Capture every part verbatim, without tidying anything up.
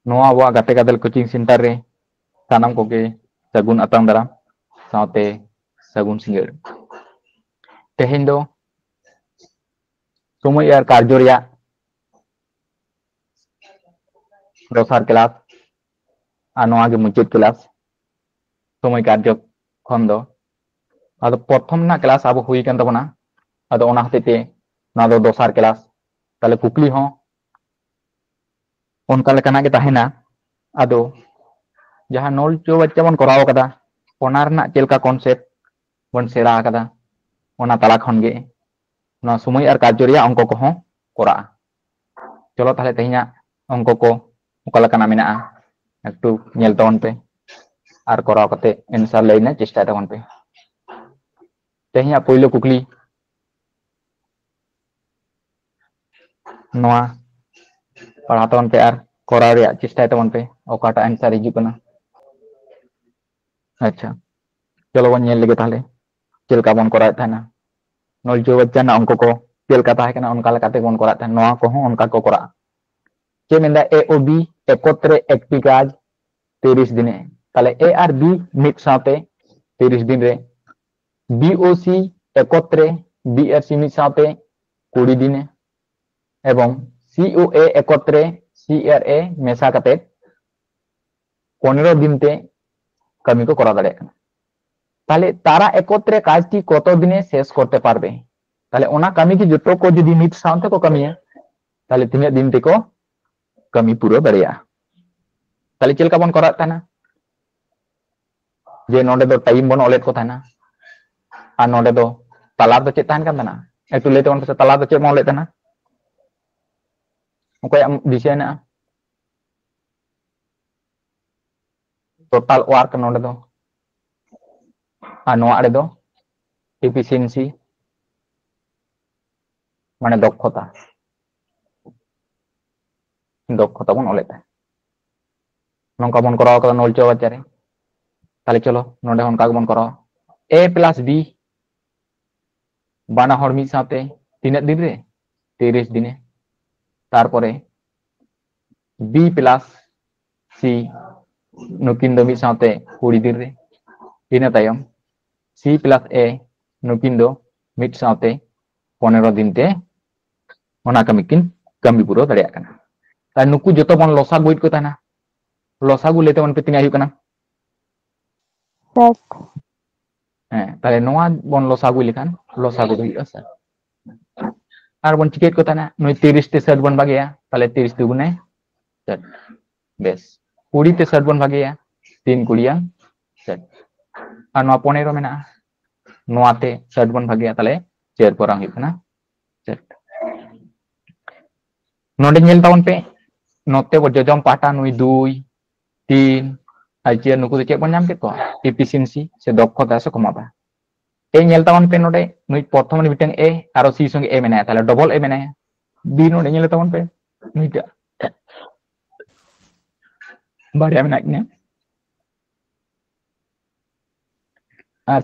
ᱱᱚᱣᱟ ᱟᱵᱚᱣᱟᱜ ᱜᱟᱛᱮ ᱜᱟᱫᱮᱞ coaching center ᱨᱮ ᱥᱟᱱᱟᱢ ᱠᱚᱜᱮ ᱥᱟᱹᱜᱩᱱ ᱟᱛᱟᱝ ᱫᱟᱨᱟᱢ ᱥᱟᱶᱛᱮ ᱥᱟᱹᱜᱩᱱ ᱥᱤᱸᱜᱟᱹᱲ᱾ ᱛᱮᱦᱮᱧ ᱫᱚ ᱥᱚᱢᱚᱭ ᱟᱨ ᱠᱟᱨᱡᱚ ᱨᱮᱭᱟᱜ ᱫᱚᱥᱟᱨ class ᱟᱨ ᱱᱚᱣᱟ ᱜᱮ ᱢᱩᱪᱟᱹᱫ class ᱥᱚᱢᱚᱭ ᱠᱟᱨᱡᱚ ᱠᱷᱚᱱ ᱫᱚ᱾ ᱟᱫᱚ ᱯᱨᱚᱛᱷᱚᱢ ᱨᱮᱱᱟᱜ class ᱟᱵᱚ ᱦᱩᱭ ᱠᱟᱱ ᱛᱟᱵᱚᱱᱟ, ᱟᱫᱚ ᱚᱱᱟ ᱦᱚᱛᱮᱡ ᱛᱮ ᱱᱚᱣᱟ ᱫᱚ ᱫᱚᱥᱟᱨ class᱾ ᱛᱟᱦᱞᱮ ᱠᱩᱠᱞᱤ ᱦᱚᱸ ᱚᱱᱠᱟ ᱞᱮᱠᱟᱱᱟᱜ ᱜᱮ ᱛᱟᱦᱮᱱᱟ᱾ ᱟᱫᱚ ᱡᱟᱦᱟᱸ ᱱᱚᱞ ᱪᱳᱣᱵᱟᱪᱪᱟ ᱵᱚᱱ ᱠᱚᱨᱟᱣ ᱠᱟᱫᱟ, ᱚᱱᱟ ᱨᱮᱱᱟᱜ ᱪᱮᱫ ᱞᱮᱠᱟ concept ᱵᱚᱱ ᱥᱮᱬᱟ ᱟᱠᱟᱫᱟ, ᱚᱱᱟ ᱛᱟᱞᱟ ᱠᱷᱚᱱ ᱜᱮ ᱱᱚᱣᱟ ᱥᱚᱢᱚᱭ ᱟᱨ ᱠᱟᱨᱡᱚ ᱨᱮᱭᱟᱜ ᱚᱝᱠᱚ ᱠᱚᱦᱚᱸ ᱠᱚᱨᱟᱜᱼᱟ᱾ ᱪᱚᱞᱚ ᱛᱟᱦᱞᱮ ᱛᱮᱦᱮᱧᱟᱜ ᱚᱝᱠᱚ ᱠᱚ ᱚᱠᱟ ᱞᱮᱠᱟᱱᱟᱜ ᱢᱮᱱᱟᱜᱼᱟ, ᱮᱠᱴᱩ ᱧᱮᱞ ᱛᱟᱵᱚᱱ ᱯᱮ ᱟᱨ ᱠᱚᱨᱟᱣ ᱠᱟᱛᱮ answer ᱞᱟᱹᱭ ᱨᱮᱱᱟᱜ ᱪᱮᱥᱴᱟᱭ ᱛᱟᱵᱚᱱ ᱯᱮ᱾ ᱛᱮᱦᱮᱧᱟᱜ ᱯᱳᱭᱞᱳ ᱠᱩᱠᱞᱤ ᱱᱚᱣᱟ ᱯᱟᱲᱦᱟᱣ ᱛᱟᱵᱚᱱ ᱯᱮ ᱟᱨ ᱠᱚᱨᱟᱣ ᱨᱮᱭᱟᱜ ᱪᱮᱥᱴᱟᱭ ᱛᱟᱵᱚᱱ ᱯᱮ, ᱚᱠᱟᱴᱟᱜ answer ᱦᱤᱡᱩᱜ ᱠᱟᱱᱟ᱾ ᱟᱪᱪᱷᱟ, ᱪᱚᱞᱚ ᱵᱚᱱ ᱧᱮᱞ ᱞᱮᱜᱮ ᱛᱟᱦᱞᱮ ᱪᱮᱫ ᱞᱮᱠᱟ ᱵᱚᱱ ᱠᱚᱨᱟᱣᱮᱫ ᱛᱟᱦᱮᱱᱟ᱾ ᱱᱚᱞ ᱪᱳᱣᱵᱟᱪᱪᱟ ᱨᱮᱱᱟᱜ ᱚᱝᱠᱚ ᱠᱚ ᱪᱮᱫ ᱞᱮᱠᱟ ᱛᱟᱦᱮᱸ ᱠᱟᱱᱟ, ᱚᱱᱠᱟ ᱞᱮᱠᱟ ᱛᱮᱜᱮ ᱵᱚᱱ ᱠᱚᱨᱟᱣᱮᱫ ᱛᱟᱦᱮᱱᱟ᱾ ᱱᱚᱣᱟ ᱠᱚᱦᱚᱸ ᱚᱱᱠᱟ ᱠᱚ ᱠᱚᱨᱟᱜᱼᱟ᱾ ᱪᱮᱫ ᱢᱮᱱᱫᱟ, A O B ᱮᱠᱚᱛᱨᱮ ᱮᱠᱴᱤ ᱠᱟᱡᱽ ᱛᱤᱨᱤᱥ ᱫᱤᱱᱮ᱾ ᱛᱟᱦᱞᱮ A ᱟᱨ B ᱢᱤᱫ ᱥᱟᱶᱛᱮ ᱛᱤᱨᱤᱥ ᱫᱤᱱ ᱨᱮ, B O C ᱮᱠᱚᱛᱨᱮ B R C ᱢᱤᱫ ᱥᱟᱶᱛᱮ ᱠᱩᱲᱤ ᱫᱤᱱᱮ, ᱮᱵᱚᱝ C O A ᱮᱠᱚᱛᱨᱮ C R A ᱢᱮᱥᱟ ᱠᱟᱛᱮ ᱯᱚᱱᱮᱨᱚ ᱫᱤᱱ ᱛᱮ ᱠᱟᱹᱢᱤ ᱠᱚ ᱠᱚᱨᱟᱣ ᱫᱟᱲᱮᱭᱟᱜ ᱠᱟᱱᱟ᱾ ᱛᱟᱦᱞᱮ ᱛᱟᱨᱟ ᱮᱠᱚᱛᱨᱮ ᱠᱟᱡᱽᱴᱤ ᱠᱚᱛᱚ ᱫᱤᱱᱮ ᱥᱮᱥ ᱠᱚᱨᱛᱮ ᱯᱟᱨᱵᱮ? ᱛᱟᱦᱞᱮ ᱚᱱᱟ ᱠᱟᱹᱢᱤ ᱜᱮ ᱡᱚᱛᱚ ᱠᱚ ᱡᱩᱫᱤ ᱢᱤᱫ ᱥᱟᱶᱛᱮ ᱠᱚ ᱠᱟᱹᱢᱤᱭᱟ, ᱛᱟᱦᱞᱮ ᱛᱤᱱᱟᱹᱜ ᱫᱤᱱ ᱛᱮᱠᱚ ᱠᱟᱹᱢᱤ ᱯᱩᱨᱟᱹᱣ ᱫᱟᱲᱮᱭᱟᱜᱼᱟ? ᱛᱟᱦᱞᱮ ᱪᱮᱫ ᱞᱮᱠᱟ ᱵᱚᱱ ᱠᱚᱨᱟᱣᱮᱫ ᱛᱟᱦᱮᱱᱟ? ᱡᱮ ᱱᱚᱰᱮ ᱫᱚ time ᱵᱚᱱ ᱚᱞᱮᱫ ᱠᱚ ᱛᱟᱦᱮᱱᱟ, ᱟᱨ ᱱᱚᱰᱮ ᱫᱚ ᱛᱟᱞᱟ ᱨᱮᱫᱚ ᱪᱮᱫ ᱛᱟᱦᱮᱱ ᱠᱟᱱ ᱛᱟᱦᱮᱱᱟ? ᱮᱠᱴᱩ ᱞᱟᱹᱭ ᱛᱟᱵᱚᱱ ᱯᱮᱥᱮ, ᱛᱟᱞᱟ ᱨᱮᱫᱚ ᱪᱮᱫ ᱵᱚᱱ ᱚᱞᱮᱫ ᱛᱟᱦᱮᱱᱟ? ᱚᱠᱚᱭᱟᱜ ᱫᱤᱥᱟᱹ ᱦᱮᱱᱟᱜᱼᱟ? Total work ᱱᱚᱰᱮ ᱫᱚ, ᱟᱨ ᱱᱚᱣᱟ ᱟᱲᱮ ᱫᱚ efficiency, ᱢᱟᱱᱮ ᱫᱚᱠᱷᱚᱛᱟ, ᱫᱚᱠᱷᱚᱛᱟ ᱵᱚᱱ ᱚᱞᱮᱫ ᱛᱟᱦᱮᱸᱫ᱾ ᱱᱚᱝᱠᱟ ᱵᱚᱱ ᱠᱚᱨᱟᱣ ᱠᱟᱫᱟ ᱱᱚᱞ ᱪᱳᱣᱵᱟᱪᱪᱟ ᱨᱮ᱾ ᱛᱟᱦᱞᱮ ᱪᱚᱞᱚ ᱱᱚᱰᱮ ᱦᱚᱸ ᱚᱱᱠᱟ ᱜᱮᱵᱚᱱ ᱠᱚᱨᱟᱣᱟ, A plus B ᱵᱟᱱᱟ ᱦᱚᱲ ᱢᱤᱫ ᱥᱟᱶᱛᱮ ᱛᱤᱱᱟᱹᱜ ᱫᱤᱱ ᱨᱮ? ᱛᱤᱨᱤᱥ ᱫᱤᱱᱮ᱾ ᱛᱟᱨᱯᱚᱨᱮ B plus C, ᱱᱩᱠᱤᱱ ᱫᱚ ᱢᱤᱫ ᱥᱟᱶᱛᱮ ᱠᱩᱲᱤ ᱫᱤᱱ ᱨᱮ᱾ ᱤᱱᱟᱹ ᱛᱟᱭᱚᱢ C plus A, ᱱᱩᱠᱤᱱ ᱫᱚ ᱢᱤᱫ ᱥᱟᱶᱛᱮ ᱯᱚᱱᱮᱨᱚ ᱫᱤᱱ ᱛᱮ ᱚᱱᱟ ᱠᱟᱹᱢᱤ ᱠᱤᱱ ᱠᱟᱹᱢᱤ ᱯᱩᱨᱟᱹᱣ ᱫᱟᱲᱮᱭᱟᱜ ᱠᱟᱱᱟ᱾ ᱟᱨ ᱱᱩᱠᱩ ᱡᱚᱛᱚ ᱵᱚᱱ ᱞᱚᱥᱟᱜᱩᱭᱮᱫ ᱠᱚ ᱛᱟᱦᱮᱱᱟ᱾ ᱞᱚᱥᱟᱜᱩ ᱞᱟᱹᱭ ᱛᱟᱵᱚᱱ ᱯᱮ, ᱛᱤᱱᱟᱹᱜ ᱦᱩᱭᱩᱜ ᱠᱟᱱᱟ? ᱥᱟᱴ᱾ ᱦᱮᱸ, ᱛᱟᱦᱞᱮ ᱱᱚᱣᱟ ᱵᱚᱱ ᱞᱚᱥᱟᱜᱩ ᱞᱮᱠᱷᱟᱱ ᱞᱚᱥᱟᱜᱩ ᱫᱚ ᱦᱩᱭᱩᱜᱼᱟ ᱥᱟᱴ᱾ ᱟᱨ ᱵᱚᱱ ᱪᱤᱠᱟᱹᱭᱮᱫ ᱠᱚ ᱛᱟᱦᱮᱱᱟ, ᱱᱩᱭ ᱛᱤᱨᱤᱥ ᱛᱮ ᱥᱟᱴ ᱵᱚᱱ ᱵᱷᱟᱜᱮᱭᱟ, ᱛᱟᱦᱞᱮ ᱛᱤᱨᱤᱥ ᱫᱩᱜᱩᱱᱮ ᱥᱟᱴ᱾ ᱵᱮᱥ, ᱠᱩᱲᱤ ᱛᱮ ᱥᱟᱴ ᱵᱚᱱ ᱵᱷᱟᱜᱮᱭᱟ, ᱛᱤᱱ ᱠᱩᱲᱤᱭᱟ ᱥᱟᱴ᱾ ᱟᱨ ᱱᱚᱣᱟ ᱯᱚᱱᱮᱨᱚ ᱢᱮᱱᱟᱜᱼᱟ, ᱱᱚᱣᱟ ᱛᱮ ᱥᱟᱴ ᱵᱚᱱ ᱵᱷᱟᱜᱮᱭᱟ, ᱛᱟᱦᱞᱮ ᱪᱟᱨ ᱯᱚᱨᱟᱝ ᱦᱩᱭᱩᱜ ᱠᱟᱱᱟ ᱥᱟᱴ᱾ ᱱᱚᱰᱮ ᱧᱮᱞ ᱛᱟᱵᱚᱱ ᱯᱮ, ᱱᱚᱛᱮ ᱵᱚ ᱡᱚᱡᱚᱢ ᱯᱟᱦᱴᱟ ᱱᱩᱭ ᱫᱩᱭ, ᱛᱤᱱ ᱟᱨ ᱪᱟᱨ, ᱱᱩᱠᱩ ᱫᱚ ᱪᱮᱫ ᱵᱚᱱ ᱧᱟᱢ ᱠᱮᱫ ᱠᱚᱣᱟ? ᱮᱯᱷᱤᱥᱤᱭᱮᱱᱥᱤ ᱥᱮ ᱫᱚᱠᱷᱚᱛᱟ ᱥᱮ ᱠᱷᱚᱢᱚᱛᱟ᱾ ᱮ ᱧᱮᱞ ᱛᱟᱵᱚᱱ ᱯᱮ, ᱱᱚᱰᱮ ᱱᱩᱭ ᱯᱨᱚᱛᱷᱚᱢ ᱨᱮ ᱢᱤᱫᱴᱟᱝ ᱮ, ᱟᱨᱚ ᱥᱤ ᱥᱚᱸᱜᱮ ᱮ ᱢᱮᱱᱟᱭᱟ, ᱛᱟᱦᱞᱮ ᱰᱚᱵᱚᱞ ᱮ ᱢᱮᱱᱟᱭᱟ᱾ ᱵᱤ ᱱᱚᱰᱮ ᱧᱮᱞ ᱛᱟᱵᱚᱱ ᱯᱮ, ᱱᱩᱭᱴᱟᱜ ᱵᱟᱨᱭᱟ ᱢᱮᱱᱟᱜ ᱠᱤᱱᱟ᱾ ᱟᱨ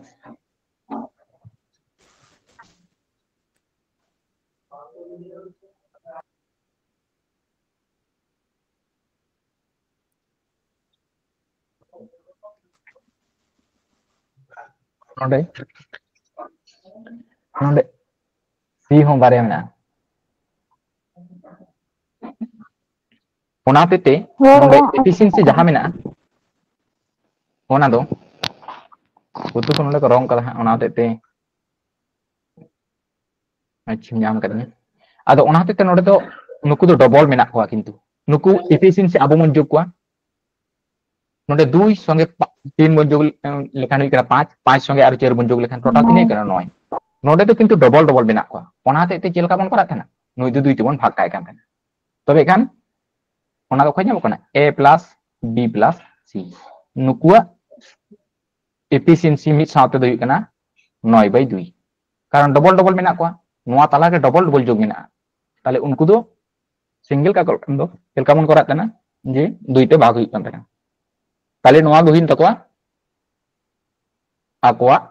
ᱱᱚᱰᱮ, ᱱᱚᱰᱮ ᱥᱤ ᱦᱚᱸ ᱵᱟᱨᱭᱟ ᱢᱮᱱᱟᱜᱼᱟ᱾ ᱚᱱᱟ ᱦᱚᱛᱮᱡ ᱛᱮ ᱦᱮᱸ, ᱱᱚᱰᱮ ᱦᱮᱸ᱾ ᱮᱯᱷᱤᱥᱤᱭᱮᱱᱥᱤ ᱡᱟᱦᱟᱸ ᱢᱮᱱᱟᱜᱼᱟ, ᱚᱱᱟ ᱫᱚ ᱩᱛᱩ ᱠᱚ ᱱᱚᱰᱮ ᱠᱚ ᱨᱚᱝ ᱠᱟᱫᱟ ᱦᱟᱸᱜ, ᱚᱱᱟ ᱦᱚᱛᱮᱡ ᱛᱮ᱾ ᱟᱪᱪᱷᱟ, ᱧᱟᱢ ᱠᱟᱫᱤᱧ᱾ ᱟᱫᱚ ᱚᱱᱟ ᱦᱚᱛᱮᱡ ᱛᱮ ᱱᱚᱰᱮ ᱫᱚ ᱱᱩᱠᱩ ᱫᱚ ᱰᱚᱵᱚᱞ ᱢᱮᱱᱟᱜ ᱠᱚᱣᱟ, ᱠᱤᱱᱛᱩ ᱱᱩᱠᱩ ᱮᱯᱷᱤᱥᱤᱭᱮᱱᱥᱤ ᱟᱵᱚ ᱵᱚᱱ ᱡᱳᱜᱽ ᱠᱚᱣᱟ᱾ ᱱᱚᱰᱮ ᱫᱩᱭ ᱥᱚᱸᱜᱮ ᱯᱟ-, ᱛᱤᱱ ᱵᱚᱱ ᱡᱳᱜᱽ, ᱮᱸ, ᱞᱮᱠᱷᱟᱱ ᱦᱩᱭᱩᱜ ᱠᱟᱱᱟ ᱯᱟᱸᱪ, ᱯᱟᱸᱪ ᱥᱚᱸᱜᱮ ᱟᱨ ᱪᱟᱨ ᱵᱚᱱ ᱡᱳᱜᱽ ᱞᱮᱠᱷᱟᱱ ᱴᱳᱴᱟᱞ ᱛᱤᱱᱟᱹᱜ ᱠᱟᱱᱟ? ᱱᱚᱭ᱾ ᱱᱚᱰᱮ ᱫᱚ ᱠᱤᱱᱛᱩ ᱰᱚᱵᱚᱞ ᱰᱚᱵᱚᱞ ᱢᱮᱱᱟᱜ ᱠᱚᱣᱟ, ᱚᱱᱟ ᱦᱚᱛᱮᱡ ᱛᱮ ᱪᱮᱫ ᱞᱮᱠᱟ ᱵᱚᱱ ᱠᱚᱨᱟᱣ ᱛᱟᱦᱮᱱᱟ? ᱱᱩᱭ ᱫᱚ ᱫᱩᱭ ᱛᱮᱵᱚᱱ ᱵᱷᱟᱜᱽ ᱠᱟᱭ ᱠᱟᱱ ᱛᱟᱦᱮᱱᱟ᱾ ᱛᱚᱵᱮ ᱠᱷᱟᱱ ᱚᱱᱟ ᱫᱚ ᱚᱠᱚᱭ ᱧᱟᱢᱚᱜ ᱠᱟᱱᱟ? A plus B plus C᱾ ᱱᱩᱠᱩᱣᱟᱜ ᱮᱯᱷᱤᱥᱤᱭᱮᱱᱥᱤ ᱢᱤᱫ ᱥᱟᱶᱛᱮ ᱫᱚ ᱦᱩᱭᱩᱜ ᱠᱟᱱᱟ ᱱᱚᱭ by ᱫᱩᱭ, ᱠᱟᱨᱚᱱ ᱰᱚᱵᱚᱞ ᱰᱚᱵᱚᱞ ᱢᱮᱱᱟᱜ ᱠᱚᱣᱟ, ᱱᱚᱣᱟ ᱛᱟᱞᱟᱨᱮ ᱰᱚᱵᱚᱞ ᱰᱚᱵᱚᱞ ᱡᱳᱜᱽ ᱢᱮᱱᱟᱜᱼᱟ᱾ ᱛᱟᱦᱞᱮ ᱩᱱᱠᱩ ᱫᱚ ᱥᱤᱝᱜᱮᱞ ᱠᱟᱠᱚ ᱠᱷᱟᱱ ᱫᱚ ᱪᱮᱫ ᱞᱮᱠᱟ ᱵᱚᱱ ᱠᱚᱨᱟᱣ ᱠᱟᱱᱟ? ᱡᱮ ᱫᱩᱭ ᱛᱮ ᱵᱷᱟᱜᱽ ᱦᱩᱭᱩᱜ ᱠᱟᱱ ᱛᱟᱦᱮᱱᱟ᱾ ᱛᱟᱦᱞᱮ ᱱᱚᱣᱟ ᱜᱮ ᱦᱩᱭᱮᱱ ᱛᱟᱠᱚᱣᱟ ᱟᱠᱚᱣᱟᱜ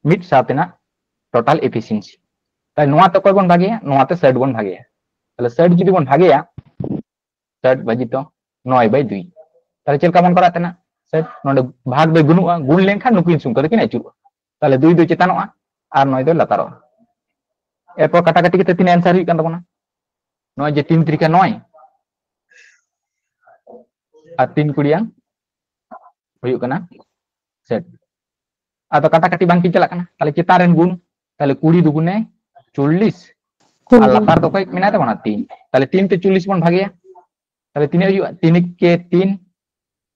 ᱢᱤᱫ ᱥᱟᱶ ᱛᱮᱱᱟᱜ ᱴᱳᱴᱟᱞ ᱮᱯᱷᱤᱥᱤᱭᱮᱱᱥᱤ᱾ ᱛᱟᱦᱞᱮ ᱱᱚᱣᱟ ᱛᱮ ᱚᱠᱚᱭ ᱵᱚᱱ ᱵᱷᱟᱜᱮᱭᱟ? ᱱᱚᱣᱟ ᱛᱮ ᱥᱟᱴ ᱵᱚᱱ ᱵᱷᱟᱜᱮᱭᱟ᱾ ᱛᱟᱦᱞᱮ ᱥᱟᱴ ᱡᱩᱫᱤ ᱵᱚᱱ ᱵᱷᱟᱜᱮᱭᱟ, ᱥᱟᱴ ᱵᱷᱟᱹᱡᱤᱛᱚ ᱱᱚᱭ by ᱫᱩᱭ, ᱛᱟᱦᱞᱮ ᱪᱮᱫ ᱞᱮᱠᱟ ᱵᱚᱱ ᱠᱚᱨᱟᱣ ᱛᱟᱦᱮᱱᱟ? ᱥᱮ ᱱᱚᱰᱮ ᱵᱷᱟᱜᱽ ᱫᱚᱭ ᱵᱟᱹᱱᱩᱜᱼᱟ, ᱜᱩᱱ ᱞᱮᱱᱠᱷᱟᱱ ᱱᱩᱠᱤᱱ ᱥᱚᱝᱠᱷᱟ ᱫᱚᱠᱤᱱ ᱟᱹᱪᱩᱨᱚᱜᱼᱟ᱾ ᱛᱟᱦᱞᱮ ᱫᱩᱭ ᱫᱚ ᱪᱮᱛᱟᱱᱚᱜᱼᱟ ᱟᱨ ᱱᱚᱭ ᱫᱚ ᱞᱟᱛᱟᱨᱚᱜᱼᱟ᱾ ᱮᱨᱯᱚᱨ ᱠᱟᱴᱟᱠᱟᱴᱤ ᱠᱟᱛᱮ ᱛᱤᱱᱟᱹᱜ ᱟᱱᱥᱟᱨ ᱦᱩᱭᱩᱜ ᱠᱟᱱ ᱛᱟᱵᱚᱱᱟ? ᱱᱚᱜᱼᱚᱭ ᱡᱮ ᱛᱤᱱ ᱛᱤᱨᱤᱠᱷᱟ ᱱᱚᱭ ᱟᱨ ᱛᱤᱱ ᱠᱩᱲᱤᱭᱟᱝ ᱦᱩᱭᱩᱜ ᱠᱟᱱᱟ ᱥᱮᱴ᱾ ᱟᱫᱚ ᱠᱟᱴᱟᱠᱟᱴᱤ ᱵᱟᱝ ᱠᱤᱱ ᱪᱟᱞᱟᱜ ᱠᱟᱱᱟ, ᱛᱟᱦᱞᱮ ᱪᱮᱛᱟᱱ ᱨᱮᱱ ᱜᱩᱱ, ᱛᱟᱦᱞᱮ ᱠᱩᱲᱤ ᱫᱩᱜᱩᱱᱮ ᱪᱚᱞᱞᱤᱥ, ᱟᱨ ᱞᱟᱛᱟᱨ ᱫᱚ ᱚᱠᱚᱭ ᱢᱮᱱᱟᱭ ᱛᱟᱵᱚᱱᱟ? ᱛᱤᱱ᱾ ᱛᱟᱦᱞᱮ ᱛᱤᱱ ᱛᱮ ᱪᱚᱞᱞᱤᱥ ᱵᱚᱱ ᱵᱷᱟᱜᱮᱭᱟ, ᱛᱟᱦᱞᱮ ᱛᱤᱱᱟᱹᱜ ᱦᱩᱭᱩᱜᱼᱟ? ᱛᱤᱱ ᱮᱠᱮ ᱛᱤᱱ,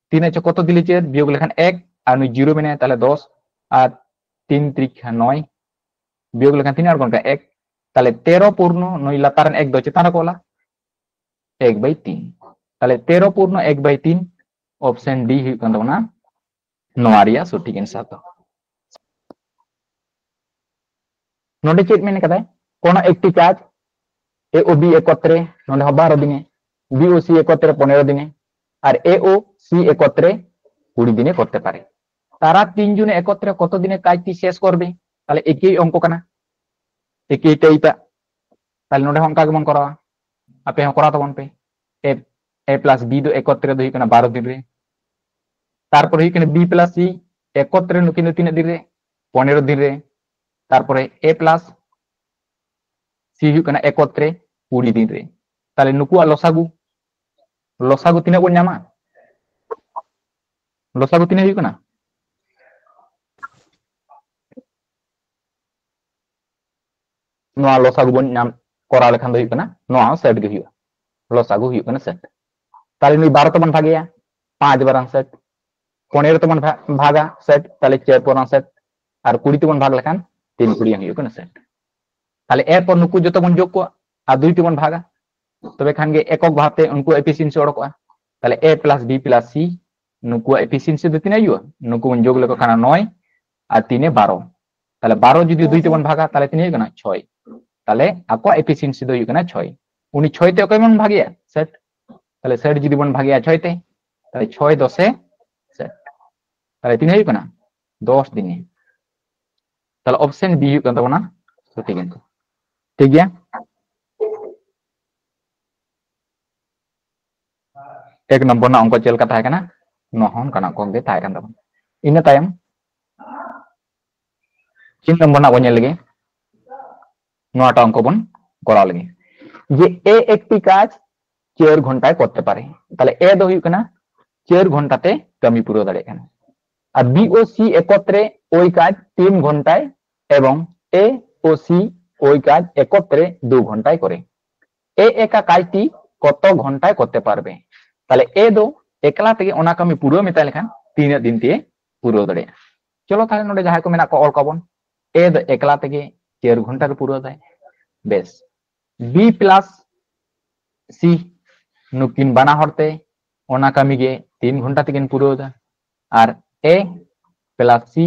ᱛᱤᱱ ᱮᱠ ᱠᱚᱛᱚ ᱫᱤᱞᱮ ᱪᱟᱹᱨ, ᱵᱤᱭᱳᱜᱽ ᱞᱮᱠᱷᱟᱱ ᱮᱠ, ᱟᱨ ᱱᱩᱭ ᱡᱤᱨᱳ ᱢᱮᱱᱟᱭᱟ, ᱛᱟᱦᱞᱮ ᱫᱚᱥ, ᱟᱨ ᱛᱤᱱ ᱛᱤᱨᱤᱠᱷᱟ ᱱᱚᱭ, ᱵᱤᱭᱳᱜᱽ ᱞᱮᱠᱷᱟᱱ ᱛᱤᱱᱟᱹᱜ ᱟᱬᱜᱚᱱ ᱠᱟᱱᱟ? ᱮᱠ᱾ ᱛᱟᱦᱞᱮ ᱛᱮᱨᱚ ᱯᱩᱨᱱᱚ ᱱᱩᱭ ᱞᱟᱛᱟᱨ ᱨᱮᱱ ᱮᱠ ᱫᱚ ᱪᱮᱛᱟᱱ ᱨᱮᱠᱚ ᱚᱞᱟ, ᱮᱠ ᱵᱟᱭ ᱛᱤᱱ᱾ ᱛᱟᱦᱞᱮ ᱛᱮᱨᱚ ᱯᱩᱨᱱᱚ ᱮᱠ ᱵᱟᱭ ᱛᱤᱱ, ᱚᱯᱥᱮᱱ ᱰᱤ ᱦᱩᱭᱩᱜ ᱠᱟᱱ ᱛᱟᱵᱚᱱᱟ ᱱᱚᱣᱟ ᱨᱮᱭᱟᱜ ᱥᱚᱴᱷᱤᱠ ᱟᱱᱥᱟᱨ ᱫᱚ᱾ ᱱᱚᱰᱮ ᱪᱮᱫ ᱢᱮᱱ ᱠᱟᱫᱟᱭ? ᱠᱳᱱᱳ ᱮᱠᱴᱤ ᱠᱟᱡᱽ ᱮ ᱳ ᱵᱤ ᱮᱠᱚᱛᱨᱮ, ᱱᱚᱰᱮ ᱦᱚᱸ ᱵᱟᱨᱚ ᱫᱤᱱᱮ, ᱵᱤ ᱳ ᱥᱤ ᱮᱠᱚᱛᱨᱮ ᱯᱚᱱᱮᱨᱚ ᱫᱤᱱᱮ, ᱟᱨ ᱮ ᱳ ᱥᱤ ᱮᱠᱚᱛᱨᱮ ᱠᱩᱲᱤ ᱫᱤᱱᱮ করতে পারে। তারা তিনজনে একত্রে কত দিনে কাজটি শেষ করবে? তাহলে একই অঙ্ক ᱠᱟᱱᱟ, একই টাইপ ᱟᱜ। ᱛᱟᱦᱞᱮ ᱱᱚᱰᱮ ᱦᱚᱸ ᱚᱱᱠᱟ ᱜᱮᱵᱚᱱ ᱠᱚᱨᱟᱣᱟ, ᱟᱯᱮ ᱦᱚᱸ ᱠᱚᱨᱟᱣ ᱛᱟᱵᱚᱱ ᱯᱮ᱾ ᱮ, ᱮ ᱯᱞᱟᱥ ᱵᱤ ᱫᱚ ᱮᱠᱚᱛᱨᱮ ᱫᱚ ᱦᱩᱭᱩᱜ ᱠᱟᱱᱟ ᱵᱟᱨᱚ ᱫᱤᱱ ᱨᱮ, ᱛᱟᱨᱯᱚᱨᱮ ᱦᱩᱭᱩᱜ ᱠᱟᱱᱟ ᱵᱤ ᱯᱞᱟᱥ ᱥᱤ ᱮᱠᱚᱛᱨᱮ, ᱱᱩᱠᱤᱱ ᱫᱚ ᱛᱤᱱᱟᱹᱜ ᱫᱤᱱ ᱨᱮ? ᱯᱚᱱᱮᱨᱚ ᱫᱤᱱ ᱨᱮ᱾ ᱛᱟᱨᱯᱚᱨᱮ ᱮ ᱯᱞᱟᱥ ᱥᱤ ᱦᱩᱭᱩᱜ ᱠᱟᱱᱟ ᱮᱠᱚᱛᱨᱮ ᱠᱩᱲᱤ ᱫᱤᱱ ᱨᱮ᱾ ᱛᱟᱦᱞᱮ ᱱᱩᱠᱩᱣᱟᱜ ᱞᱚᱥᱟᱜᱩ, ᱞᱚᱥᱟᱜᱩ ᱛᱤᱱᱟᱹᱜ ᱵᱚᱱ ᱧᱟᱢᱟ? ᱞᱚᱥᱟᱜᱩ ᱛᱤᱱᱟᱹᱜ ᱦᱩᱭᱩᱜ ᱠᱟᱱᱟ? ᱱᱚᱣᱟ ᱞᱚᱥᱟᱜᱩ ᱵᱚᱱ ᱧᱟᱢ, ᱠᱚᱨᱟᱣ ᱞᱮᱠᱷᱟᱱ ᱫᱚ ᱦᱩᱭᱩᱜ ᱠᱟᱱᱟ ᱱᱚᱣᱟ ᱦᱚᱸ ᱥᱮᱴ ᱜᱮ ᱦᱩᱭᱩᱜᱼᱟ, ᱞᱚᱥᱟᱜᱩ ᱦᱩᱭᱩᱜ ᱠᱟᱱᱟ ᱥᱮᱴ᱾ ᱛᱟᱦᱞᱮ ᱱᱩᱭ ᱵᱟᱨᱚ ᱛᱮᱵᱚᱱ ᱵᱷᱟᱜᱮᱭᱟ, ᱯᱟᱸᱪ ᱵᱟᱨᱟᱝ ᱥᱮᱴ, ᱯᱚᱱᱮᱨᱚ ᱛᱮᱵᱚᱱ ᱵᱷᱟ-, ᱵᱷᱟᱜᱟ ᱥᱮᱴ, ᱛᱟᱦᱞᱮ ᱪᱟᱨ ᱯᱚᱱᱟᱝ ᱥᱮᱴ, ᱟᱨ ᱠᱩᱲᱤ ᱛᱮᱵᱚᱱ ᱵᱷᱟᱜᱽ ᱞᱮᱠᱷᱟᱱ ᱛᱤᱱ ᱠᱩᱲᱤᱭᱟᱝ ᱦᱩᱭᱩᱜ ᱠᱟᱱᱟ ᱥᱮᱴ᱾ ᱛᱟᱦᱞᱮ ᱮᱨᱯᱚᱨ ᱱᱩᱠᱩ ᱡᱚᱛᱚ ᱵᱚᱱ ᱡᱳᱜᱽ ᱠᱚᱣᱟ ᱟᱨ ᱫᱩᱭ ᱛᱮᱵᱚᱱ ᱵᱷᱟᱜᱟ, ᱛᱚᱵᱮ ᱠᱷᱟᱱ ᱜᱮ ᱮᱠᱚᱠ ᱵᱷᱟᱵᱛᱮ ᱩᱱᱠᱩ ᱮᱯᱷᱤᱥᱤᱭᱮᱱᱥᱤ ᱚᱰᱚᱠᱚᱜᱼᱟ᱾ ᱛᱟᱦᱞᱮ ᱮ ᱯᱞᱟᱥ ᱵᱤ ᱯᱞᱟᱥ ᱥᱤ, ᱱᱩᱠᱩᱣᱟᱜ ᱮᱯᱷᱤᱥᱤᱭᱮᱱᱥᱤ ᱫᱚ ᱛᱤᱱᱟᱹᱜ ᱦᱩᱭᱩᱜᱼᱟ? ᱱᱩᱠᱩ ᱵᱚᱱ ᱡᱳᱜᱽ ᱞᱮᱠᱚ ᱠᱷᱟᱱ ᱱᱚᱭ ᱟᱨ ᱛᱤᱱᱮ ᱵᱟᱨᱚ, ᱛᱟᱦᱞᱮ ᱵᱟᱨᱚ ᱡᱩᱫᱤ ᱫᱩᱭ ᱛᱮᱵᱚᱱ ᱵᱷᱟᱜᱟ ᱛᱟᱦᱞᱮ ᱛᱤᱱᱟᱹᱜ ᱦᱩᱭᱩᱜ ᱠᱟᱱᱟ? ᱪᱷᱚᱭ᱾ ᱛᱟᱦᱞᱮ ᱟᱠᱚᱣᱟᱜ ᱮᱯᱷᱤᱥᱤᱭᱮᱱᱥᱤ ᱫᱚ ᱦᱩᱭᱩᱜ ᱠᱟᱱᱟ ᱪᱷᱚᱭ᱾ ᱩᱱᱤ ᱪᱷᱚᱭ ᱛᱮ ᱚᱠᱚᱭ ᱵᱚᱱ ᱵᱷᱟᱜᱮᱭᱟ? ᱥᱮᱴ᱾ ᱛᱟᱦᱞᱮ ᱥᱮᱴ ᱡᱩᱫᱤ ᱵᱚᱱ ᱵᱷᱟᱜᱮᱭᱟ ᱪᱷᱚᱭ ᱛᱮ, ᱛᱟᱦᱞᱮ ᱪᱷᱚᱭ ᱫᱚᱥᱮ ᱥᱮᱴ, ᱛᱟᱦᱞᱮ ᱛᱤᱱᱟᱹᱜ ᱦᱩᱭᱩᱜ ᱠᱟᱱᱟ? ᱫᱚᱥ ᱫᱤᱱᱮ᱾ ᱛᱟᱦᱞᱮ ᱚᱯᱥᱮᱱ ᱵᱤ ᱦᱩᱭᱩᱜ ᱠᱟᱱ ᱛᱟᱵᱚᱱᱟ ᱥᱚᱴᱷᱤᱠ ᱟᱱᱥᱟᱨ᱾ ᱴᱷᱤᱠ ᱜᱮᱭᱟ? ᱮᱠ ᱱᱚᱢᱵᱚᱨ ᱨᱮᱱᱟᱜ ᱚᱝᱠᱚ ᱪᱮᱫ ᱞᱮᱠᱟ ᱛᱟᱦᱮᱸ ᱠᱟᱱᱟ? ᱱᱚᱣᱟ ᱦᱚᱸ ᱚᱱᱠᱟᱱᱟᱜ ᱠᱚ ᱜᱮ ᱛᱟᱦᱮᱸ ᱠᱟᱱ ᱛᱟᱵᱚᱱᱟ᱾ ᱤᱱᱟᱹ ᱛᱟᱭᱚᱢ ᱛᱤᱱ ᱱᱚᱢᱵᱚᱨ ᱨᱮᱱᱟᱜ ᱵᱚᱱ ᱧᱮᱞ ᱞᱮᱜᱮ᱾ ᱱᱚᱣᱟᱴᱟᱜ ᱚᱝᱠᱚ ᱵᱚᱱ ᱠᱚᱨᱟᱣ ᱞᱮᱜᱮ, ᱡᱮ ᱮ ᱮᱠᱴᱤ ᱠᱟᱡᱽ ᱪᱟᱨ ᱜᱷᱚᱱᱴᱟᱭ ᱠᱚᱨᱛᱮ ᱯᱟᱨᱮ᱾ ᱛᱟᱦᱞᱮ ᱮ ᱫᱚ ᱦᱩᱭᱩᱜ ᱠᱟᱱᱟ ᱪᱟᱨ ᱜᱷᱚᱱᱴᱟ ᱛᱮ ᱠᱟᱹᱢᱤ ᱯᱩᱨᱟᱹᱣ ᱫᱟᱲᱮᱭᱟᱜ ᱠᱟᱱᱟ, ᱟᱨ ᱵᱤ ᱳ ᱥᱤ ᱮᱠᱚᱛᱨᱮ ওই কাজ তিন ঘন্টায় এবং এ ও সি ওই কাজ একত্রে দু ঘন্টায় করে। এ একা কাজটি কত ঘন্টায় করতে পারবে? ᱛᱟᱦᱞᱮ ᱮ ᱫᱚ ᱮᱠᱞᱟ ᱛᱮᱜᱮ ᱚᱱᱟ ᱠᱟᱹᱢᱤ ᱯᱩᱨᱟᱹᱣ ᱢᱮᱛᱟᱭ ᱞᱮᱠᱷᱟᱱ ᱛᱤᱱᱟᱹᱜ ᱫᱤᱱ ᱛᱮ ᱯᱩᱨᱟᱹᱣ ᱫᱟᱲᱮᱭᱟᱜᱼᱟ? ᱪᱚᱞᱚ ᱛᱟᱦᱞᱮ ᱱᱚᱰᱮ ᱡᱟᱦᱟᱸᱭ ᱠᱚ ᱢᱮᱱᱟᱜ ᱠᱚᱣᱟ ᱚᱞ ᱠᱟᱵᱚᱱ᱾ ᱮ ᱫᱚ ᱮᱠᱞᱟ ᱛᱮᱜᱮ ᱪᱟᱨ ᱜᱷᱚᱱᱴᱟ ᱨᱮ ᱯᱩᱨᱟᱹᱣ ᱫᱟᱭ᱾ ᱵᱮᱥ, ᱵᱤ ᱯᱞᱟᱥ ᱥᱤ ᱱᱩᱠᱤᱱ ᱵᱟᱱᱟ ᱦᱚᱲ ᱛᱮ ᱚᱱᱟ ᱠᱟᱹᱢᱤ ᱜᱮ ᱛᱤᱱ ᱜᱷᱚᱱᱴᱟ ᱛᱮᱠᱤᱱ ᱯᱩᱨᱟᱹᱣ ᱮᱫᱟ, ᱟᱨ ᱮ ᱯᱞᱟᱥ ᱥᱤ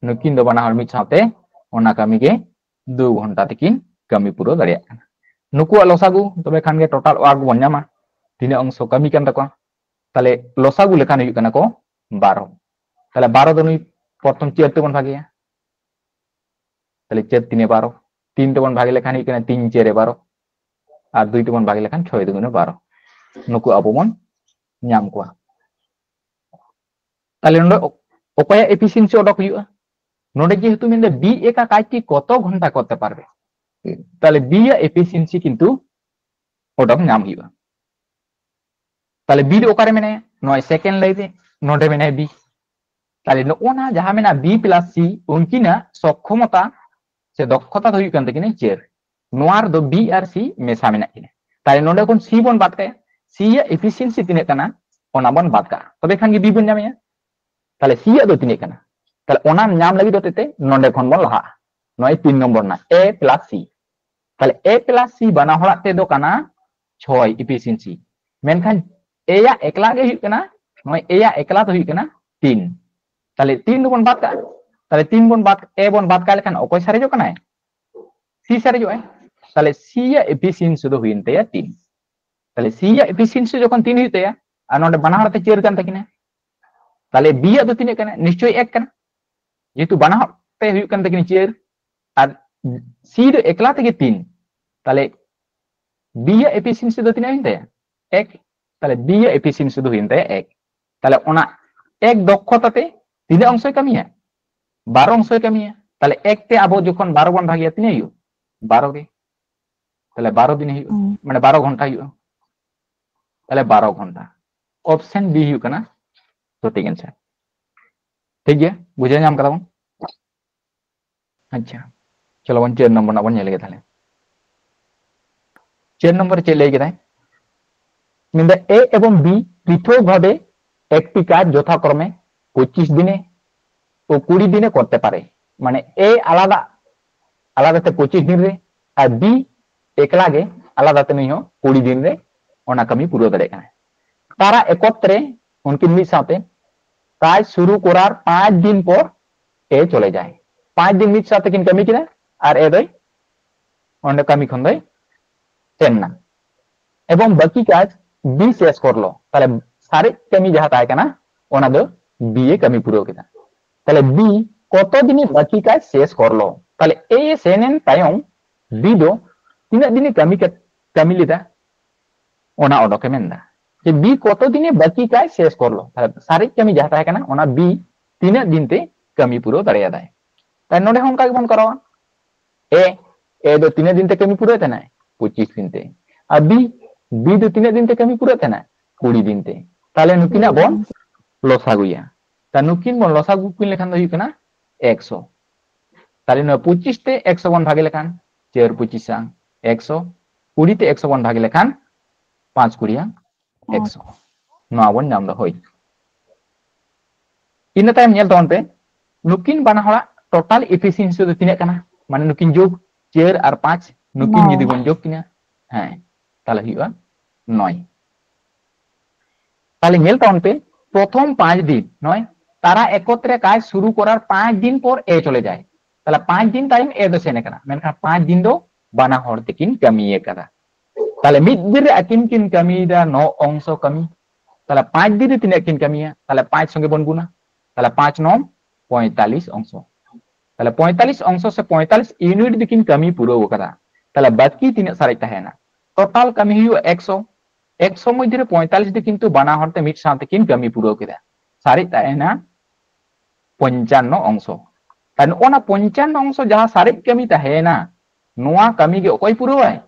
ᱱᱩᱠᱤᱱ ᱫᱚ ᱵᱟᱱᱟ ᱦᱚᱲ ᱢᱤᱫ ᱥᱟᱶᱛᱮ ᱚᱱᱟ ᱠᱟᱹᱢᱤ ᱜᱮ ᱫᱩ ᱜᱷᱚᱱᱴᱟ ᱛᱮᱠᱤᱱ ᱠᱟᱹᱢᱤ ᱯᱩᱨᱟᱹᱣ ᱫᱟᱲᱮᱭᱟᱜ ᱠᱟᱱᱟ᱾ ᱱᱩᱠᱩᱣᱟᱜ ᱞᱚᱥᱟᱜᱩ ᱛᱚᱵᱮ ᱠᱷᱟᱱ ᱜᱮ ᱴᱳᱴᱟᱞ ᱳᱣᱟᱨᱠ ᱵᱚᱱ ᱧᱟᱢᱟ, ᱛᱤᱱᱟᱹᱜ ᱚᱝᱥᱚ ᱠᱟᱹᱢᱤ ᱠᱟᱱ ᱛᱟᱠᱚᱣᱟ᱾ ᱛᱟᱦᱞᱮ ᱞᱚᱥᱟᱜᱩ ᱞᱮᱠᱷᱟᱱ ᱦᱩᱭᱩᱜ ᱠᱟᱱᱟ ᱠᱚ ᱵᱟᱨᱚ᱾ ᱛᱟᱦᱞᱮ ᱵᱟᱨᱚ ᱫᱚ ᱱᱩᱭ ᱯᱨᱚᱛᱷᱚᱢ ᱪᱟᱹᱨ ᱛᱮᱵᱚᱱ ᱵᱷᱟᱜᱮᱭᱟ, ᱛᱟᱦᱞᱮ ᱪᱟᱹᱨ ᱛᱤᱱᱮ ᱵᱟᱨᱚ, ᱛᱤᱱ ᱛᱮᱵᱚᱱ ᱵᱷᱟᱜᱮ ᱞᱮᱠᱷᱟᱱ ᱦᱩᱭᱩᱜ ᱠᱟᱱᱟ ᱛᱤᱱ ᱪᱟᱹᱨᱮ ᱵᱟᱨᱚ, ᱟᱨ ᱫᱩᱭ ᱛᱮᱵᱚᱱ ᱵᱷᱟᱜᱮ ᱞᱮᱠᱷᱟᱱ ᱪᱷᱚᱭ ᱫᱩᱜᱩᱱᱮ ᱵᱟᱨᱚ᱾ ᱱᱩᱠᱩ ᱟᱵᱚ ᱵᱚᱱ ᱧᱟᱢ ᱠᱚᱣᱟ᱾ ᱛᱟᱦᱞᱮ ᱱᱚᱰᱮ ᱚ- ᱚᱠᱚᱭᱟᱜ ᱮᱯᱷᱤᱥᱤᱭᱮᱱᱥᱤ ᱚᱰᱚᱠ ᱦᱩᱭᱩᱜᱼᱟ? ᱱᱚᱰᱮ ᱡᱮᱦᱮᱛᱩ ᱢᱮᱱᱫᱟ ᱵᱤ ᱮᱠᱟ ᱠᱟᱡᱽ ᱠᱤ ᱠᱚᱛᱚ ᱜᱷᱚᱱᱴᱟ ᱠᱚᱨᱛᱮ ᱯᱟᱨᱵᱮ, ᱛᱟᱦᱞᱮ ᱵᱤ ᱭᱟᱜ ᱮᱯᱷᱤᱥᱤᱭᱮᱱᱥᱤ ᱠᱤᱱᱛᱩ ᱚᱰᱚᱠ ᱧᱟᱢ ᱦᱩᱭᱩᱜᱼᱟ᱾ ᱛᱟᱦᱞᱮ ᱵᱤ ᱫᱚ ᱚᱠᱟᱨᱮ ᱢᱮᱱᱟᱭᱟ? ᱱᱚᱜᱼᱚᱭ ᱥᱮᱠᱮᱱᱰ ᱞᱟᱭᱤᱱ ᱨᱮ ᱱᱚᱰᱮ ᱢᱮᱱᱟᱭᱟ ᱵᱤ᱾ ᱛᱟᱦᱞᱮ ᱱᱚᱜᱼᱚ ᱱᱟ ᱡᱟᱦᱟᱸ ᱢᱮᱱᱟᱜᱼᱟ ᱵᱤ ᱯᱞᱟᱥ ᱥᱤ, ᱩᱱᱠᱤᱱᱟᱜ ᱥᱚᱠᱠᱷᱚᱢᱚᱛᱟ ᱥᱮ ᱫᱚᱠᱷᱚᱛᱟ ᱫᱚ ᱦᱩᱭᱩᱜ ᱠᱟᱱ ᱛᱟᱹᱠᱤᱱᱟ ᱪᱟᱹᱨ᱾ ᱱᱚᱣᱟ ᱨᱮᱫᱚ ᱵᱤ ᱟᱨ ᱥᱤ ᱢᱮᱥᱟ ᱢᱮᱱᱟᱜ ᱠᱤᱱᱟ᱾ ᱛᱟᱦᱞᱮ ᱱᱚᱰᱮ ᱠᱷᱚᱱ ᱥᱤ ᱵᱚᱱ ᱵᱟᱫ ᱠᱟᱭᱟ, ᱥᱤ ᱭᱟᱜ ᱮᱯᱷᱤᱥᱤᱭᱮᱱᱥᱤ ᱛᱤᱱᱟᱹᱜ ᱠᱟᱱᱟ ᱚᱱᱟ ᱵᱚᱱ ᱵᱟᱫ ᱠᱟᱜᱼᱟ, ᱛᱚᱵᱮ ᱠᱷᱟᱱ ᱜᱮ ᱵᱤ ᱵᱚᱱ ᱧᱟᱢᱮᱭᱟ᱾ ᱛᱟᱦᱞᱮ ᱥᱤ ᱭᱟᱜ ᱫᱚ ᱛᱤᱱᱟᱹᱜ ᱠᱟᱱᱟ? ᱛᱟᱦᱞᱮ ᱚᱱᱟ ᱧᱟᱢ ᱞᱟᱹᱜᱤᱫ ᱦᱚᱛᱮᱡ ᱛᱮ ᱱᱚᱰᱮ ᱠᱷᱚᱱ ᱵᱚᱱ ᱞᱟᱦᱟᱜᱼᱟ, ᱱᱚᱜᱼᱚᱭ ᱛᱤᱱ ᱱᱚᱢᱵᱚᱨ ᱨᱮᱱᱟᱜ ᱮ ᱯᱞᱟᱥ ᱥᱤ᱾ ᱛᱟᱦᱞᱮ ᱮ ᱯᱞᱟᱥ ᱥᱤ ᱵᱟᱱᱟ ᱦᱚᱲᱟᱜ ᱛᱮᱫᱚ ᱠᱟᱱᱟ ᱪᱷᱚᱭ ᱮᱯᱷᱤᱥᱤᱭᱮᱱᱥᱤ, ᱢᱮᱱᱠᱷᱟᱱ ᱮ ᱭᱟᱜ ᱮᱠᱞᱟ ᱜᱮ ᱦᱩᱭᱩᱜ ᱠᱟᱱᱟ, ᱱᱚᱜᱼᱚᱭ ᱮ ᱭᱟᱜ ᱮᱠᱞᱟ ᱫᱚ ᱦᱩᱭᱩᱜ ᱠᱟᱱᱟ ᱛᱤᱱ᱾ ᱛᱟᱦᱞᱮ ᱛᱤᱱ ᱫᱚᱵᱚᱱ ᱵᱟᱫ ᱠᱟᱜᱼᱟ, ᱛᱟᱦᱞᱮ ᱛᱤᱱ ᱵᱚᱱ ᱵᱟᱫ, ᱮ ᱵᱚᱱ ᱵᱟᱫ ᱠᱟᱜ ᱞᱮᱠᱷᱟᱱ ᱚᱠᱚᱭ ᱥᱟᱨᱮᱡᱚᱜ ᱠᱟᱱᱟᱭ? ᱥᱤ ᱥᱟᱨᱮᱡᱚᱜᱼᱟᱭ᱾ ᱛᱟᱦᱞᱮ ᱥᱤ ᱭᱟᱜ ᱮᱯᱷᱤᱥᱤᱭᱮᱱᱥᱤ ᱫᱚ ᱦᱩᱭᱮᱱ ᱛᱟᱭᱟ ᱛᱤᱱ᱾ ᱛᱟᱦᱞᱮ ᱥᱤ ᱭᱟᱜ ᱮᱯᱷᱤᱥᱤᱭᱮᱱᱥᱤ ᱡᱚᱠᱷᱚᱱ ᱛᱤᱱ ᱦᱩᱭᱩᱜ ᱛᱟᱭᱟ, ᱟᱨ ᱱᱚᱰᱮ ᱵᱟᱱᱟ ᱦᱚᱲ ᱛᱮ ᱪᱟᱹᱨ ᱠᱟᱱ ᱛᱟᱹᱠᱤᱱᱟ, ᱛᱟᱦᱞᱮ ᱵᱤ ᱭᱟᱜ ᱫᱚ ᱛᱤᱱᱟᱹᱜ ᱠᱟᱱᱟ? ᱱᱤᱥᱪᱚᱭ ᱮᱠ ᱠᱟᱱᱟ, ᱡᱮᱦᱮᱛᱩ ᱵᱟᱱᱟ ᱦᱚᱲ ᱛᱮ ᱦᱩᱭᱩᱜ ᱠᱟᱱ ᱛᱟᱹᱠᱤᱱᱟ ᱪᱟᱹᱨ, ᱟᱨ ᱥᱤ ᱫᱚ ᱮᱠᱞᱟ ᱛᱮᱜᱮ ᱛᱤᱱ᱾ ᱛᱟᱦᱞᱮ ᱵᱤ ᱭᱟᱜ ᱮᱯᱷᱤᱥᱤᱭᱮᱱᱥᱤ ᱫᱚ ᱛᱤᱱᱟᱹᱜ ᱦᱩᱭᱮᱱ ᱛᱟᱭᱟ? ᱮᱠ᱾ ᱛᱟᱦᱞᱮ B ᱭᱟᱜ efficiency ᱫᱚ ᱦᱩᱭᱮᱱ ᱛᱟᱭᱟ ᱮᱠ᱾ ᱛᱟᱦᱞᱮ ᱚᱱᱟ ᱮᱠ ᱫᱚᱠᱷᱚᱛᱟ ᱛᱮ ᱛᱤᱱᱟᱹᱜ ᱚᱝᱥᱚᱭ ᱠᱟᱹᱢᱤᱭᱟ? ᱵᱟᱨᱚ ᱚᱝᱥᱚᱭ ᱠᱟᱹᱢᱤᱭᱟ᱾ ᱛᱟᱦᱞᱮ ᱮᱠ ᱛᱮ ᱟᱵᱚ ᱡᱚᱠᱷᱚᱱ ᱵᱟᱨᱚ ᱵᱚᱱ ᱵᱷᱟᱜᱮᱭᱟ, ᱛᱤᱱᱟᱹᱜ ᱦᱩᱭᱩᱜ? ᱵᱟᱨᱚ ᱜᱮ᱾ ᱛᱟᱦᱞᱮ ᱵᱟᱨᱚ ᱫᱤᱱ ᱦᱩᱭᱩᱜᱼᱟ, ᱦᱩᱸ᱾ ᱢᱟᱱᱮ ᱵᱟᱨᱚ ᱜᱷᱚᱱᱴᱟ ᱦᱩᱭᱩᱜᱼᱟ᱾ ᱛᱟᱦᱞᱮ ᱵᱟᱨᱚ ᱜᱷᱚᱱᱴᱟ᱾ Option B ᱦᱩᱭᱩᱜ ᱠᱟᱱᱟ ᱥᱚᱴᱷᱤᱠ answer᱾ ᱴᱷᱤᱠ ᱜᱮᱭᱟ, ᱵᱩᱡᱷᱟᱹᱣ ᱧᱟᱢ ᱠᱟᱫᱟ ᱵᱚᱱ᱾ ᱟᱪᱪᱷᱟ, ᱪᱚᱞᱚ ᱵᱚᱱ ᱪᱟᱨ ᱱᱚᱢᱵᱚᱨ ᱨᱮᱱᱟᱜ ᱵᱚᱱ ᱧᱮᱞ ᱞᱮᱜᱮ ᱛᱟᱦᱞᱮ᱾ ᱪᱟᱨ ᱱᱚᱢᱵᱚᱨ ᱨᱮ ᱪᱮᱫ ᱞᱟᱹᱭ ᱠᱮᱫᱟᱭ? ᱢᱮᱱᱫᱟ A ᱮᱵᱚᱝ B পৃথক ভাবে একটি কাজ যথাক্রমে পঁচিশ দিনে ও কুড়ি দিনে করতে পারে। মানে A আলাদা, আলাদাতে পঁচিশ দিন ᱨᱮ, ᱟᱨ B ᱮᱠᱞᱟ ᱜᱮ ᱟᱞᱟᱫᱟᱛᱮ ᱱᱩᱭ ᱦᱚᱸ ᱠᱩᱲᱤ ᱫᱤᱱ ᱨᱮ ᱚᱱᱟ ᱠᱟᱹᱢᱤ ᱯᱩᱨᱟᱹᱣ ᱫᱟᱲᱮᱭᱟᱜ ᱠᱟᱱᱟᱭ᱾ ᱛᱟᱨᱟ ᱮᱠᱚᱛᱨᱮ ᱩᱱᱠᱤᱱ ᱢᱤᱫ ᱥᱟᱶᱛᱮ ᱠᱟᱡᱽ ᱥᱩᱨᱩ ᱠᱚᱨᱟᱨ ᱯᱟᱸᱪ ᱫᱤᱱ ᱯᱚᱨ A ᱪᱚᱞᱮ ᱡᱟᱭ᱾ ᱯᱟᱸᱪ ᱫᱤᱱ ᱢᱤᱫ ᱥᱟᱶᱛᱮ ᱠᱤᱱ ᱠᱟᱹᱢᱤ ᱠᱮᱫᱟ ᱟᱨ A ᱫᱚᱭ ᱚᱸᱰᱮ ᱠᱟᱹᱢᱤ ᱠᱷᱚᱱ ᱫᱚᱭ ᱥᱮᱱ ᱮᱱᱟ᱾ ᱮᱵᱚᱝ ᱵᱟᱹᱠᱤ ᱠᱟᱡᱽ B শেষ করলো, ᱛᱟᱦᱞᱮ ᱥᱟᱨᱮᱡ ᱠᱟᱹᱢᱤ ᱡᱟᱦᱟᱸ ᱛᱟᱦᱮᱸ ᱠᱟᱱᱟ ᱚᱱᱟ ᱫᱚ B ᱮ ᱠᱟᱹᱢᱤ ᱯᱩᱨᱟᱹᱣ ᱠᱮᱫᱟ᱾ ᱛᱟᱦᱞᱮ B কত দিনে বাকি কাজ শেষ করলো, ᱛᱟᱦᱞᱮ A ᱮ ᱥᱮᱱ ᱮᱱ ᱛᱟᱭᱚᱢ B ᱫᱚ ᱛᱤᱱᱟᱹᱜ ᱫᱤᱱᱮ ᱠᱟᱹᱢᱤ ᱠᱟᱛ-, ᱠᱟᱹᱢᱤ ᱞᱮᱫᱟ ᱚᱱᱟ ᱚᱰᱚᱠᱮ ᱢᱮᱱᱫᱟ᱾ ᱡᱮ B কত দিনে বাকি কাজ শেষ করলো, ᱛᱟᱦᱞᱮ ᱥᱟᱨᱮᱡ ᱠᱟᱹᱢᱤ ᱡᱟᱦᱟᱸ ᱛᱟᱦᱮᱸ ᱠᱟᱱᱟ ᱚᱱᱟ B ᱛᱤᱱᱟᱹᱜ ᱫᱤᱱ ᱛᱮ ᱠᱟᱹᱢᱤ ᱯᱩᱨᱟᱹᱣ ᱫᱟᱲᱮᱭᱟᱫᱟᱭ᱾ ᱛᱟᱦᱞᱮ ᱱᱚᱰᱮ ᱦᱚᱸ ᱚᱱᱠᱟ ᱜᱮᱵᱚᱱ ᱠᱚᱨᱟᱣᱟ᱾ A, A ᱫᱚ ᱛᱤᱱᱟᱹᱜ ᱫᱤᱱ ᱛᱮ ᱠᱟᱹᱢᱤ ᱯᱩᱨᱟᱹᱣ ᱛᱟᱦᱮᱱᱟᱭ? ᱯᱚᱸᱪᱤᱥ ᱫᱤᱱ ᱛᱮ᱾ ᱟᱨ B, B ᱫᱚ ᱛᱤᱱᱟᱹᱜ ᱫᱤᱱ ᱛᱮ ᱠᱟᱹᱢᱤ ᱯᱩᱨᱟᱹᱣ ᱛᱟᱦᱮᱱᱟᱭ? ᱠᱩᱲᱤ ᱫᱤᱱ ᱛᱮ᱾ ᱛᱟᱦᱞᱮ ᱱᱩᱠᱤᱱᱟᱜ ᱵᱚᱱ ᱞᱚᱥᱟᱜᱩᱭᱟ᱾ ᱛᱟ ᱱᱩᱠᱤᱱ ᱵᱚᱱ ᱞᱚᱥᱟᱜᱩ ᱠᱤᱱ ᱞᱮᱠᱷᱟᱱ ᱫᱚ ᱦᱩᱭᱩᱜ ᱠᱟᱱᱟ ᱮᱠᱥᱚ᱾ ᱛᱟᱦᱞᱮ ᱱᱚᱣᱟ ᱯᱚᱸᱪᱤᱥ ᱛᱮ ᱮᱠᱥᱚ ᱵᱚᱱ ᱵᱷᱟᱜᱮ ᱞᱮᱠᱷᱟᱱ, ᱪᱟᱹᱨ ᱯᱚᱸᱪᱤᱥᱟ ᱮᱠᱥᱚ, ᱠᱩᱲᱤ ᱛᱮ ᱮᱠᱥᱚ ᱵᱚᱱ ᱵᱷᱟᱜᱮ ᱞᱮᱠᱷᱟᱱ ᱯᱟᱸᱪ ᱠᱩᱲᱤᱭᱟ ᱮᱠᱥᱚ᱾ ᱱᱚᱣᱟ ᱵᱚᱱ ᱧᱟᱢ ᱮᱫᱟ, ᱦᱳᱭ᱾ ᱤᱱᱟᱹ ᱛᱟᱭᱚᱢ ᱧᱮᱞ ᱛᱟᱵᱚᱱ ᱯᱮ, ᱱᱩᱠᱤᱱ ᱵᱟᱱᱟ ᱦᱚᱲᱟᱜ total efficiency ᱫᱚ ᱛᱤᱱᱟᱹᱜ ᱠᱟᱱᱟ? ᱢᱟᱱᱮ ᱱᱩᱠᱤᱱ ᱡᱳᱜᱽ, ᱪᱟᱹᱨ ᱟᱨ ᱯᱟᱸᱪ, ᱱᱩᱠᱤᱱ ᱱᱚᱭ᱾ ᱡᱩᱫᱤ ᱵᱚᱱ ᱡᱳᱜᱽ ᱠᱤᱱᱟ, ᱦᱮᱸ, ᱛᱟᱦᱞᱮ ᱦᱩᱭᱩᱜᱼᱟ ᱱᱚᱭ᱾ ᱛᱟᱦᱞᱮ ᱧᱮᱞ ᱛᱟᱵᱚᱱ ᱯᱮ, ᱯᱨᱚᱛᱷᱚᱢ ᱯᱟᱸᱪ ᱫᱤᱱ, ᱱᱚᱭ, ᱛᱟᱨᱟ ᱮᱠᱚᱛᱨᱮ ᱠᱟᱡᱽ ᱥᱩᱨᱩ ᱠᱚᱨᱟᱨ ᱯᱟᱸᱪ ᱫᱤᱱ ᱯᱚᱨ A ᱪᱚᱞᱮ ᱡᱟᱭ᱾ ᱛᱟᱦᱞᱮ ᱯᱟᱸᱪ ᱫᱤᱱ ᱛᱟᱭᱚᱢ A ᱫᱚ ᱥᱮᱱ ᱟᱠᱟᱱᱟ, ᱢᱮᱱᱠᱷᱟᱱ ᱯᱟᱸᱪ ᱫᱤᱱ ᱫᱚ ᱵᱟᱱᱟ ᱦᱚᱲ ᱛᱮᱠᱤᱱ ᱠᱟᱹᱢᱤ ᱟᱠᱟᱫᱟ᱾ ᱛᱟᱦᱞᱮ ᱢᱤᱫ ᱫᱤᱱ ᱨᱮ ᱟᱹᱠᱤᱱ ᱠᱤᱱ ᱠᱟᱹᱢᱤᱭᱮᱫᱟ ᱱᱚ ᱚᱝᱥᱚ ᱠᱟᱹᱢᱤ᱾ ᱛᱟᱦᱞᱮ ᱯᱟᱸᱪ ᱫᱤᱱ ᱨᱮ ᱛᱤᱱᱟᱹᱜ ᱠᱤᱱ ᱠᱟᱹᱢᱤᱭᱟ? ᱛᱟᱦᱞᱮ ᱯᱟᱸᱪ ᱥᱚᱸᱜᱮ ᱵᱚᱱ ᱜᱩᱱᱟ᱾ ᱛᱟᱦᱞᱮ ᱯᱟᱸᱪ ᱱᱚᱢ ᱯᱚᱸᱭᱛᱟᱞᱤᱥ ᱚᱝᱥᱚ᱾ ᱛᱟᱦᱞᱮ ᱯᱚᱸᱭᱛᱟᱞᱤᱥ ᱚᱝᱥᱚ ᱥᱮ ᱯᱚᱸᱭᱛᱟᱞᱤᱥ unit ᱫᱚᱠᱤᱱ ᱠᱟᱹᱢᱤ ᱯᱩᱨᱟᱹᱣ ᱟᱠᱟᱫᱟ᱾ ᱛᱟᱦᱞᱮ ᱵᱟᱹᱠᱤ ᱛᱤᱱᱟᱹᱜ ᱥᱟᱨᱮᱡ ᱛᱟᱦᱮᱸᱭᱮᱱᱟ? Total ᱠᱟᱹᱢᱤ ᱦᱩᱭᱩᱜᱼᱟ ᱮᱠᱥᱚ᱾ ᱮᱠᱥᱚ ᱢᱚᱫᱽᱫᱷᱮ ᱨᱮ ᱯᱚᱸᱭᱛᱟᱞᱤᱥ ᱫᱚ ᱠᱤᱱᱛᱩ ᱵᱟᱱᱟ ᱦᱚᱲ ᱛᱮ ᱢᱤᱫ ᱥᱟᱶ ᱛᱮᱠᱤᱱ ᱠᱟᱹᱢᱤ ᱯᱩᱨᱟᱹᱣ ᱠᱮᱫᱟ᱾ ᱥᱟᱨᱮᱡ ᱛᱟᱦᱮᱸᱭᱮᱱᱟ ᱯᱚᱧᱪᱟᱱᱱᱚ ᱚᱝᱥᱚ᱾ ᱟᱨ ᱱᱚᱜᱼᱚ ᱱᱟ ᱯᱚᱧᱪᱟᱱᱱᱚ ᱚᱝᱥᱚ ᱡᱟᱦᱟᱸ ᱥᱟᱨᱮᱡ ᱠᱟᱹᱢᱤ ᱛᱟᱦᱮᱸᱭᱮᱱᱟ, ᱱᱚᱣᱟ ᱠᱟᱹᱢᱤ ᱜᱮ ᱚᱠᱚᱭ ᱯᱩᱨᱟᱹᱣᱟᱭ?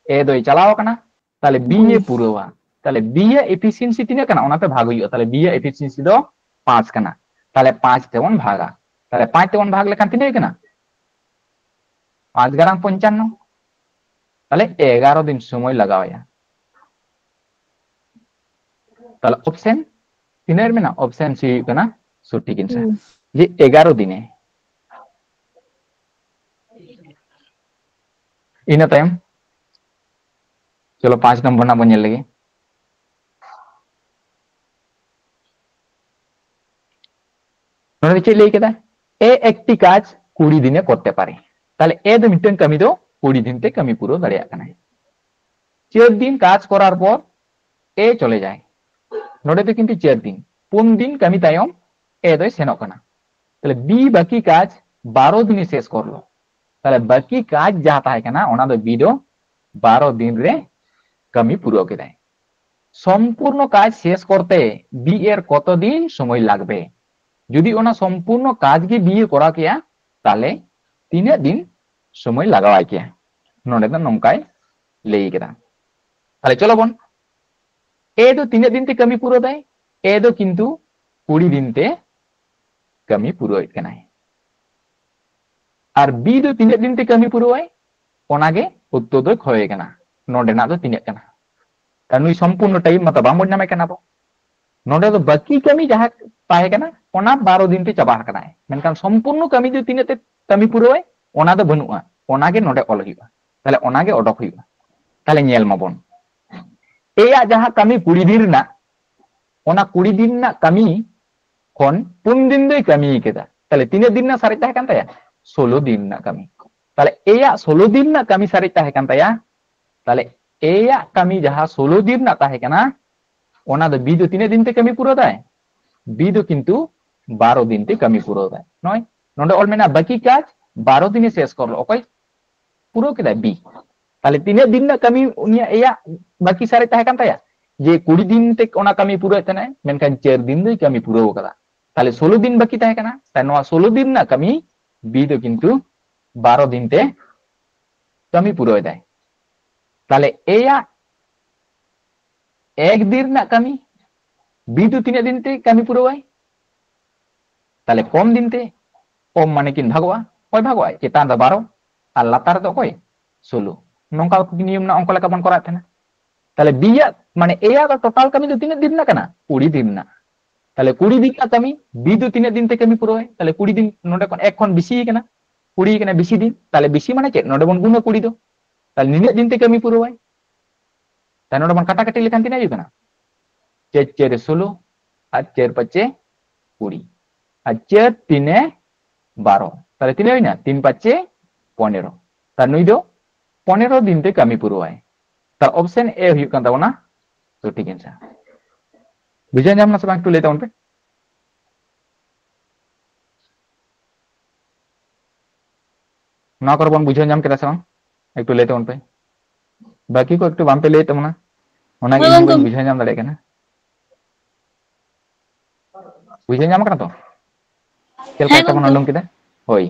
ᱮ ᱫᱚᱭ ᱪᱟᱞᱟᱣ ᱟᱠᱟᱱᱟ, ᱛᱟᱦᱞᱮ ᱵᱤ ᱮ ᱯᱩᱨᱟᱹᱣᱟ᱾ ᱛᱟᱦᱞᱮ ᱵᱤ ᱭᱟᱜ ᱮᱯᱷᱤᱥᱤᱭᱮᱱᱥᱤ ᱛᱤᱱᱟᱹᱜ ᱠᱟᱱᱟ? ᱚᱱᱟᱛᱮ ᱵᱷᱟᱜᱽ ᱦᱩᱭᱩᱜᱼᱟ᱾ ᱛᱟᱦᱞᱮ ᱵᱤ ᱭᱟᱜ ᱮᱯᱷᱤᱥᱤᱭᱮᱱᱥᱤ ᱫᱚ ᱯᱟᱸᱪ ᱠᱟᱱᱟ᱾ ᱛᱟᱦᱞᱮ ᱯᱟᱸᱪ ᱛᱮᱵᱚᱱ ᱵᱷᱟᱜᱟ᱾ ᱛᱟᱦᱞᱮ ᱯᱟᱸᱪ ᱛᱮᱵᱚᱱ ᱵᱷᱟᱜᱽ ᱞᱮᱠᱷᱟᱱ ᱛᱤᱱᱟᱹᱜ ᱦᱩᱭᱩᱜ ᱠᱟᱱᱟ? ᱯᱟᱸᱪ ᱜᱟᱨᱟᱝ ᱯᱚᱧᱪᱟᱱᱱᱚ᱾ ᱛᱟᱦᱞᱮ ᱮᱜᱟᱨᱚ ᱫᱤᱱ ᱥᱚᱢᱚᱭ ᱞᱟᱜᱟᱣ ᱟᱭᱟ᱾ ᱛᱟᱦᱞᱮ ᱚᱯᱥᱮᱱ ᱛᱤᱱᱟᱹᱜ ᱨᱮ ᱢᱮᱱᱟᱜᱼᱟ? ᱚᱯᱥᱮᱱ ᱥᱤ ᱦᱩᱭᱩᱜ ᱠᱟᱱᱟ ᱥᱚᱴᱷᱤᱠ ᱮᱱᱥᱟᱨ, ᱦᱩᱸ᱾ ᱡᱮ ᱮᱜᱟᱨᱚ ᱫᱤᱱᱮ᱾ ᱤᱱᱟᱹ ᱛᱟᱭᱚᱢ ᱪᱚᱞᱚ ᱯᱟᱸᱪ ᱱᱚᱢᱵᱚᱨ ᱨᱮᱱᱟᱜ ᱵᱚᱱ ᱧᱮᱞ ᱞᱮᱜᱮ᱾ ᱱᱚᱰᱮ ᱫᱚ ᱪᱮᱫ ᱞᱟᱹᱭ ᱠᱮᱫᱟ? এ একটি কাজ কুড়ি দিনে করতে পারে। তাহলে এ ᱫᱚ ᱢᱤᱫᱴᱟᱝ ᱠᱟᱹᱢᱤ ᱫᱚ ᱠᱩᱲᱤ ᱫᱤᱱ ᱛᱮ ᱠᱟᱹᱢᱤ ᱯᱩᱨᱟᱹᱣ ᱫᱟᱲᱮᱭᱟᱜ ᱠᱟᱱᱟᱭ᱾ ᱪᱟᱨ ᱫᱤᱱ ᱠᱟᱡᱽ ᱠᱚᱨᱟᱨ ᱯᱚᱨ এ চলে যায়। ᱱᱚᱰᱮ ᱫᱚ ᱠᱤᱱᱛᱩ ᱪᱟᱨ ᱫᱤᱱ, ᱯᱩᱱ ᱫᱤᱱ ᱠᱟᱹᱢᱤ ᱛᱟᱭᱚᱢ ᱮ ᱫᱚᱭ ᱥᱮᱱᱚᱜ ᱠᱟᱱᱟ᱾ ᱛᱟᱦᱞᱮ ᱵᱤ ᱵᱟᱠᱤ ᱠᱟᱡᱽ ᱵᱟᱨᱚ ᱫᱤᱱᱮ শেষ করলো। ᱛᱟᱦᱞᱮ ᱵᱟᱠᱤ ᱠᱟᱡᱽ ᱡᱟᱦᱟᱸ ᱛᱟᱦᱮᱸ ᱠᱟᱱᱟ ᱚᱱᱟ ᱫᱚ ᱵᱤ ᱫᱚ ᱵᱟᱨᱚ ᱫᱤᱱ ᱨᱮ ᱠᱟᱹᱢᱤ ᱯᱩᱨᱟᱹᱣ ᱠᱮᱫᱟᱭ᱾ সম্পূর্ণ কাজ শেষ করতে বি এর কত দিন সময় লাগবে? ᱡᱩᱫᱤ ᱚᱱᱟ ᱥᱚᱢᱯᱩᱨᱱᱚ ᱠᱟᱡᱽ ᱜᱮ ᱵᱤ ᱮ ᱠᱚᱨᱟᱣ ᱠᱮᱭᱟ, ᱛᱟᱦᱞᱮ ᱛᱤᱱᱟᱹᱜ ᱫᱤᱱ ᱥᱚᱢᱚᱭ ᱞᱟᱜᱟᱣᱟᱭ ᱠᱮᱭᱟ? ᱱᱚᱰᱮ ᱫᱚ ᱱᱚᱝᱠᱟᱭ ᱞᱟᱹᱭ ᱠᱮᱫᱟ᱾ ᱛᱟᱦᱞᱮ ᱪᱚᱞᱚ ᱵᱚᱱ, ᱮ ᱫᱚ ᱛᱤᱱᱟᱹᱜ ᱫᱤᱱ ᱛᱮ ᱠᱟᱹᱢᱤ ᱯᱩᱨᱟᱹᱣ ᱫᱟᱭ? ᱮ ᱫᱚ ᱠᱤᱱᱛᱩ ᱠᱩᱲᱤ ᱫᱤᱱ ᱛᱮ ᱠᱟᱹᱢᱤ ᱯᱩᱨᱟᱹᱣᱮᱫ ᱠᱟᱱᱟᱭ᱾ ᱟᱨ ᱵᱤ ᱫᱚ ᱛᱤᱱᱟᱹᱜ ᱫᱤᱱ ᱛᱮ ᱠᱟᱹᱢᱤ ᱯᱩᱨᱟᱹᱣᱟᱭ? ᱚᱱᱟᱜᱮ ᱩᱛᱛᱚᱨ ᱫᱚᱭ ᱠᱷᱚᱭ ᱠᱟᱱᱟ, ᱱᱚᱰᱮᱱᱟᱜ ᱫᱚ ᱛᱤᱱᱟᱹᱜ ᱠᱟᱱᱟ? ᱠᱟᱨᱚᱱ ᱱᱩᱭ ᱥᱚᱢᱯᱩᱨᱱᱚ ᱴᱟᱭᱤᱢ ᱢᱟᱛᱚ ᱵᱟᱝᱵᱚᱱ ᱧᱟᱢᱮ ᱠᱟᱱᱟ ᱵᱚ᱾ ᱱᱚᱰᱮ ᱫᱚ ᱵᱟᱹᱠᱤ ᱠᱟᱹᱢᱤ ᱡᱟᱦᱟᱸ ᱛᱟᱦᱮᱸ ᱠᱟᱱᱟ, ᱚᱱᱟ ᱵᱟᱨᱚ ᱫᱤᱱ ᱛᱮ ᱪᱟᱵᱟ ᱟᱠᱟᱱᱟᱭ, ᱢᱮᱱᱠᱷᱟᱱ ᱥᱚᱢᱯᱩᱨᱱᱚ ᱠᱟᱹᱢᱤ ᱫᱚ ᱛᱤᱱᱟᱹᱜ ᱛᱮ ᱠᱟᱹᱢᱤ ᱯᱩᱨᱟᱹᱣᱟᱭ? ᱚᱱᱟ ᱫᱚ ᱵᱟᱹᱱᱩᱜᱼᱟ, ᱚᱱᱟᱜᱮ ᱱᱚᱰᱮ ᱚᱞ ᱦᱩᱭᱩᱜᱼᱟ᱾ ᱛᱟᱦᱞᱮ ᱚᱱᱟᱜᱮ ᱚᱰᱚᱠ ᱦᱩᱭᱩᱜᱼᱟ᱾ ᱛᱟᱦᱞᱮ ᱧᱮᱞ ᱢᱟᱵᱚᱱ, ᱮᱭᱟᱜ ᱡᱟᱦᱟᱸ ᱠᱟᱹᱢᱤ ᱠᱩᱲᱤ ᱫᱤᱱ ᱨᱮᱱᱟᱜ, ᱚᱱᱟ ᱠᱩᱲᱤ ᱫᱤᱱ ᱨᱮᱱᱟᱜ ᱠᱟᱹᱢᱤ ᱠᱷᱚᱱ ᱯᱩᱱ ᱫᱤᱱ ᱫᱚᱭ ᱠᱟᱹᱢᱤ ᱠᱮᱫᱟ᱾ ᱛᱟᱦᱞᱮ ᱛᱤᱱᱟᱹᱜ ᱫᱤᱱ ᱨᱮᱱᱟᱜ ᱥᱟᱨᱮᱡ ᱛᱟᱦᱮᱸ ᱠᱟᱱ ᱛᱟᱭᱟ? ᱥᱳᱞᱳ ᱫᱤᱱ ᱨᱮᱱᱟᱜ ᱠᱟᱹᱢᱤ᱾ ᱛᱟᱦᱞᱮ ᱮᱭᱟᱜ ᱥᱳᱞᱳ ᱫᱤᱱ ᱨᱮᱱᱟᱜ ᱠᱟᱹᱢᱤ ᱥᱟᱨᱮᱡ ᱛᱟᱦᱮᱸ ᱠᱟᱱ ᱛᱟᱭᱟ᱾ ᱛᱟᱦᱞᱮ ᱮᱭᱟᱜ ᱠᱟᱹᱢᱤ ᱡᱟᱦᱟᱸ ᱥᱳᱞᱳ ᱫᱤᱱ ᱨᱮᱱᱟᱜ ᱛᱟᱦᱮᱸ ᱠᱟᱱᱟ, ᱚᱱᱟ ᱫᱚ ᱵᱤ ᱫᱚ ᱛᱤᱱᱟᱹᱜ ᱫᱤᱱ ᱛᱮ ᱠᱟᱹᱢᱤ ᱯᱩᱨᱟᱹᱣ ᱫᱟᱭ? ᱵᱤ ᱫᱚ ᱠᱤᱱᱛᱩ ᱵᱟᱨᱚ ᱫᱤᱱ ᱛᱮ ᱠᱟᱹᱢᱤ ᱯᱩᱨᱟᱹᱣ ᱫᱟᱭ᱾ ᱱᱚᱜᱼᱚᱭ ᱱᱚᱰᱮ ᱚᱞ ᱢᱮᱱᱟᱜᱼᱟ, ᱵᱟᱠᱤ ᱠᱟᱡᱽ ᱵᱟᱨᱚ ᱫᱤᱱᱮ ᱥᱮᱥ ᱠᱚᱨᱞᱚ᱾ ᱚᱠᱚᱭ ᱯᱩᱨᱟᱹᱣ ᱠᱮᱫᱟᱭ? ᱵᱤ᱾ ᱛᱟᱦᱞᱮ ᱛᱤᱱᱟᱹᱜ ᱫᱤᱱ ᱨᱮᱱᱟᱜ ᱠᱟᱹᱢᱤ ᱩᱱᱤᱭᱟᱜ ᱮᱭᱟᱜ ᱵᱟᱹᱠᱤ ᱥᱟᱨᱮᱡ ᱛᱟᱦᱮᱸ ᱠᱟᱱ ᱛᱟᱭᱟ? ᱡᱮ ᱠᱩᱲᱤ ᱫᱤᱱ ᱛᱮ ᱚᱱᱟ ᱠᱟᱹᱢᱤ ᱯᱩᱨᱟᱹᱣᱮᱫ ᱛᱟᱦᱮᱱᱟᱭ, ᱢᱮᱱᱠᱷᱟᱱ ᱪᱟᱨ ᱫᱤᱱ ᱫᱚᱭ ᱠᱟᱹᱢᱤ ᱯᱩᱨᱟᱹᱣ ᱠᱟᱫᱟ᱾ ᱛᱟᱦᱞᱮ ᱥᱳᱞᱳ ᱫᱤᱱ ᱵᱟᱹᱠᱤ ᱛᱟᱦᱮᱸ ᱠᱟᱱᱟ᱾ ᱛᱟᱦᱞᱮ ᱱᱚᱣᱟ ᱥᱳᱞᱳ ᱫᱤᱱ ᱨᱮᱱᱟᱜ ᱠᱟᱹᱢᱤ ᱵᱤ ᱫᱚ ᱠᱤᱱᱛᱩ ᱵᱟᱨᱚ ᱫᱤᱱ ᱛᱮ ᱠᱟᱹᱢᱤ ᱯᱩᱨᱟᱹᱣ ᱮᱫᱟᱭ᱾ ᱛᱟᱦᱞᱮ ᱮᱭᱟᱜ ᱮᱠ ᱫᱤᱱ ᱨᱮᱱᱟᱜ ᱠᱟᱹᱢᱤ ᱵᱤ ᱫᱚ ᱛᱤᱱᱟᱹᱜ ᱫᱤᱱ ᱛᱮ ᱠᱟᱹᱢᱤ ᱯᱩᱨᱟᱹᱣᱟᱭ? ᱛᱟᱦᱞᱮ ᱠᱚᱢ ᱫᱤᱱ ᱛᱮ, ᱠᱚᱢ ᱢᱟᱱᱮ ᱠᱤᱱ ᱵᱷᱟᱜᱚᱜᱼᱟ, ᱚᱠᱚᱭ ᱵᱷᱟᱜᱚᱜᱼᱟᱭ? ᱪᱮᱛᱟᱱ ᱫᱚ ᱵᱟᱨᱚ ᱟᱨ ᱞᱟᱛᱟᱨ ᱨᱮᱫᱚ ᱚᱠᱚᱭ? ᱥᱳᱞᱳ᱾ ᱱᱚᱝᱠᱟ ᱱᱤᱭᱚᱢ ᱨᱮᱱᱟᱜ ᱚᱝᱠᱚ ᱞᱮᱠᱟ ᱵᱚᱱ ᱠᱚᱨᱟᱣᱮᱫ ᱛᱟᱦᱮᱱᱟ᱾ ᱛᱟᱦᱞᱮ ᱵᱤ ᱭᱟᱜ ᱢᱟᱱᱮ ᱮ ᱭᱟᱜ ᱫᱚ ᱴᱳᱴᱟᱞ ᱠᱟᱹᱢᱤ ᱫᱚ ᱛᱤᱱᱟᱹᱜ ᱫᱤᱱ ᱨᱮᱱᱟᱜ ᱠᱟᱱᱟ? ᱠᱩᱲᱤ ᱫᱤᱱ ᱨᱮᱱᱟᱜ᱾ ᱛᱟᱦᱞᱮ ᱠᱩᱲᱤ ᱫᱤᱱ ᱨᱮᱱᱟᱜ ᱠᱟᱹᱢᱤ ᱵᱤ ᱫᱚ ᱛᱤᱱᱟᱹᱜ ᱫᱤᱱ ᱛᱮ ᱠᱟᱹᱢᱤ ᱯᱩᱨᱟᱹᱣᱟᱭ? ᱛᱟᱦᱞᱮ ᱠᱩᱲᱤ ᱫᱤᱱ ᱱᱚᱰᱮ ᱠᱷᱚᱱ ᱮᱠ ᱠᱷᱚᱱ ᱵᱤᱥᱤ ᱠᱟᱱᱟ, ᱠᱩᱲᱤ ᱠᱟᱱᱟ ᱵᱤᱥᱤ ᱫᱤᱱ, ᱛᱟᱦᱞᱮ ᱵᱤᱥᱤ ᱢᱟᱱᱮ ᱪᱮᱫ? ᱱᱚᱰᱮ ᱵᱚᱱ ᱜᱩᱱᱟ ᱠᱩᱲᱤ ᱫᱚ, ᱛᱟᱦᱞᱮ ᱱᱤᱱᱟᱹᱜ ᱫᱤᱱ ᱛᱮ ᱠᱟᱹᱢᱤ ᱯᱩᱨᱟᱹᱣᱟᱭ᱾ ᱛᱟᱦᱞᱮ ᱱᱚᱰᱮ ᱵᱚᱱ ᱠᱟᱴᱟᱠᱟᱴᱤ ᱞᱮᱠᱷᱟᱱ ᱛᱤᱱᱟᱹᱜ ᱦᱩᱭᱩᱜ ᱠᱟᱱᱟ? ᱪᱟᱨ ᱪᱟᱨᱮ ᱥᱳᱞᱳ ᱟᱨ ᱪᱟᱨ ᱯᱟᱸᱪᱮ ᱠᱩᱲᱤ ᱟᱨ ᱪᱟᱨ ᱛᱤᱱᱮ ᱵᱟᱨᱚ᱾ ᱛᱟᱦᱞᱮ ᱛᱤᱱᱟᱹᱜ ᱦᱩᱭᱱᱟ? ᱛᱤᱱ ᱯᱟᱸᱪᱮ ᱯᱚᱱᱮᱨᱚ᱾ ᱛᱟᱦᱞᱮ ᱱᱩᱭ ᱫᱚ ᱯᱚᱱᱮᱨᱚ ᱫᱤᱱ ᱛᱮ ᱠᱟᱹᱢᱤ ᱯᱩᱨᱟᱹᱣᱟᱭ᱾ ᱛᱟᱦᱞᱮ ᱚᱯᱥᱮᱱ ᱮ ᱦᱩᱭᱩᱜ ᱠᱟᱱ ᱛᱟᱵᱚᱱᱟ ᱥᱚᱴᱷᱤᱠ ᱮᱱᱥᱟᱨ᱾ ᱵᱩᱡᱷᱟᱹᱣ ᱧᱟᱢ ᱱᱟ ᱥᱮ ᱵᱟᱝ? ᱮᱠᱴᱩ ᱞᱟᱹᱭ ᱛᱟᱵᱚᱱ ᱯᱮ᱾ ᱱᱚᱣᱟ ᱠᱚᱨᱮ ᱵᱚᱱ ᱵᱩᱡᱷᱟᱹᱣ ᱧᱟᱢ ᱠᱮᱫᱟ ᱥᱮ ᱵᱟᱝ? ᱮᱠᱴᱩ ᱞᱟᱹᱭ ᱛᱟᱵᱚᱱ ᱯᱮ᱾ ᱵᱟᱹᱠᱤ ᱠᱚ ᱮᱠᱴᱩ ᱵᱟᱝ ᱯᱮ ᱞᱟᱹᱭᱮᱫ ᱛᱟᱵᱚᱱᱟ, ᱚᱱᱟ ᱜᱮ ᱦᱮᱸ ᱤᱧ ᱦᱚᱸ ᱵᱟᱹᱧ ᱜᱚᱢᱠᱮ᱾ ᱵᱩᱡᱷᱟᱹᱣ ᱧᱟᱢ ᱫᱟᱲᱮᱭᱟᱜ ᱠᱟᱱᱟ᱾ ᱵᱩᱡᱷᱟᱹᱣ ᱧᱟᱢ ᱠᱟᱱᱟ ᱛᱚ? ᱪᱮᱫ ᱞᱮᱠᱟ ᱦᱮᱸ ᱮᱠᱴᱟ ᱵᱚᱱ ᱜᱚᱢᱠᱮ᱾ ᱩᱰᱩᱝ ᱠᱮᱫᱟ? ᱦᱳᱭ,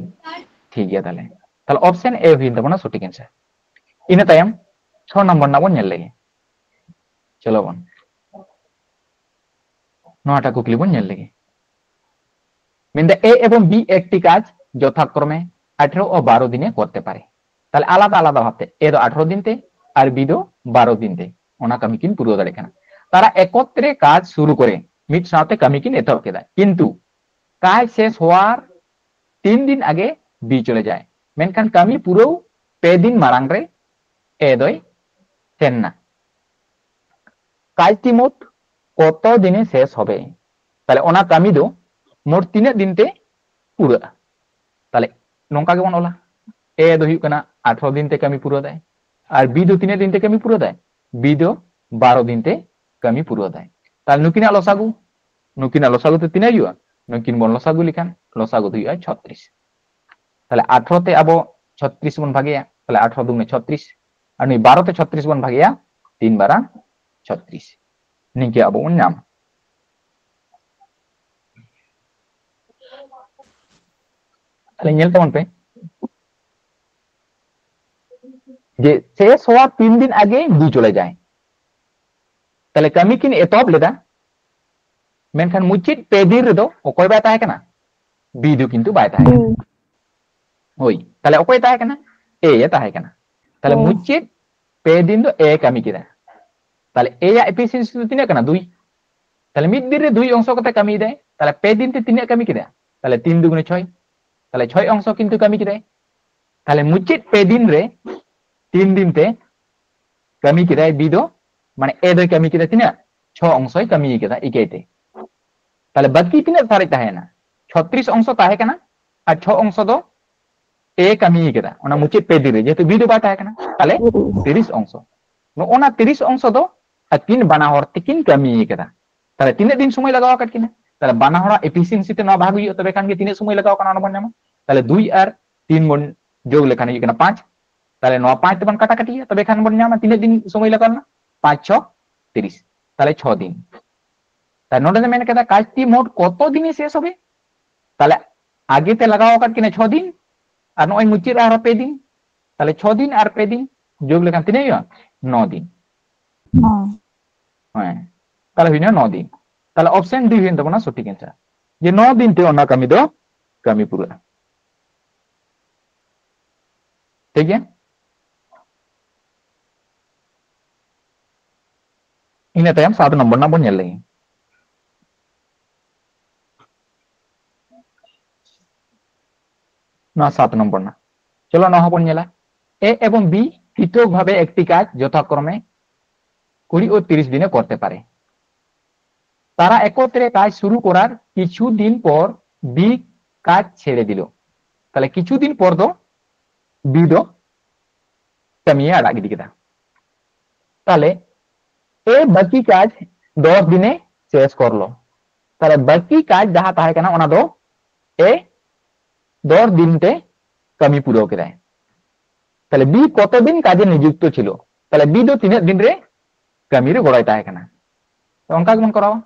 ᱴᱷᱤᱠ ᱜᱮᱭᱟ ᱛᱟᱦᱞᱮ᱾ ᱛᱟᱦᱞᱮ ᱚᱯᱥᱮᱱ ᱮ ᱦᱩᱭᱮᱱ ᱛᱟᱵᱚᱱᱟ ᱥᱚᱴᱷᱤᱠ ᱮᱱᱥᱟᱨ᱾ ᱤᱱᱟᱹ ᱛᱟᱭᱚᱢ ᱪᱷᱚ ᱱᱚᱢᱵᱚᱨ ᱨᱮᱱᱟᱜ ᱵᱚᱱ ᱧᱮᱞ ᱞᱮᱜᱮ᱾ ᱪᱚᱞᱚ ᱵᱚᱱ ᱱᱚᱣᱟᱴᱟᱜ ᱠᱩᱠᱞᱤ ᱵᱚᱱ ᱧᱮᱞ ᱞᱮᱜᱮ᱾ ᱢᱮᱱᱫᱟ, A ᱮᱵᱚᱝ B একটি কাজ যথাক্রমে আঠারো ও বারো দিনে করতে পারে। তাহলে আলাদা আলাদা ভাবে, A ᱫᱚ ᱟᱴᱷᱨᱚ ᱫᱤᱱ ᱛᱮ ᱟᱨ B ᱫᱚ ᱵᱟᱨᱚ ᱫᱤᱱ ᱛᱮ ᱚᱱᱟ ᱠᱟᱹᱢᱤ ᱠᱤᱱ ᱯᱩᱨᱟᱹᱣ ᱫᱟᱲᱮᱭᱟᱜ ᱠᱟᱱᱟ᱾ তারা একত্রে কাজ শুরু করে, ᱢᱤᱫ ᱥᱟᱶᱛᱮ ᱠᱟᱹᱢᱤ ᱠᱤᱱ ᱮᱛᱚᱦᱚᱵ ᱠᱮᱫᱟ, ᱠᱤᱱᱛᱩ ᱠᱟᱡᱽ শেষ হওয়ার ᱛᱤᱱ ᱫᱤᱱ ᱟᱜᱮ B ᱪᱚᱞᱮ ᱡᱟᱭ, ᱢᱮᱱᱠᱷᱟᱱ ᱠᱟᱹᱢᱤ ᱯᱩᱨᱟᱹᱣ ᱯᱮ ᱫᱤᱱ ᱢᱟᱲᱟᱝ ᱨᱮ A ᱫᱚᱭ ᱥᱮᱱ ᱮᱱᱟ᱾ কাজটি মোট কত দিনে শেষ হবে? তাহলে ᱚᱱᱟ ᱠᱟᱹᱢᱤ ᱫᱚ ᱢᱳᱴ ᱛᱤᱱᱟᱹᱜ ᱫᱤᱱ ᱛᱮ ᱯᱩᱨᱟᱹᱜᱼᱟ? ᱛᱟᱦᱞᱮ ᱱᱚᱝᱠᱟ ᱜᱮᱵᱚᱱ ᱚᱞᱟ, A ᱫᱚ ᱦᱩᱭᱩᱜ ᱠᱟᱱᱟ ᱟᱴᱷᱨᱚ ᱫᱤᱱ ᱛᱮ ᱠᱟᱹᱢᱤ ᱯᱩᱨᱟᱹᱣ ᱫᱟᱭ, ᱟᱨ B ᱫᱚ ᱛᱤᱱᱟᱹᱜ ᱫᱤᱱ ᱛᱮ ᱠᱟᱹᱢᱤ ᱯᱩᱨᱟᱹᱣ ᱫᱟᱭ? B ᱫᱚ ᱵᱟᱨᱚ ᱫᱤᱱ ᱛᱮ ᱠᱟᱹᱢᱤ ᱯᱩᱨᱟᱹᱣ ᱫᱟᱭ᱾ ᱛᱟᱦᱞᱮ ᱱᱩᱠᱤᱱᱟᱜ ᱞᱚᱥᱟᱜᱩ, ᱱᱩᱠᱤᱱᱟᱜ ᱞᱚᱥᱟᱜᱩ ᱫᱚ ᱛᱤᱱᱟᱹᱜ ᱦᱩᱭᱩᱜᱼᱟ? ᱱᱩᱠᱤᱱ ᱵᱚᱱ ᱞᱚᱥᱟᱜᱩ ᱞᱮᱠᱷᱟᱱ ᱞᱚᱥᱟᱜᱩ ᱫᱚ ᱦᱩᱭᱩᱜᱼᱟ ᱪᱷᱚᱛᱨᱤᱥ᱾ ᱛᱟᱦᱞᱮ ᱟᱴᱷᱨᱚ ᱛᱮ ᱟᱵᱚ ᱪᱷᱚᱛᱨᱤᱥ ᱵᱚᱱ ᱵᱷᱟᱜᱮᱭᱟ, ᱛᱟᱦᱞᱮ ᱟᱴᱷᱨᱚ ᱫᱩᱜᱩᱱᱮ ᱪᱷᱚᱛᱨᱤᱥ, ᱟᱨ ᱱᱩᱭ ᱵᱟᱨᱚ ᱛᱮ ᱪᱷᱚᱛᱨᱤᱥ ᱵᱚᱱ ᱵᱷᱟᱜᱮᱭᱟ, ᱛᱤᱱ ᱵᱟᱨᱟ ᱪᱷᱚᱛᱨᱤᱥ᱾ ᱱᱤᱝᱠᱟᱹ ᱟᱵᱚ ᱵᱚᱱ ᱧᱟᱢᱟ᱾ ᱛᱟᱦᱞᱮ ᱧᱮᱞ ᱛᱟᱵᱚᱱ ᱯᱮ, ᱡᱮ ᱥᱮᱥ ᱦᱚᱣᱟᱨ ᱛᱤᱱ ᱫᱤᱱ ᱟᱜᱮ ᱵᱤ ᱪᱚᱞᱮ ᱡᱟᱭ᱾ ᱛᱟᱦᱞᱮ ᱠᱟᱹᱢᱤ ᱠᱤᱱ ᱮᱛᱚᱦᱚᱵ ᱞᱮᱫᱟ, ᱢᱮᱱᱠᱷᱟᱱ ᱢᱩᱪᱟᱹᱫ ᱯᱮ ᱫᱤᱱ ᱨᱮᱫᱚ ᱚᱠᱚᱭ ᱵᱟᱭ ᱛᱟᱦᱮᱸ ᱠᱟᱱᱟ? ᱵᱤ ᱫᱚ ᱠᱤᱱᱛᱩ ᱵᱟᱭ ᱛᱟᱦᱮᱸ ᱠᱟᱱᱟ᱾ ᱦᱳᱭ, ᱛᱟᱦᱞᱮ ᱚᱠᱚᱭ ᱛᱟᱦᱮᱸ ᱠᱟᱱᱟ? ᱮ ᱮ ᱛᱟᱦᱮᱸ ᱠᱟᱱᱟ᱾ ᱛᱟᱦᱞᱮ ᱢᱩᱪᱟᱹᱫ ᱯᱮ ᱫᱤᱱ ᱫᱚ ᱮ ᱠᱟᱹᱢᱤ ᱠᱮᱫᱟ᱾ ᱛᱟᱦᱞᱮ ᱮ ᱭᱟᱜ ᱮᱯᱷᱤᱥᱤᱭᱮᱱᱥᱤ ᱫᱚ ᱛᱤᱱᱟᱹᱜ ᱠᱟᱱᱟ? ᱫᱩᱭ᱾ ᱛᱟᱦᱞᱮ ᱢᱤᱫ ᱫᱤᱱ ᱨᱮ ᱫᱩᱭ ᱚᱝᱥᱚ ᱠᱟᱛᱮ ᱠᱟᱹᱢᱤᱭᱮᱫᱟᱭ᱾ ᱛᱟᱦᱞᱮ ᱯᱮ ᱫᱤᱱ ᱛᱮ ᱛᱤᱱᱟᱹᱜ ᱠᱟᱹᱢᱤ ᱠᱮᱫᱟ? ᱛᱟᱦᱞᱮ ᱛᱤᱱ ᱫᱩᱜᱩᱱᱮ ᱪᱷᱚᱭ᱾ ᱛᱟᱦᱞᱮ ᱪᱷᱚᱭ ᱚᱝᱥᱚ ᱠᱤᱱᱛᱩ ᱠᱟᱹᱢᱤ ᱠᱮᱫᱟᱭ᱾ ᱛᱟᱦᱞᱮ ᱢᱩᱪᱟᱹᱫ ᱯᱮ ᱫᱤᱱ ᱨᱮ ᱛᱤᱱ ᱫᱤᱱ ᱛᱮ ᱠᱟᱹᱢᱤ ᱠᱮᱫᱟᱭ ᱵᱤ ᱫᱚ, ᱢᱟᱱᱮ ᱮ ᱫᱚᱭ ᱠᱟᱹᱢᱤ ᱠᱮᱫᱟ ᱛᱤᱱᱟᱹᱜ? ᱪᱷᱚ ᱚᱝᱥᱚᱭ ᱠᱟᱹᱢᱤ ᱠᱮᱫᱟ ᱤᱠᱟᱹᱭ ᱛᱮ᱾ ᱛᱟᱦᱞᱮ ᱵᱟᱹᱠᱤ ᱛᱤᱱᱟᱹᱜ ᱥᱟᱨᱮᱡ ᱛᱟᱦᱮᱸᱭᱮᱱᱟ? ᱪᱷᱚᱛᱨᱤᱥ ᱚᱝᱥᱚ ᱛᱟᱦᱮᱸ ᱠᱟᱱᱟ, ᱟᱨ ᱪᱷᱚ ᱚᱝᱥᱚ ᱫᱚ ᱮ ᱠᱟᱹᱢᱤ ᱠᱮᱫᱟ ᱚᱱᱟ ᱢᱩᱪᱟᱹᱫ ᱯᱮ ᱫᱤᱱ ᱨᱮ, ᱡᱮᱦᱮᱛᱩ ᱵᱤ ᱫᱚ ᱵᱟᱭ ᱛᱟᱦᱮᱸ ᱠᱟᱱᱟ᱾ ᱛᱟᱦᱞᱮ ᱛᱤᱨᱤᱥ ᱚᱝᱥᱚ, ᱱᱚᱜᱼᱚ ᱱᱟ ᱛᱤᱨᱤᱥ ᱚᱝᱥᱚ ᱫᱚ ᱟᱹᱠᱤᱱ ᱵᱟᱱᱟ ᱦᱚᱲ ᱛᱮᱠᱤᱱ ᱠᱟᱹᱢᱤ ᱠᱟᱫᱟ᱾ ᱛᱟᱦᱞᱮ ᱛᱤᱱᱟᱹᱜ ᱫᱤᱱ ᱥᱚᱢᱚᱭ ᱞᱟᱜᱟᱣ ᱟᱠᱟᱫ ᱠᱤᱱᱟ? ᱛᱟᱦᱞᱮ ᱵᱟᱱᱟ ᱦᱚᱲᱟᱜ ᱮᱯᱷᱤᱥᱤᱭᱮᱱᱥᱤ ᱛᱮ ᱱᱚᱣᱟ ᱵᱷᱟᱜᱽ ᱦᱩᱭᱩᱜᱼᱟ, ᱛᱚᱵᱮ ᱠᱷᱟᱱ ᱜᱮ ᱛᱤᱱᱟᱹᱜ ᱥᱚᱢᱚᱭ ᱞᱟᱜᱟᱣ ᱠᱟᱱᱟ ᱚᱱᱟ ᱵᱚᱱ ᱧᱟᱢᱟ᱾ ᱛᱟᱦᱞᱮ ᱫᱩᱭ ᱟᱨ ᱛᱤᱱ ᱵᱚᱱ ᱡᱳᱜᱽ ᱞᱮᱠᱷᱟᱱ ᱦᱩᱭᱩᱜ ᱠᱟᱱᱟ ᱯᱟᱸᱪ᱾ ᱛᱟᱦᱞᱮ ᱱᱚᱣᱟ ᱯᱟᱸᱪ ᱛᱮᱵᱚᱱ ᱠᱟᱴᱟ ᱠᱟᱴᱤᱭᱟ, ᱛᱚᱵᱮ ᱠᱷᱟᱱ ᱵᱚᱱ ᱧᱟᱢᱟ ᱛᱤᱱᱟᱹᱜ ᱫᱤᱱ ᱥᱚᱢᱚᱭ ᱞᱟᱜᱟᱣ ᱞᱮᱱᱟ? ᱯᱟᱸᱪ ᱪᱷᱚ ᱛᱤᱨᱤᱥ, ᱛᱟᱦᱞᱮ ᱪᱷᱚ ᱫᱤᱱ᱾ ᱛᱟᱦᱞᱮ ᱱᱚᱰᱮ ᱫᱚ ᱢᱮᱱ ᱠᱮᱫᱟ ᱠᱟᱡᱽᱴᱤ ᱢᱳᱴ ᱠᱚᱛᱚ ᱫᱤᱱᱮ ᱥᱮᱥ ᱦᱚᱵᱮ? ᱛᱟᱦᱞᱮ ᱟᱜᱮ ᱛᱮ ᱞᱟᱜᱟᱣ ᱟᱠᱟᱫ ᱠᱤᱱᱟ ᱪᱷᱚ ᱫᱤᱱ, ᱟᱨ ᱱᱚᱜᱼᱚᱭ ᱢᱩᱪᱟᱹᱫ ᱨᱮ ᱟᱨᱦᱚᱸ ᱯᱮ ᱫᱤᱱ᱾ ᱛᱟᱦᱞᱮ ᱪᱷᱚ ᱫᱤᱱ ᱟᱨ ᱯᱮ ᱫᱤᱱ ᱡᱳᱜᱽ ᱞᱮᱠᱷᱟᱱ ᱛᱤᱱᱟᱹᱜ ᱦᱩᱭᱩᱜᱼᱟ? ᱱᱚ ᱫᱤᱱ᱾ ᱦᱮᱸ, ᱛᱟᱦᱞᱮ ᱦᱩᱭᱱᱟ ᱱᱚ ᱫᱤᱱ᱾ ᱛᱟᱦᱞᱮ ᱚᱯᱥᱮᱱ ᱰᱤ ᱦᱩᱭᱮᱱ ᱛᱟᱵᱚᱱᱟ ᱥᱚᱴᱷᱤᱠ ᱮᱱᱥᱟᱨ, ᱡᱮ ᱱᱚ ᱫᱤᱱ ᱛᱮ ᱚᱱᱟ ᱠᱟᱹᱢᱤ ᱫᱚ ᱠᱟᱹᱢᱤ ᱯᱩᱨᱟᱹᱜᱼᱟ᱾ ᱴᱷᱤᱠ ᱜᱮᱭᱟ, ᱤᱱᱟᱹ ᱛᱟᱭᱚᱢ ᱥᱟᱛ ᱱᱚᱢᱵᱚᱨ ᱨᱮᱱᱟᱜ ᱵᱚᱱ ᱧᱮᱞ ᱞᱮᱜᱮ᱾ ᱱᱚᱣᱟ ᱥᱟᱛ ᱱᱚᱢᱵᱚᱨ ᱨᱮᱱᱟᱜ, ᱪᱚᱞᱚ ᱱᱚᱣᱟ ᱦᱚᱸᱵᱚᱱ ᱧᱮᱞᱟ᱾ ᱮ ᱮᱵᱚᱝ ᱵᱤ পৃথক ভাবে একটি কাজ যথাক্রমে কুড়ি ও তিরিশ দিনে করতে পারে। তারা একত্রে কাজ শুরু করার কিছু দিন পর বি কাজ ছেড়ে দিল। ᱛᱟᱦᱞᱮ ᱠᱤᱪᱷᱩ ᱫᱤᱱ ᱯᱚᱨ ᱫᱚ ᱵᱤ ᱫᱚ ᱠᱟᱹᱢᱤᱭᱮ ᱟᱲᱟᱜ ᱜᱤᱰᱤ ᱠᱮᱫᱟ᱾ ᱛᱟᱦᱞᱮ ᱮ ᱵᱟᱹᱠᱤ ᱠᱟᱡᱽ ᱫᱚᱥ ᱫᱤᱱᱮ ᱥᱮᱥ ᱠᱚᱨᱞᱚ᱾ ᱛᱟᱦᱞᱮ ᱵᱟᱹᱠᱤ ᱠᱟᱡᱽ ᱡᱟᱦᱟᱸ ᱛᱟᱦᱮᱸ ᱠᱟᱱᱟ ᱚᱱᱟ ᱫᱚ ᱮ ᱫᱚᱥ ᱫᱤᱱ ᱛᱮ ᱠᱟᱹᱢᱤ ᱯᱩᱨᱟᱹᱣ ᱠᱮᱫᱟᱭ᱾ ᱛᱟᱦᱞᱮ ᱵᱤ ᱠᱚᱛᱚ ᱫᱤᱱ ᱠᱟᱡᱮ ᱱᱤᱡᱩᱠᱛᱚ ᱪᱷᱤᱞᱚ? ᱛᱟᱦᱞᱮ ᱵᱤ ᱫᱚ ᱛᱤᱱᱟᱹᱜ ᱫᱤᱱ ᱨᱮ ᱠᱟᱹᱢᱤ ᱨᱮ ᱜᱚᱲᱚᱭ ᱛᱟᱦᱮᱸ ᱠᱟᱱᱟ? ᱛᱚ ᱚᱱᱠᱟ ᱜᱮᱵᱚᱱ ᱠᱚᱨᱟᱣᱟ᱾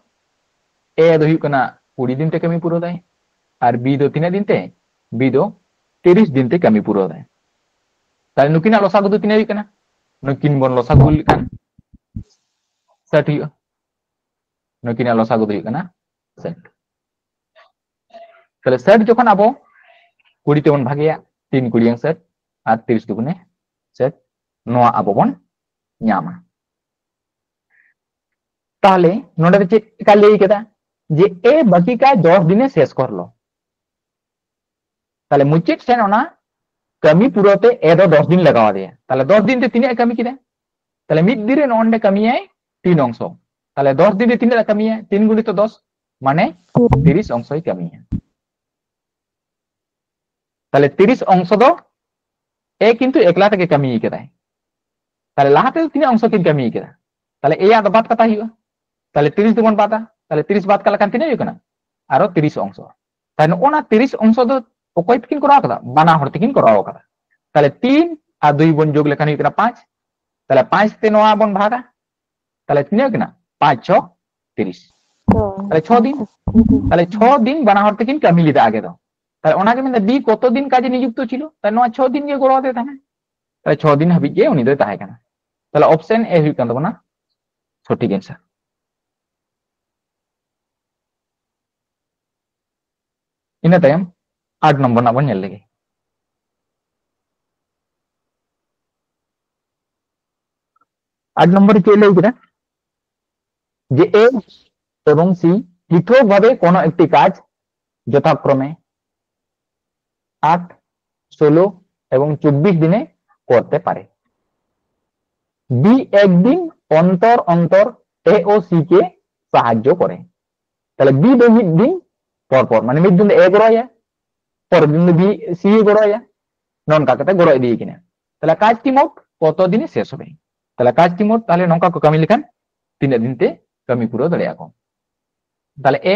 ᱮ ᱫᱚ ᱦᱩᱭᱩᱜ ᱠᱟᱱᱟ ᱠᱩᱲᱤ ᱫᱤᱱ ᱛᱮ ᱠᱟᱹᱢᱤ ᱯᱩᱨᱟᱹᱣ ᱫᱟᱭ, ᱟᱨ ᱵᱤ ᱫᱚ ᱛᱤᱱᱟᱹᱜ ᱫᱤᱱ ᱛᱮ? ᱵᱤ ᱫᱚ ᱛᱤᱨᱤᱥ ᱫᱤᱱ ᱛᱮ ᱠᱟᱹᱢᱤ ᱯᱩᱨᱟᱹᱣ ᱫᱟᱭ᱾ ᱛᱟᱦᱞᱮ ᱱᱩᱠᱤᱱᱟᱜ ᱞᱚᱥᱟᱜᱩ ᱫᱚ ᱛᱤᱱᱟᱹᱜ ᱦᱩᱭᱩᱜ ᱠᱟᱱᱟ? ᱱᱩᱠᱤᱱ ᱵᱚᱱ ᱞᱚᱥᱟᱜᱩ ᱞᱮᱠᱷᱟᱱ ᱥᱟᱴ ᱦᱩᱭᱩᱜᱼᱟ᱾ ᱱᱩᱠᱤᱱᱟᱜ ᱞᱚᱥᱟᱜᱩ ᱫᱚ ᱦᱩᱭᱩᱜ ᱠᱟᱱᱟ ᱥᱟᱴ᱾ ᱛᱟᱦᱞᱮ ᱥᱟᱴ ᱡᱚᱠᱷᱚᱱ ᱟᱵᱚ ᱠᱩᱲᱤ ᱛᱮᱵᱚᱱ ᱵᱷᱟᱜᱮᱭᱟ, ᱛᱤᱱ ᱠᱩᱲᱤᱭᱟᱝ ᱥᱟᱴ ᱟᱨ ᱛᱤᱨᱤᱥ ᱫᱩᱜᱩᱱᱮ ᱥᱟᱴ, ᱱᱚᱣᱟ ᱟᱵᱚ ᱵᱚᱱ ᱧᱟᱢᱟ᱾ ᱛᱟᱦᱞᱮ ᱱᱚᱰᱮ ᱫᱚ ᱪᱮᱫ ᱞᱮᱠᱟ ᱞᱟᱹᱭ ᱠᱮᱫᱟ? ᱡᱮ ᱮ ᱵᱟᱠᱤ ᱠᱟ ᱫᱚᱥ ᱫᱤᱱᱮ ᱥᱮᱥ ᱠᱚᱨ ᱞᱚ᱾ ᱛᱟᱦᱞᱮ ᱢᱩᱪᱟᱹᱫ ᱥᱮᱱ ᱚᱱᱟ ᱠᱟᱹᱢᱤ ᱯᱩᱨᱟᱹᱣ ᱛᱮ ᱮ ᱫᱚ ᱫᱚᱥ ᱫᱤᱱ ᱞᱟᱜᱟᱣ ᱟᱫᱮᱭᱟ᱾ ᱛᱟᱦᱞᱮ ᱫᱚᱥ ᱫᱤᱱ ᱛᱮ ᱛᱤᱱᱟᱹᱜ ᱮ ᱠᱟᱹᱢᱤ ᱠᱮᱫᱟ? ᱛᱟᱦᱞᱮ ᱢᱤᱫ ᱫᱤᱱ ᱨᱮ ᱱᱚᱜᱼᱚ ᱱᱚᱰᱮ ᱠᱟᱹᱢᱤᱭᱟᱭ ᱛᱤᱱ ᱚᱝᱥᱚ᱾ ᱛᱟᱦᱞᱮ ᱫᱚᱥ ᱫᱤᱱ ᱨᱮ ᱛᱤᱱᱟᱹᱜ ᱮ ᱠᱟᱹᱢᱤᱭᱟ? ᱛᱤᱱ ᱜᱩᱱᱤᱛᱚ ᱫᱚᱥ, ᱢᱟᱱᱮ ᱛᱤᱨᱤᱥ ᱚᱝᱥᱚᱭ ᱠᱟᱹᱢᱤᱭᱟ᱾ ᱛᱟᱦᱞᱮ ᱛᱤᱨᱤᱥ ᱚᱝᱥᱚ ᱫᱚ ᱮ ᱠᱤᱱᱛᱩ ᱮᱠᱞᱟ ᱛᱮᱜᱮ ᱠᱟᱹᱢᱤ ᱠᱟᱫᱟᱭ᱾ ᱛᱟᱦᱞᱮ ᱞᱟᱦᱟ ᱛᱮᱫᱚ ᱛᱤᱱᱟᱹᱜ ᱚᱝᱥᱚ ᱠᱤᱱ ᱠᱟᱹᱢᱤ ᱠᱟᱫᱟ? ᱛᱟᱦᱞᱮ ᱮᱭᱟᱜ ᱫᱚ ᱵᱟᱫ ᱠᱟᱛᱟ ᱦᱩᱭᱩᱜᱼᱟ᱾ ᱛᱟᱦᱞᱮ ᱛᱤᱨᱤᱥ ᱫᱚᱵᱚᱱ ᱵᱟᱫᱟ, ᱛᱟᱦᱞᱮ ᱛᱤᱨᱤᱥ ᱵᱟᱫ ᱠᱟᱜ ᱞᱮᱠᱷᱟᱱ ᱛᱤᱱᱟᱹᱜ ᱦᱩᱭᱩᱜ ᱠᱟᱱᱟ? ᱟᱨᱚ ᱛᱤᱨᱤᱥ ᱚᱝᱥᱚ᱾ ᱛᱟᱦᱞᱮ ᱱᱚᱜᱼᱚ ᱱᱟ ᱛᱤᱨᱤᱥ ᱚᱝᱥᱚ ᱫᱚ ᱚᱠᱚᱭ ᱛᱮᱠᱤᱱ ᱠᱚᱨᱟᱣ ᱠᱟᱫᱟ? ᱵᱟᱱᱟ ᱦᱚᱲ ᱛᱮᱠᱤᱱ ᱠᱚᱨᱟᱣ ᱠᱟᱫᱟ᱾ ᱛᱟᱦᱞᱮ ᱛᱤᱱ ᱟᱨ ᱫᱩᱭ ᱵᱚᱱ ᱡᱳᱜᱽ ᱞᱮᱠᱷᱟᱱ ᱦᱩᱭᱩᱜ ᱠᱟᱱᱟ ᱯᱟᱸᱪ᱾ ᱛᱟᱦᱞᱮ ᱯᱟᱸᱪ ᱛᱮ ᱱᱚᱣᱟ ᱵᱚᱱ ᱵᱷᱟᱜᱟ, ᱛᱟᱦᱞᱮ ᱛᱤᱱᱟᱹᱜ ᱠᱟᱱᱟ? ᱯᱟᱸᱪ ᱪᱷᱚ ᱛᱤᱨᱤᱥ᱾ ᱛᱟᱦᱞᱮ ᱪᱷᱚ ᱫᱤᱱ᱾ ᱛᱟᱦᱞᱮ ᱪᱷᱚ ᱫᱤᱱ ᱵᱟᱱᱟ ᱦᱚᱲ ᱛᱮᱠᱤᱱ ᱠᱟᱹᱢᱤ ᱞᱮᱫᱟ ᱟᱜᱮ ᱫᱚ᱾ ᱛᱟᱦᱞᱮ ᱚᱱᱟᱜᱮ ᱢᱮᱱᱫᱟ ᱵᱤ ᱠᱚᱛᱚ ᱫᱤᱱ ᱠᱟᱡᱮ ᱱᱤᱡᱩᱠᱛᱚ ᱪᱷᱤᱞᱚ? ᱛᱟᱦᱞᱮ ᱱᱚᱣᱟ ᱪᱷᱚ ᱫᱤᱱ ᱜᱮ ᱜᱚᱲᱚ ᱟᱫᱮ ᱛᱟᱦᱮᱱᱟ᱾ ᱛᱟᱦᱞᱮ ᱪᱷᱚ ᱫᱤᱱ ᱦᱟᱹᱵᱤᱡ ᱜᱮ ᱩᱱᱤ ᱫᱚᱭ ᱛᱟᱦᱮᱸ ᱠᱟᱱᱟ᱾ ᱛᱟᱦᱞᱮ ᱚᱯᱥᱮᱱ ᱮ ᱦᱩᱭᱩᱜ ᱠᱟᱱ ᱛᱟᱵᱚᱱᱟ ᱥᱚᱴᱷᱤᱠ ᱮᱱᱥᱟᱨ᱾ ᱤᱱᱟᱹ ᱛᱟᱭᱚᱢ ᱟᱴ ᱱᱚᱢᱵᱚᱨ ᱨᱮᱱᱟᱜ ᱵᱚᱱ ᱧᱮᱞ ᱞᱮᱜᱮ᱾ ᱟᱴ ᱱᱚᱢᱵᱚᱨ ᱨᱮ ᱪᱮᱫ ᱞᱟᱹᱭ ᱠᱮᱫᱟ? যে এ এবং সি পৃথকভাবে কোনো একটি কাজ যথাক্রমে আট, ষোলো এবং চব্বিশ দিনে করতে পারে। বি একদিন অন্তর অন্তর এ ও সি কে সাহায্য করে। তাহলে বি ᱫᱚ ᱢᱤᱫ ᱫᱤᱱ ᱯᱚᱨ ᱯᱚᱨ, ᱢᱟᱱᱮ ᱢᱤᱫ ᱫᱤᱱ ᱫᱚ ᱮ ᱜᱚᱲᱚᱭᱟ, ᱯᱚᱨᱮᱨ ᱫᱤᱱ ᱫᱚ ᱵᱤ, ᱥᱤ ᱜᱚᱲᱚᱭᱟ, ᱱᱚᱝᱠᱟ ᱠᱟᱛᱮ ᱜᱚᱲᱚ ᱤᱫᱤᱭ ᱠᱤᱱᱟ᱾ ᱛᱟᱦᱞᱮ ᱠᱟᱡᱽ ᱛᱤ ᱢᱳᱴ ᱠᱚᱛᱚ ᱫᱤᱱᱮ ᱥᱮᱥ ᱦᱚᱵᱮ? ᱛᱟᱦᱞᱮ ᱠᱟᱡᱽ ᱛᱤ ᱢᱳᱴ ᱛᱟᱦᱞᱮ ᱱᱚᱝᱠᱟ ᱠᱚ ᱠᱟᱹᱢᱤ ᱞᱮᱠᱷᱟᱱ ᱛᱤᱱᱟᱹᱜ ᱫᱤᱱ ᱛᱮ ᱠᱟᱹᱢᱤ ᱯᱩᱨᱟᱹᱣ ᱫᱟᱲᱮᱭᱟᱜᱼᱟ ᱠᱚ? ᱛᱟᱦᱞᱮ ᱮ,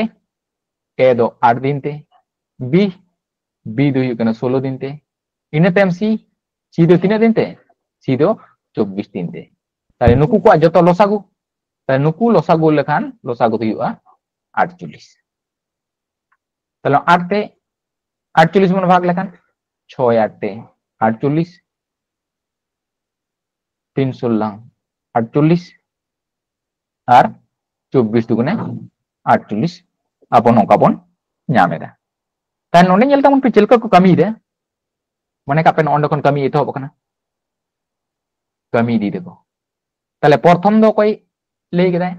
ᱮ ᱫᱚ ᱟᱴ ᱫᱤᱱ ᱛᱮ, ᱵᱤ, ᱵᱤ ᱫᱚ ᱦᱩᱭᱩᱜ ᱠᱟᱱᱟ ᱥᱳᱞᱳ ᱫᱤᱱ ᱛᱮ, ᱤᱱᱟᱹ ᱛᱟᱭᱚᱢ ᱥᱤ, ᱥᱤ ᱫᱚ ᱛᱤᱱᱟᱹᱜ ᱫᱤᱱ ᱛᱮ? ᱥᱤ ᱫᱚ ᱪᱚᱵᱵᱤᱥ ᱫᱤᱱ ᱛᱮ᱾ ᱛᱟᱦᱞᱮ ᱱᱩᱠᱩ ᱠᱚᱣᱟᱜ ᱡᱚᱛᱚ ᱞᱚᱥᱟᱜᱩ, ᱛᱟᱦᱞᱮ ᱱᱩᱠᱩ ᱞᱚᱥᱟᱜᱩ ᱞᱮᱠᱷᱟᱱ ᱞᱚᱥᱟᱜᱩ ᱫᱚ ᱦᱩᱭᱩᱜᱼᱟ ᱟᱴᱪᱚᱞᱞᱤᱥ᱾ ᱛᱟᱦᱞᱮ ᱟᱴ ᱛᱮ ᱟᱴᱪᱚᱞᱞᱤᱥ ᱵᱚᱱ ᱵᱷᱟᱜᱽ ᱞᱮᱠᱷᱟᱱ, ᱪᱷᱚᱭ ᱟᱴ ᱛᱮ ᱟᱴᱪᱚᱞᱞᱤᱥ, ᱛᱤᱱ ᱥᱳᱞᱞᱟᱝ ᱟᱴᱪᱚᱞᱞᱤᱥ, ᱟᱨ ᱪᱚᱵᱵᱤᱥ ᱫᱩᱜᱩᱱᱮ ᱟᱴᱪᱚᱞᱞᱤᱥ, ᱟᱵᱚ ᱱᱚᱝᱠᱟ ᱵᱚᱱ ᱧᱟᱢ ᱮᱫᱟ᱾ ᱛᱟᱦᱞᱮ ᱱᱚᱰᱮ ᱧᱮᱞ ᱛᱟᱵᱚᱱ ᱯᱮ ᱪᱮᱫ ᱞᱮᱠᱟ ᱠᱚ ᱠᱟᱹᱢᱤᱭᱮᱫᱟ᱾ ᱢᱚᱱᱮ ᱠᱟᱜ ᱯᱮ ᱱᱚᱜᱼᱚ ᱱᱚᱸᱰᱮ ᱠᱷᱚᱱ ᱠᱟᱹᱢᱤ ᱮᱛᱚᱦᱚᱵ ᱟᱠᱟᱱᱟ, ᱠᱟᱹᱢᱤ ᱤᱫᱤᱭ ᱫᱟᱠᱚ᱾ ᱛᱟᱦᱞᱮ ᱯᱨᱚᱛᱷᱚᱢ ᱫᱚ ᱚᱠᱚᱭ ᱞᱟᱹᱭ ᱠᱮᱫᱟᱭ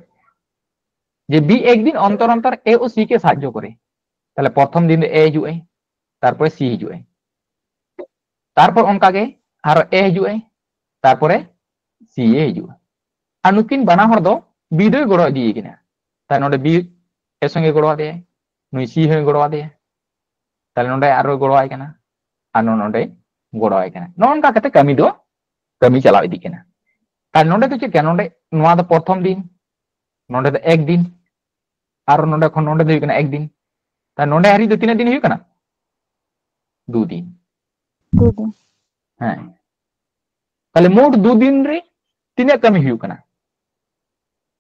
ᱡᱮ ᱵᱤ ᱮᱠ ᱫᱤᱱ ᱚᱱᱛᱚᱨ ᱚᱱᱛᱚᱨ ᱮ ᱳ ᱥᱤ ᱠᱮ ᱥᱟᱦᱟᱡᱽᱡᱚ ᱠᱚᱨᱮ᱾ ᱛᱟᱦᱞᱮ ᱯᱨᱚᱛᱷᱚᱢ ᱫᱤᱱ ᱫᱚ ᱮ ᱦᱤᱡᱩᱜ ᱟᱭ, ᱛᱟᱨᱯᱚᱨᱮ ᱥᱤ ᱦᱤᱡᱩᱜ ᱟᱭ, ᱛᱟᱨᱯᱚᱨ ᱚᱱᱠᱟᱜᱮ ᱟᱨᱚ ᱮ ᱦᱤᱡᱩᱜ ᱟᱭ, ᱛᱟᱨᱯᱚᱨᱮ ᱥᱤ ᱮ ᱦᱤᱡᱩᱜᱼᱟ᱾ ᱟᱨ ᱱᱩᱠᱤᱱ ᱵᱟᱱᱟ ᱦᱚᱲ ᱫᱚ ᱵᱤ ᱫᱚᱭ ᱜᱚᱲᱚ ᱤᱫᱤᱭᱮ ᱠᱟᱱᱟ᱾ ᱛᱟᱦᱞᱮ ᱱᱚᱰᱮ ᱵᱤ ᱮ ᱥᱚᱸᱜᱮ ᱜᱚᱲᱚ ᱟᱫᱮᱭᱟᱭ, ᱱᱩᱭ ᱥᱤ ᱦᱚᱸᱭ ᱜᱚᱲᱚ ᱟᱫᱮᱭᱟ᱾ ᱛᱟᱦᱞᱮ ᱱᱚᱰᱮ ᱟᱨᱚᱭ ᱜᱚᱲᱚᱣᱟᱭ ᱠᱟᱱᱟ, ᱟᱨ ᱱᱚ-, ᱱᱚᱰᱮ ᱜᱚᱲᱚᱣᱟᱭ ᱠᱟᱱᱟ᱾ ᱱᱚᱜᱼᱚ ᱱᱚᱝᱠᱟ ᱠᱟᱛᱮ ᱠᱟᱹᱢᱤ ᱫᱚ, ᱠᱟᱹᱢᱤ ᱪᱟᱞᱟᱣ ᱤᱫᱤᱜ ᱠᱟᱱᱟ᱾ ᱛᱟᱦᱞᱮ ᱱᱚᱰᱮ ᱫᱚ ᱪᱮᱫ ᱠᱟᱱᱟ? ᱱᱚᱰᱮ ᱱᱚᱣᱟ ᱫᱚ ᱯᱨᱚᱛᱷᱚᱢ ᱫᱤᱱ, ᱱᱚᱰᱮ ᱫᱚ ᱮᱠ ᱫᱤᱱ, ᱟᱨ ᱱᱚᱰᱮ ᱠᱷᱚᱱ ᱱᱚᱰᱮ ᱫᱚ ᱦᱩᱭᱩᱜ ᱠᱟᱱᱟ ᱮᱠ ᱫᱤᱱ᱾ ᱛᱟᱦᱞᱮ ᱱᱚᱰᱮ ᱦᱟᱹᱨᱤᱡ ᱫᱚ ᱛᱤᱱᱟᱹᱜ ᱫᱤᱱ ᱦᱩᱭᱩᱜ ᱠᱟᱱᱟ? ᱫᱩ ᱫᱤᱱ᱾ ᱫᱩ ᱫᱤᱱ᱾ ᱦᱮᱸ, ᱛᱟᱦᱞᱮ ᱢᱳᱴ ᱫᱩ ᱫᱤᱱ ᱨᱮ ᱛᱤᱱᱟᱹᱜ ᱠᱟᱹᱢᱤ ᱦᱩᱭᱩᱜ ᱠᱟᱱᱟ?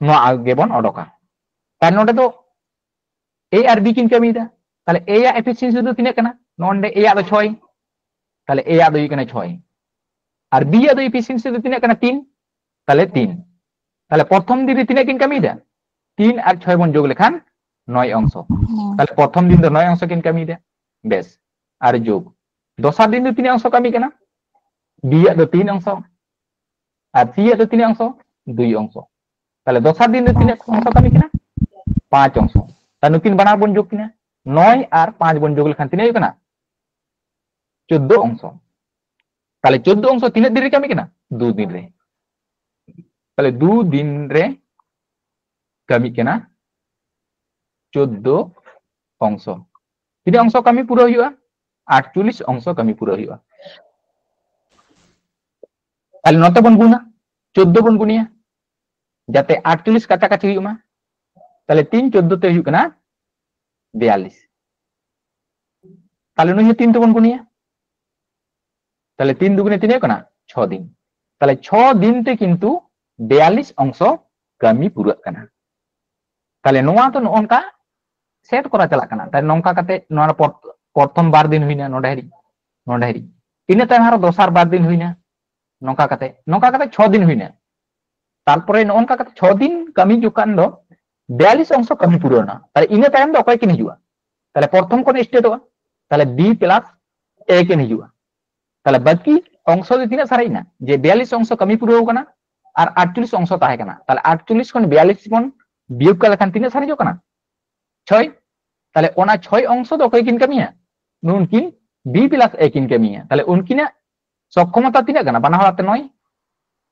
ᱱᱚᱣᱟ ᱜᱮᱵᱚᱱ ᱚᱰᱚᱠᱟ᱾ ᱛᱟᱦᱞᱮ ᱱᱚᱰᱮ ᱫᱚ ᱮ ᱟᱨ ᱵᱤ ᱠᱤᱱ ᱠᱟᱹᱢᱤᱭᱮᱫᱟ᱾ ᱛᱟᱦᱞᱮ ᱮ ᱟᱜ ᱮᱯᱷᱤᱥᱤᱭᱮᱱᱥᱤ ᱫᱚ ᱛᱤᱱᱟᱹᱜ ᱠᱟᱱᱟ? ᱱᱚᱰᱮ ᱮ ᱟᱜ ᱫᱚ ᱪᱷᱚᱭ, ᱛᱟᱦᱞᱮ ᱮ ᱟᱜ ᱫᱚ ᱦᱩᱭᱩᱜ ᱠᱟᱱᱟ ᱪᱷᱚᱭ, ᱟᱨ ᱵᱤ ᱟᱜ ᱫᱚ ᱮᱯᱷᱤᱥᱤᱭᱮᱱᱥᱤ ᱫᱚ ᱛᱤᱱᱟᱹᱜ ᱠᱟᱱᱟ? ᱛᱤᱱ, ᱛᱟᱦᱞᱮ ᱛᱤᱱ᱾ ᱛᱟᱦᱞᱮ ᱯᱨᱚᱛᱷᱚᱢ ᱫᱤᱱ ᱨᱮ ᱛᱤᱱᱟᱹᱜ ᱠᱤᱱ ᱠᱟᱹᱢᱤᱭᱮᱫᱟ? ᱛᱤᱱ ᱟᱨ ᱪᱷᱚᱭ ᱵᱚᱱ ᱡᱳᱜᱽ ᱞᱮᱠᱷᱟᱱ ᱱᱚᱭ ᱚᱝᱥᱚ᱾ ᱛᱟᱦᱞᱮ ᱯᱨᱚᱛᱷᱚᱢ ᱫᱤᱱ ᱫᱚ ᱱᱚᱭ ᱚᱝᱥᱚ ᱠᱤᱱ ᱠᱟᱹᱢᱤᱭᱮᱫᱟ᱾ ᱵᱮᱥ, ᱟᱨ ᱡᱳᱜᱽ ᱫᱚᱥᱟᱨ ᱫᱤᱱ ᱫᱚ ᱛᱤᱱᱟᱹᱜ ᱚᱝᱥᱚ ᱠᱟᱹᱢᱤ ᱠᱟᱱᱟ? ᱵᱤ ᱟᱜ ᱫᱚ ᱛᱤᱱ ᱚᱝᱥᱚ, ᱟᱨ ᱥᱤ ᱟᱜ ᱫᱚ ᱛᱤᱱᱟᱹᱜ ᱚᱝᱥᱚ? ᱫᱩᱭ ᱚᱝᱥᱚ᱾ ᱛᱟᱦᱞᱮ ᱫᱚᱥᱟᱨ ᱫᱤᱱ ᱫᱚ ᱛᱤᱱᱟᱹᱜ ᱚᱝᱥᱚ ᱠᱟᱹᱢᱤ ᱠᱟᱱᱟ? ᱯᱟᱸᱪ ᱚᱝᱥᱚ᱾ ᱛᱟᱦᱞᱮ ᱱᱩᱠᱤᱱ ᱵᱟᱱᱟᱨ ᱵᱚᱱ ᱡᱳᱜᱽ ᱠᱤᱱᱟ, ᱱᱚᱭ ᱟᱨ ᱯᱟᱸᱪ ᱵᱚᱱ ᱡᱳᱜᱽ ᱞᱮᱠᱷᱟᱱ ᱛᱤᱱᱟᱹᱜ ᱦᱩᱭᱩᱜ ᱠᱟᱱᱟ? ᱪᱳᱫᱽᱫᱳ ᱚᱝᱥᱚ᱾ ᱛᱟᱦᱞᱮ ᱪᱳᱫᱽᱫᱳ ᱚᱝᱥᱚ ᱛᱤᱱᱟᱹᱜ ᱫᱤᱱ ᱨᱮ ᱠᱟᱹᱢᱤ ᱠᱟᱱᱟ? ᱫᱩ ᱫᱤᱱ ᱨᱮ᱾ ᱛᱟᱦᱞᱮ ᱫᱩ ᱫᱤᱱ ᱨᱮ ᱠᱟᱹᱢᱤ ᱠᱟᱱᱟ ᱪᱳᱫᱽᱫᱳ ᱚᱝᱥᱚ᱾ ᱛᱤᱱᱟᱹᱜ ᱚᱝᱥᱚ ᱠᱟᱹᱢᱤ ᱯᱩᱨᱟᱹᱣ ᱦᱩᱭᱩᱜᱼᱟ? ᱟᱴᱪᱚᱞᱞᱤᱥ ᱚᱝᱥᱚ ᱠᱟᱹᱢᱤ ᱯᱩᱨᱟᱹᱣ ᱦᱩᱭᱩᱜᱼᱟ᱾ ᱛᱟᱦᱞᱮ ᱱᱚᱛᱮ ᱵᱚᱱ ᱜᱩᱱᱟ, ᱪᱳᱫᱽᱫᱳ ᱵᱚᱱ ᱜᱩᱱᱤᱭᱟ, ᱡᱟᱛᱮ ᱟᱴᱪᱚᱞᱞᱤᱥ ᱠᱟᱪᱷᱟ ᱠᱟᱪᱷᱤ ᱦᱩᱭᱩᱜ ᱢᱟ᱾ ᱛᱟᱦᱞᱮ ᱛᱤᱱ ᱪᱳᱫᱽᱫᱳ ᱛᱮ ᱦᱩᱭᱩᱜ ᱠᱟᱱᱟ ᱵᱤᱭᱟᱞᱞᱤᱥ᱾ ᱛᱟᱦᱞᱮ ᱱᱩᱭ ᱦᱚᱸ ᱛᱤᱱ ᱛᱮᱵᱚᱱ ᱜᱩᱱᱤᱭᱟ? ᱛᱟᱦᱞᱮ ᱛᱤᱱ ᱫᱩᱜᱩᱱᱮ ᱛᱤᱱᱟᱹᱜ ᱠᱟᱱᱟ? ᱪᱷᱚ ᱫᱤᱱ᱾ ᱛᱟᱦᱞᱮ ᱪᱷᱚ ᱫᱤᱱ ᱛᱮ ᱠᱤᱱᱛᱩ ᱵᱤᱭᱟᱞᱞᱤᱥ ᱚᱝᱥᱚ ᱠᱟᱹᱢᱤ ᱯᱩᱨᱟᱹᱜ ᱠᱟᱱᱟ᱾ ᱛᱟᱦᱞᱮ ᱱᱚᱣᱟ ᱫᱚ ᱱᱚᱜᱼᱚ ᱱᱚᱝᱠᱟ set ᱠᱚᱨᱟ ᱪᱟᱞᱟᱜ ᱠᱟᱱᱟ᱾ ᱛᱟᱦᱞᱮ ᱱᱚᱝᱠᱟ ᱠᱟᱛᱮ ᱱᱚᱣᱟ ᱯᱚᱨ-, ᱯᱨᱚᱛᱷᱚᱢ ᱵᱟᱨ ᱫᱤᱱ ᱦᱩᱭᱱᱟ ᱱᱚᱰᱮ ᱦᱟᱹᱨᱤᱡ, ᱱᱚᱰᱮ ᱦᱟᱹᱨᱤᱡ, ᱤᱱᱟᱹ ᱛᱟᱭᱚᱢ ᱟᱨᱚ ᱫᱚᱥᱟᱨ ᱵᱟᱨ ᱫᱤᱱ ᱦᱩᱭᱱᱟ, ᱱᱚᱝᱠᱟ ᱠᱟᱛᱮ, ᱱᱚᱝᱠᱟ ᱠᱟᱛᱮ ᱪᱷᱚ ᱫᱤᱱ ᱦᱩᱭᱱᱟ᱾ ᱛᱟᱨᱯᱚᱨᱮ ᱱᱚᱜᱼᱚ ᱱᱚᱝᱠᱟ ᱠᱟᱛᱮ ᱪᱷᱚ ᱫᱤᱱ ᱠᱟᱹᱢᱤ ᱡᱚᱠᱷᱟᱱ ᱫᱚ ᱵᱤᱭᱟᱞᱞᱤᱥ ᱚᱝᱥᱚ ᱠᱟᱹᱢᱤ ᱯᱩᱨᱟᱹᱣ ᱮᱱᱟ᱾ ᱛᱟᱦᱞᱮ ᱤᱱᱟᱹ ᱛᱟᱭᱚᱢ ᱫᱚ ᱚᱠᱚᱭ ᱠᱤᱱ ᱦᱤᱡᱩᱜᱼᱟ? ᱛᱟᱦᱞᱮ ᱯᱨᱚᱛᱷᱚᱢ ᱠᱷᱚᱱ ᱥᱴᱟᱨᱴᱚᱜᱼᱟ, ᱛᱟᱦᱞᱮ B plus A ᱠᱤᱱ ᱦᱤᱡᱩᱜᱼᱟ᱾ ᱛᱟᱦᱞᱮ ᱵᱟᱹᱠᱤ ᱚᱝᱥᱚ ᱫᱚ ᱛᱤᱱᱟᱹᱜ ᱥᱟᱨᱮᱡ ᱮᱱᱟ? ᱡᱮ ᱵᱤᱭᱟᱞᱞᱤᱥ ᱚᱝᱥᱚ ᱠᱟᱹᱢᱤ ᱯᱩᱨᱟᱹᱣ ᱠᱟᱱᱟ ᱟᱨ ᱟᱴᱪᱚᱞᱞᱤᱥ ᱚᱝᱥᱚ ᱛᱟᱦᱮᱸ ᱠᱟᱱᱟ᱾ ᱛᱟᱦᱞᱮ ᱟᱴᱪᱚᱞᱞᱤᱥ ᱠᱷᱚᱱ ᱵᱤᱭᱟᱞᱞᱤᱥ ᱵᱚᱱ ᱵᱤᱭᱳᱜ ᱠᱟᱜ ᱞᱮᱠᱷᱟᱱ ᱛᱤᱱᱟᱹᱜ ᱥᱟᱨᱮᱡᱚᱜ ᱠᱟᱱᱟ? ᱪᱷᱚᱭ᱾ ᱛᱟᱦᱞᱮ ᱚᱱᱟ ᱪᱷᱚᱭ ᱚᱝᱥᱚ ᱫᱚ ᱚᱠᱚᱭ ᱠᱤᱱ ᱠᱟᱹᱢᱤᱭᱟ? ᱱᱩᱱᱠᱤᱱ B plus A ᱠᱤᱱ ᱠᱟᱹᱢᱤᱭᱟ᱾ ᱛᱟᱦᱞᱮ ᱩᱱᱠᱤᱱᱟᱜ ᱥᱚᱠᱠᱷᱚᱢᱚᱛᱟ ᱛᱤᱱᱟᱹᱜ ᱠᱟᱱᱟ? ᱵᱟᱱᱟ ᱦᱚᱲ ᱛᱮ ᱱᱚᱭ᱾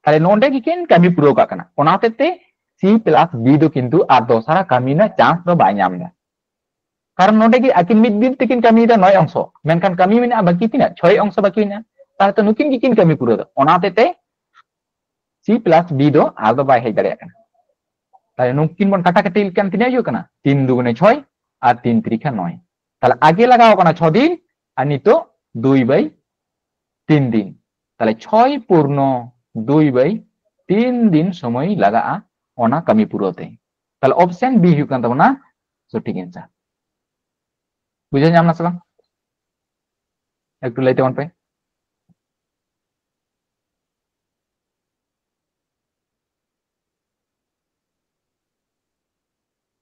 ᱛᱟᱦᱞᱮ ᱱᱚᱰᱮ ᱜᱮᱠᱤᱱ ᱠᱟᱹᱢᱤ ᱯᱩᱨᱟᱹᱣ ᱠᱟᱜ ᱠᱟᱱᱟ᱾ ᱚᱱᱟ ᱦᱚᱛᱮᱡ ᱛᱮ C plus B ᱫᱚ ᱠᱤᱱᱛᱩ ᱟᱨ ᱫᱚᱥᱟᱨᱟ ᱠᱟᱹᱢᱤ ᱨᱮᱱᱟᱜ ᱪᱟᱱᱥ ᱫᱚ ᱵᱟᱭ ᱧᱟᱢ ᱮᱫᱟ᱾ ᱠᱟᱨᱚᱱ ᱱᱚᱰᱮ ᱜᱮ ᱟᱹᱠᱤᱱ ᱢᱤᱫ ᱫᱤᱱ ᱛᱮᱠᱤᱱ ᱠᱟᱹᱢᱤᱭᱮᱫᱟ ᱱᱚᱭ ᱚᱝᱥᱚ, ᱢᱮᱱᱠᱷᱟᱱ ᱠᱟᱹᱢᱤ ᱢᱮᱱᱟᱜᱼᱟ ᱵᱟᱹᱠᱤ ᱛᱤᱱᱟᱹᱜ? ᱪᱷᱚᱭ ᱚᱝᱥᱚ ᱵᱟᱹᱠᱤ ᱢᱮᱱᱟᱜᱼᱟ᱾ ᱛᱟᱦᱞᱮ ᱛᱚ ᱱᱩᱠᱤᱱ ᱜᱮᱠᱤᱱ ᱠᱟᱹᱢᱤ ᱯᱩᱨᱟᱹᱣ ᱮᱫᱟ᱾ ᱚᱱᱟ ᱦᱚᱛᱮᱡ ᱛᱮ C plus B ᱫᱚ ᱟᱨ ᱫᱚ ᱵᱟᱭ ᱦᱮᱡ ᱫᱟᱲᱮᱭᱟᱜ ᱠᱟᱱᱟ᱾ ᱛᱟᱦᱞᱮ ᱱᱩᱠᱤᱱ ᱵᱚᱱ ᱠᱟᱴᱟ ᱠᱟᱴᱤ ᱞᱮᱠᱷᱟᱱ ᱛᱤᱱᱟᱹᱜ ᱦᱩᱭᱩᱜ ᱠᱟᱱᱟ? ᱛᱤᱱ ᱫᱩᱜᱩᱱᱮ ᱪᱷᱚᱭ ᱟᱨ ᱛᱤᱱ ᱛᱤᱨᱤᱠᱷᱟ ᱱᱚᱭ᱾ ᱛᱟᱦᱞᱮ ᱟᱜᱮ ᱞᱟᱜᱟᱣ ᱠᱟᱱᱟ ᱪᱷᱚ ᱫᱤᱱ ᱟᱨ ᱱᱤᱛᱚᱜ ᱫᱩᱭ ᱵᱟᱭ ᱛᱤᱱ ᱫᱤᱱ᱾ ᱛᱟᱦᱞᱮ ᱪᱷᱚᱭ ᱯᱩᱨᱱᱚ ᱫᱩᱭ ᱵᱟᱭ ᱛᱤᱱ ᱫᱤᱱ ᱥᱚᱢᱚᱭ ᱞᱟᱜᱟᱜᱼᱟ ᱚᱱᱟ ᱠᱟᱹᱢᱤ ᱯᱩᱨᱟᱹᱣ ᱛᱮ᱾ ᱛᱟᱦᱞᱮ option B ᱦᱩᱭᱩᱜ ᱠᱟᱱ ᱛᱟᱵᱚᱱᱟ ᱥᱚᱴᱷᱤᱠ answer᱾ ᱵᱩᱡᱷᱟᱹᱣ ᱧᱟᱢ ᱱᱟ ᱥᱮ ᱵᱟᱝ? ᱮᱠᱴᱩ ᱞᱟᱹᱭ ᱛᱟᱵᱚᱱ ᱯᱮ᱾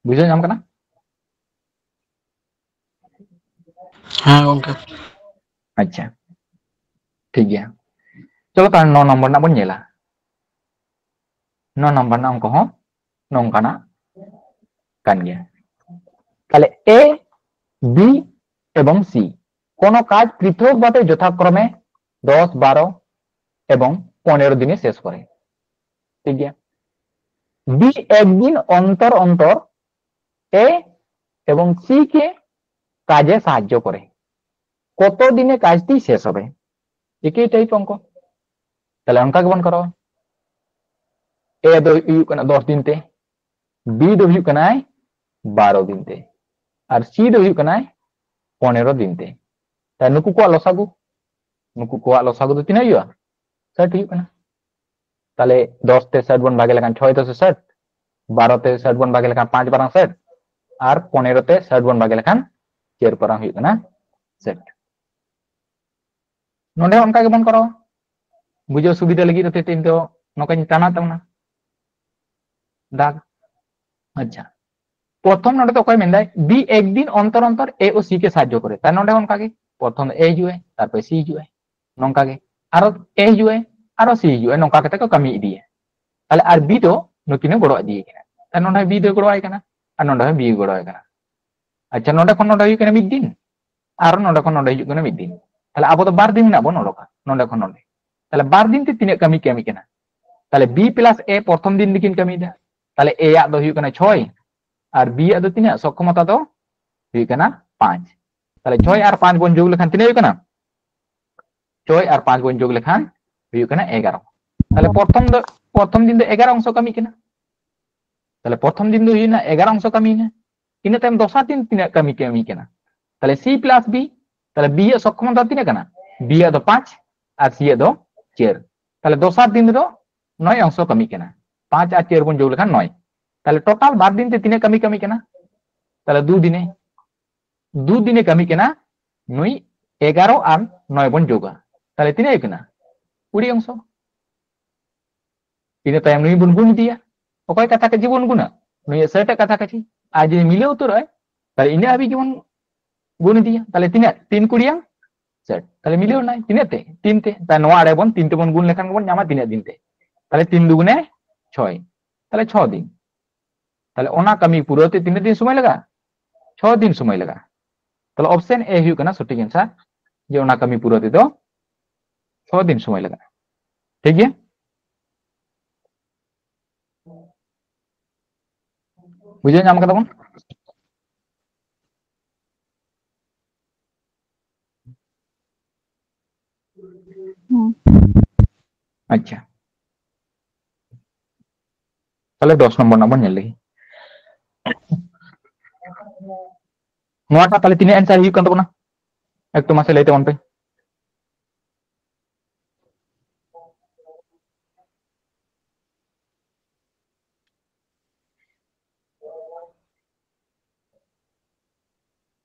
ᱵᱩᱡᱷᱟᱹᱣ ᱧᱟᱢ ᱠᱟᱱᱟ? ᱦᱮᱸ ᱜᱚᱝᱠᱮ᱾ ᱟᱪᱪᱷᱟ, ᱴᱷᱤᱠ ᱜᱮᱭᱟ᱾ ᱪᱚᱞᱚ ᱛᱟᱦᱞᱮ ᱱᱚ ᱱᱚᱢᱵᱚᱨ ᱨᱮᱱᱟᱜ ᱵᱚᱱ ᱧᱮᱞᱟ᱾ ᱱᱚ ᱱᱚᱢᱵᱚᱨ ᱨᱮᱱᱟᱜ ᱚᱝᱠᱚ ᱦᱚᱸ ᱱᱚᱝᱠᱟᱱᱟᱜ ᱠᱟᱱ ᱜᱮᱭᱟ᱾ ᱛᱟᱦᱞᱮ A, B ᱮᱵᱚᱝ C ᱠᱳᱱᱳ ᱠᱟᱡᱽ ᱯᱨᱤᱛᱷᱚᱠ ᱵᱷᱟᱵᱮ ᱡᱚᱛᱷᱟᱠᱨᱚᱢᱮ ᱫᱚᱥ, ᱵᱟᱨᱚ ᱮᱵᱚᱝ ᱯᱚᱱᱮᱨᱚ ᱫᱤᱱᱮ শেষ করে। ঠিক আছে? B একদিন অন্তর অন্তর A এবং C কে কাজে সাহায্য করে। কত দিনে কাজটি শেষ হবে? একই টাইপ অঙ্ক। তাহলে অঙ্ক কেমন করো? A ᱫᱚ ᱦᱩᱭᱩᱜ ᱠᱟᱱᱟ ᱫᱚᱥ ᱫᱤᱱ ᱛᱮ, B ᱫᱚ ᱦᱩᱭᱩᱜ ᱠᱟᱱᱟᱭ ᱵᱟᱨᱚ ᱫᱤᱱ ᱛᱮ, ᱟᱨ C ᱫᱚ ᱦᱩᱭᱩᱜ ᱠᱟᱱᱟᱭ ᱯᱚᱱᱮᱨᱚ ᱫᱤᱱ ᱛᱮ᱾ ᱛᱟᱦᱞᱮ ᱱᱩᱠᱩ ᱠᱚᱣᱟᱜ ᱞᱚᱥᱟᱜᱩ ᱱᱩᱠᱩ ᱠᱚᱣᱟᱜ ᱞᱚᱥᱟᱜᱩ ᱫᱚ ᱛᱤᱱᱟᱹᱜ ᱦᱩᱭᱩᱜᱼᱟ? ᱥᱟᱴ ᱦᱩᱭᱩᱜ ᱠᱟᱱᱟ᱾ ᱛᱟᱦᱞᱮ ᱫᱚᱥ ᱛᱮ ᱥᱟᱴ ᱵᱚᱱ ᱵᱷᱟᱜᱮ ᱞᱮᱠᱷᱟᱱ ᱪᱷᱚᱭ ᱫᱚᱥᱮ ᱥᱟᱴ, ᱵᱟᱨᱚ ᱛᱮ ᱥᱟᱴ ᱵᱚᱱ ᱵᱷᱟᱜᱮ ᱞᱮᱠᱷᱟᱱ ᱯᱟᱸᱪ ᱵᱟᱨᱟᱝ ᱥᱟᱴ, ᱟᱨ ᱯᱚᱱᱮᱨᱚ ᱛᱮ ᱥᱟᱴ ᱵᱚᱱ ᱵᱷᱟᱜᱮ ᱞᱮᱠᱷᱟᱱ ᱪᱟᱨ ᱯᱟᱨᱟᱝ ᱦᱩᱭᱩᱜ ᱠᱟᱱᱟ ᱥᱟᱴ᱾ ᱱᱚᱰᱮ ᱦᱚᱸ ᱚᱱᱠᱟ ᱜᱮᱵᱚᱱ ᱠᱚᱨᱟᱣᱟ᱾ ᱵᱩᱡᱷᱟᱹᱣ ᱥᱩᱵᱤᱫᱷᱟ ᱞᱟᱹᱜᱤᱫ ᱛᱮ ᱤᱧ ᱫᱚ ᱱᱚᱝᱠᱟᱧ ᱴᱟᱱᱟ ᱛᱟᱵᱚᱱᱟ ᱫᱟᱜᱽ᱾ ᱟᱪᱪᱷᱟ, ᱯᱨᱚᱛᱷᱚᱢ ᱱᱚᱰᱮ ᱫᱚ ᱚᱠᱚᱭ ᱢᱮᱱᱫᱟᱭ, ᱵᱤ ᱮᱠ ᱫᱤᱱ ᱚᱱᱛᱚᱨ ᱚᱱᱛᱚᱨ ᱮ ᱚ ᱥᱤ ᱠᱮ ᱥᱟᱦᱟᱡᱽᱡᱚ ᱠᱚᱨᱮ᱾ ᱛᱟᱦᱞᱮ ᱱᱚᱰᱮ ᱚᱱᱠᱟ ᱜᱮ, ᱯᱨᱚᱛᱷᱚᱢ ᱫᱚ ᱮ ᱦᱤᱡᱩᱜ ᱟᱭ, ᱛᱟᱨᱯᱚᱨᱮ ᱥᱤ ᱦᱤᱡᱩᱜ ᱟᱭ, ᱱᱚᱝᱠᱟ ᱜᱮ ᱟᱨᱚ ᱮ ᱦᱤᱡᱩᱜ ᱟᱭ, ᱟᱨᱚ ᱥᱤ ᱦᱤᱡᱩᱜ ᱟᱭ, ᱱᱚᱝᱠᱟ ᱠᱟᱛᱮ ᱠᱚ ᱠᱟᱹᱢᱤ ᱤᱫᱤᱭᱟ᱾ ᱛᱟᱦᱞᱮ ᱟᱨ ᱵᱤ ᱫᱚ ᱱᱩᱠᱤᱱ ᱮ ᱜᱚᱲᱚ ᱤᱫᱤᱭᱮ ᱠᱟᱱᱟ᱾ ᱛᱟᱦᱞᱮ ᱱᱚᱰᱮ ᱦᱚᱸ ᱵᱤ ᱫᱚᱭ ᱜᱚᱲᱚ ᱟᱭ ᱠᱟᱱᱟ, ᱟᱨ ᱱᱚᱰᱮ ᱦᱚᱸ ᱵᱤ ᱜᱚᱲᱚ ᱟᱭ ᱠᱟᱱᱟ᱾ ᱟᱪᱪᱷᱟ, ᱱᱚᱰᱮ ᱠᱷᱚᱱ ᱱᱚᱰᱮ ᱦᱩᱭᱩᱜ ᱠᱟᱱᱟ ᱢᱤᱫ ᱫᱤᱱ, ᱟᱨ ᱱᱚᱰᱮ ᱠᱷᱚᱱ ᱱᱚᱰᱮ ᱦᱤᱡᱩᱜ ᱠᱟᱱᱟ ᱢᱤᱫ ᱫᱤᱱ᱾ ᱛᱟᱦᱞᱮ ᱟᱵᱚ ᱫᱚ ᱵᱟᱨ ᱫᱤᱱ ᱨᱮᱱᱟᱜ ᱵᱚᱱ ᱚᱰᱚᱠᱟ ᱱᱚᱰᱮ ᱠᱷᱚᱱ ᱱᱚᱰᱮ᱾ ᱛᱟᱦᱞᱮ ᱵᱟᱨ ᱫᱤᱱ ᱛᱮ ᱛᱤᱱᱟᱹᱜ ᱠᱟᱹᱢᱤ ᱠᱟᱹᱢᱤ ᱠᱟᱱᱟ? ᱛᱟᱦᱞᱮ ᱵᱤ ᱯᱞᱟᱥ ᱮ ᱯᱨᱚᱛᱷᱚᱢ ᱫᱤᱱ ᱨᱮᱠᱤᱱ ᱠᱟᱹᱢᱤᱭᱮᱫᱟ᱾ ᱛᱟᱦᱞᱮ ᱮ ᱟᱜ ᱫᱚ ᱦᱩᱭᱩᱜ ᱠᱟᱱᱟ ᱪᱷᱚᱭ, ᱟᱨ ᱵᱤ ᱟᱜ ᱫᱚ ᱛᱤᱱᱟᱹᱜ? ᱥᱚᱠᱠᱷᱚᱢᱚᱛᱟ ᱫᱚ ᱦᱩᱭᱩᱜ ᱠᱟᱱᱟ ᱯᱟᱸᱪ᱾ ᱛᱟᱦᱞᱮ ᱪᱷᱚᱭ ᱟᱨ ᱯᱟᱸᱪ ᱵᱚᱱ ᱡᱳᱜᱽ ᱞᱮᱠᱷᱟᱱ ᱛᱤᱱᱟᱹᱜ ᱦᱩᱭᱩᱜ ᱠᱟᱱᱟ? ᱪᱷᱚᱭ ᱟᱨ ᱯᱟᱸᱪ ᱵᱚᱱ ᱡᱳᱜᱽ ᱞᱮᱠᱷᱟᱱ ᱦᱩᱭᱩᱜ ᱠᱟᱱᱟ ᱮᱜᱟᱨᱚ᱾ ᱛᱟᱦᱞᱮ ᱯᱨᱚᱛᱷᱚᱢ ᱫᱚ, ᱯᱨᱚᱛᱷᱚᱢ ᱫᱤᱱ ᱫᱚ ᱮᱜᱟᱨᱚ ᱚᱝᱥᱚ ᱠᱟᱹᱢᱤ ᱠᱟᱱᱟ᱾ ᱛᱟᱦᱞᱮ ᱯᱨᱚᱛᱷᱚᱢ ᱫᱤᱱ ᱫᱚ ᱦᱩᱭᱱᱟ ᱮᱜᱟᱨᱚ ᱚᱝᱥᱚ ᱠᱟᱹᱢᱤᱭᱮᱱᱟ᱾ ᱤᱱᱟᱹ ᱛᱟᱭᱚᱢ ᱫᱚᱥᱟᱨ ᱫᱤᱱ ᱛᱤᱱᱟᱹᱜ ᱠᱟᱹᱢᱤ ᱠᱟᱹᱢᱤ ᱠᱟᱱᱟ? ᱛᱟᱦᱞᱮ ᱥᱤ ᱯᱞᱟᱥ ᱵᱤ, ᱛᱟᱦᱞᱮ ᱵᱤ ᱟᱜ ᱥᱚᱠᱠᱷᱚᱢᱚᱛᱟ ᱛᱤᱱᱟᱹᱜ ᱠᱟᱱᱟ? ᱵᱤ ᱟᱜ ᱫᱚ ᱯᱟᱸᱪ ᱟᱨ ᱥᱤ ᱟᱜ ᱫᱚ ᱪᱟᱨ᱾ ᱛᱟᱦᱞᱮ ᱫᱚᱥᱟᱨ ᱫᱤᱱ ᱨᱮᱫᱚ ᱱᱚᱭ ᱚᱝᱥᱚ ᱠᱟᱹᱢᱤ ᱠᱟᱱᱟ᱾ ᱯᱟᱸᱪ ᱟᱨ ᱪᱟᱨ ᱵᱚᱱ ᱡᱳᱜᱽ ᱞᱮᱠᱷᱟᱱ ᱱᱚᱭ᱾ ᱛᱟᱦᱞᱮ ᱴᱳᱴᱟᱞ ᱵᱟᱨ ᱫᱤᱱ ᱛᱮ ᱛᱤᱱᱟᱹᱜ ᱠᱟᱹᱢᱤ ᱠᱟᱹᱢᱤ ᱠᱟᱱᱟ? ᱛᱟᱦᱞᱮ ᱫᱩ ᱫᱤᱱᱮ, ᱫᱩ ᱫᱤᱱᱮ ᱠᱟᱹᱢᱤ ᱠᱟᱱᱟ ᱱᱩᱭ᱾ ᱮᱜᱟᱨᱚ ᱟᱨ ᱱᱚᱭ ᱵᱚᱱ ᱡᱳᱜᱟ, ᱛᱟᱦᱞᱮ ᱛᱤᱱᱟᱹᱜ ᱦᱩᱭᱩᱜ ᱠᱟᱱᱟ? ᱠᱩᱲᱤ ᱚᱝᱥᱚ᱾ ᱤᱱᱟᱹ ᱛᱟᱭᱚᱢ ᱱᱩᱭ ᱵᱚᱱ ᱜᱩᱱ ᱤᱫᱤᱭᱟ᱾ ᱚᱠᱚᱭ ᱠᱟᱛᱷᱟ ᱠᱟᱪᱷᱤ ᱵᱚᱱ ᱜᱩᱱᱟ? ᱱᱩᱭᱟᱜ ᱥᱟᱴ ᱟᱜ ᱠᱟᱛᱷᱟ ᱠᱟᱪᱷᱤ᱾ ᱟᱨ ᱡᱩᱫᱤ ᱢᱤᱞᱟᱹᱣ ᱩᱛᱟᱹᱨᱚᱜᱼᱟᱭ, ᱛᱟᱦᱞᱮ ᱤᱱᱟᱹ ᱦᱟᱹᱵᱤᱡ ᱜᱮᱵᱚᱱ ᱜᱩᱱ ᱤᱫᱤᱭᱟ᱾ ᱛᱟᱦᱞᱮ ᱛᱤᱱᱟᱹᱜ? ᱛᱤᱱ ᱠᱩᱲᱤᱭᱟᱝ ᱥᱟᱴ᱾ ᱛᱟᱦᱞᱮ ᱢᱤᱞᱟᱹᱣ ᱮᱱᱟᱭ᱾ ᱛᱤᱱᱟᱹᱜ ᱛᱮ? ᱛᱤᱱ ᱛᱮ᱾ ᱛᱟᱦᱞᱮ ᱱᱚᱣᱟ ᱟᱲᱮ ᱵᱚᱱ ᱛᱤᱱ ᱛᱮᱵᱚᱱ ᱜᱩᱱ ᱞᱮᱠᱷᱟᱱ ᱜᱮᱵᱚᱱ ᱧᱟᱢᱟ ᱛᱤᱱᱟᱹᱜ ᱫᱤᱱ ᱛᱮ᱾ ᱛᱟᱦᱞᱮ ᱛᱤᱱ ᱫᱩᱜᱩᱱᱮ ᱪᱷᱚᱭ᱾ ᱛᱟᱦᱞᱮ ᱪᱷᱚ ᱫᱤᱱ᱾ ᱛᱟᱦᱞᱮ ᱚᱱᱟ ᱠᱟᱹᱢᱤ ᱯᱩᱨᱟᱹᱣ ᱛᱮ ᱛᱤᱱᱟᱹᱜ ᱫᱤᱱ ᱥᱚᱢᱚᱭ ᱞᱟᱜᱟᱜᱼᱟ? ᱪᱷᱚ ᱫᱤᱱ ᱥᱚᱢᱚᱭ ᱞᱟᱜᱟᱜᱼᱟ᱾ ᱛᱟᱦᱞᱮ ᱚᱯᱥᱮᱱ ᱮ ᱦᱩᱭᱩᱜ ᱠᱟᱱᱟ ᱥᱚᱴᱷᱤᱠ ᱮᱱᱥᱟᱨ, ᱡᱮ ᱚᱱᱟ ᱠᱟᱹᱢᱤ ᱯᱩᱨᱟᱹᱣ ᱛᱮᱫᱚ ᱪᱷᱚ ᱫᱤᱱ ᱥᱚᱢᱚᱭ ᱞᱟᱜᱟᱜᱼᱟ᱾ ᱴᱷᱤᱠ ᱜᱮᱭᱟ? ᱵᱩᱡᱷᱟᱹᱣ ᱧᱟᱢ ᱠᱟᱫᱟ ᱵᱚᱱ? ᱦᱩᱸ᱾ ᱟᱪᱪᱷᱟ, ᱛᱟᱦᱞᱮ ᱫᱚᱥ ᱱᱚᱢᱵᱚᱨ ᱨᱮᱱᱟᱜ ᱵᱚᱱ ᱧᱮᱞ ᱞᱮᱜᱮ᱾ ᱱᱚᱣᱟᱴᱟᱜ ᱛᱟᱦᱞᱮ ᱛᱤᱱᱟᱹᱜ ᱮᱱᱥᱟᱨ ᱦᱩᱭᱩᱜ ᱠᱟᱱ ᱛᱟᱵᱚᱱᱟ? ᱮᱠᱴᱩ ᱢᱟᱥᱮ ᱞᱟᱹᱭ ᱛᱟᱵᱚᱱ ᱯᱮ᱾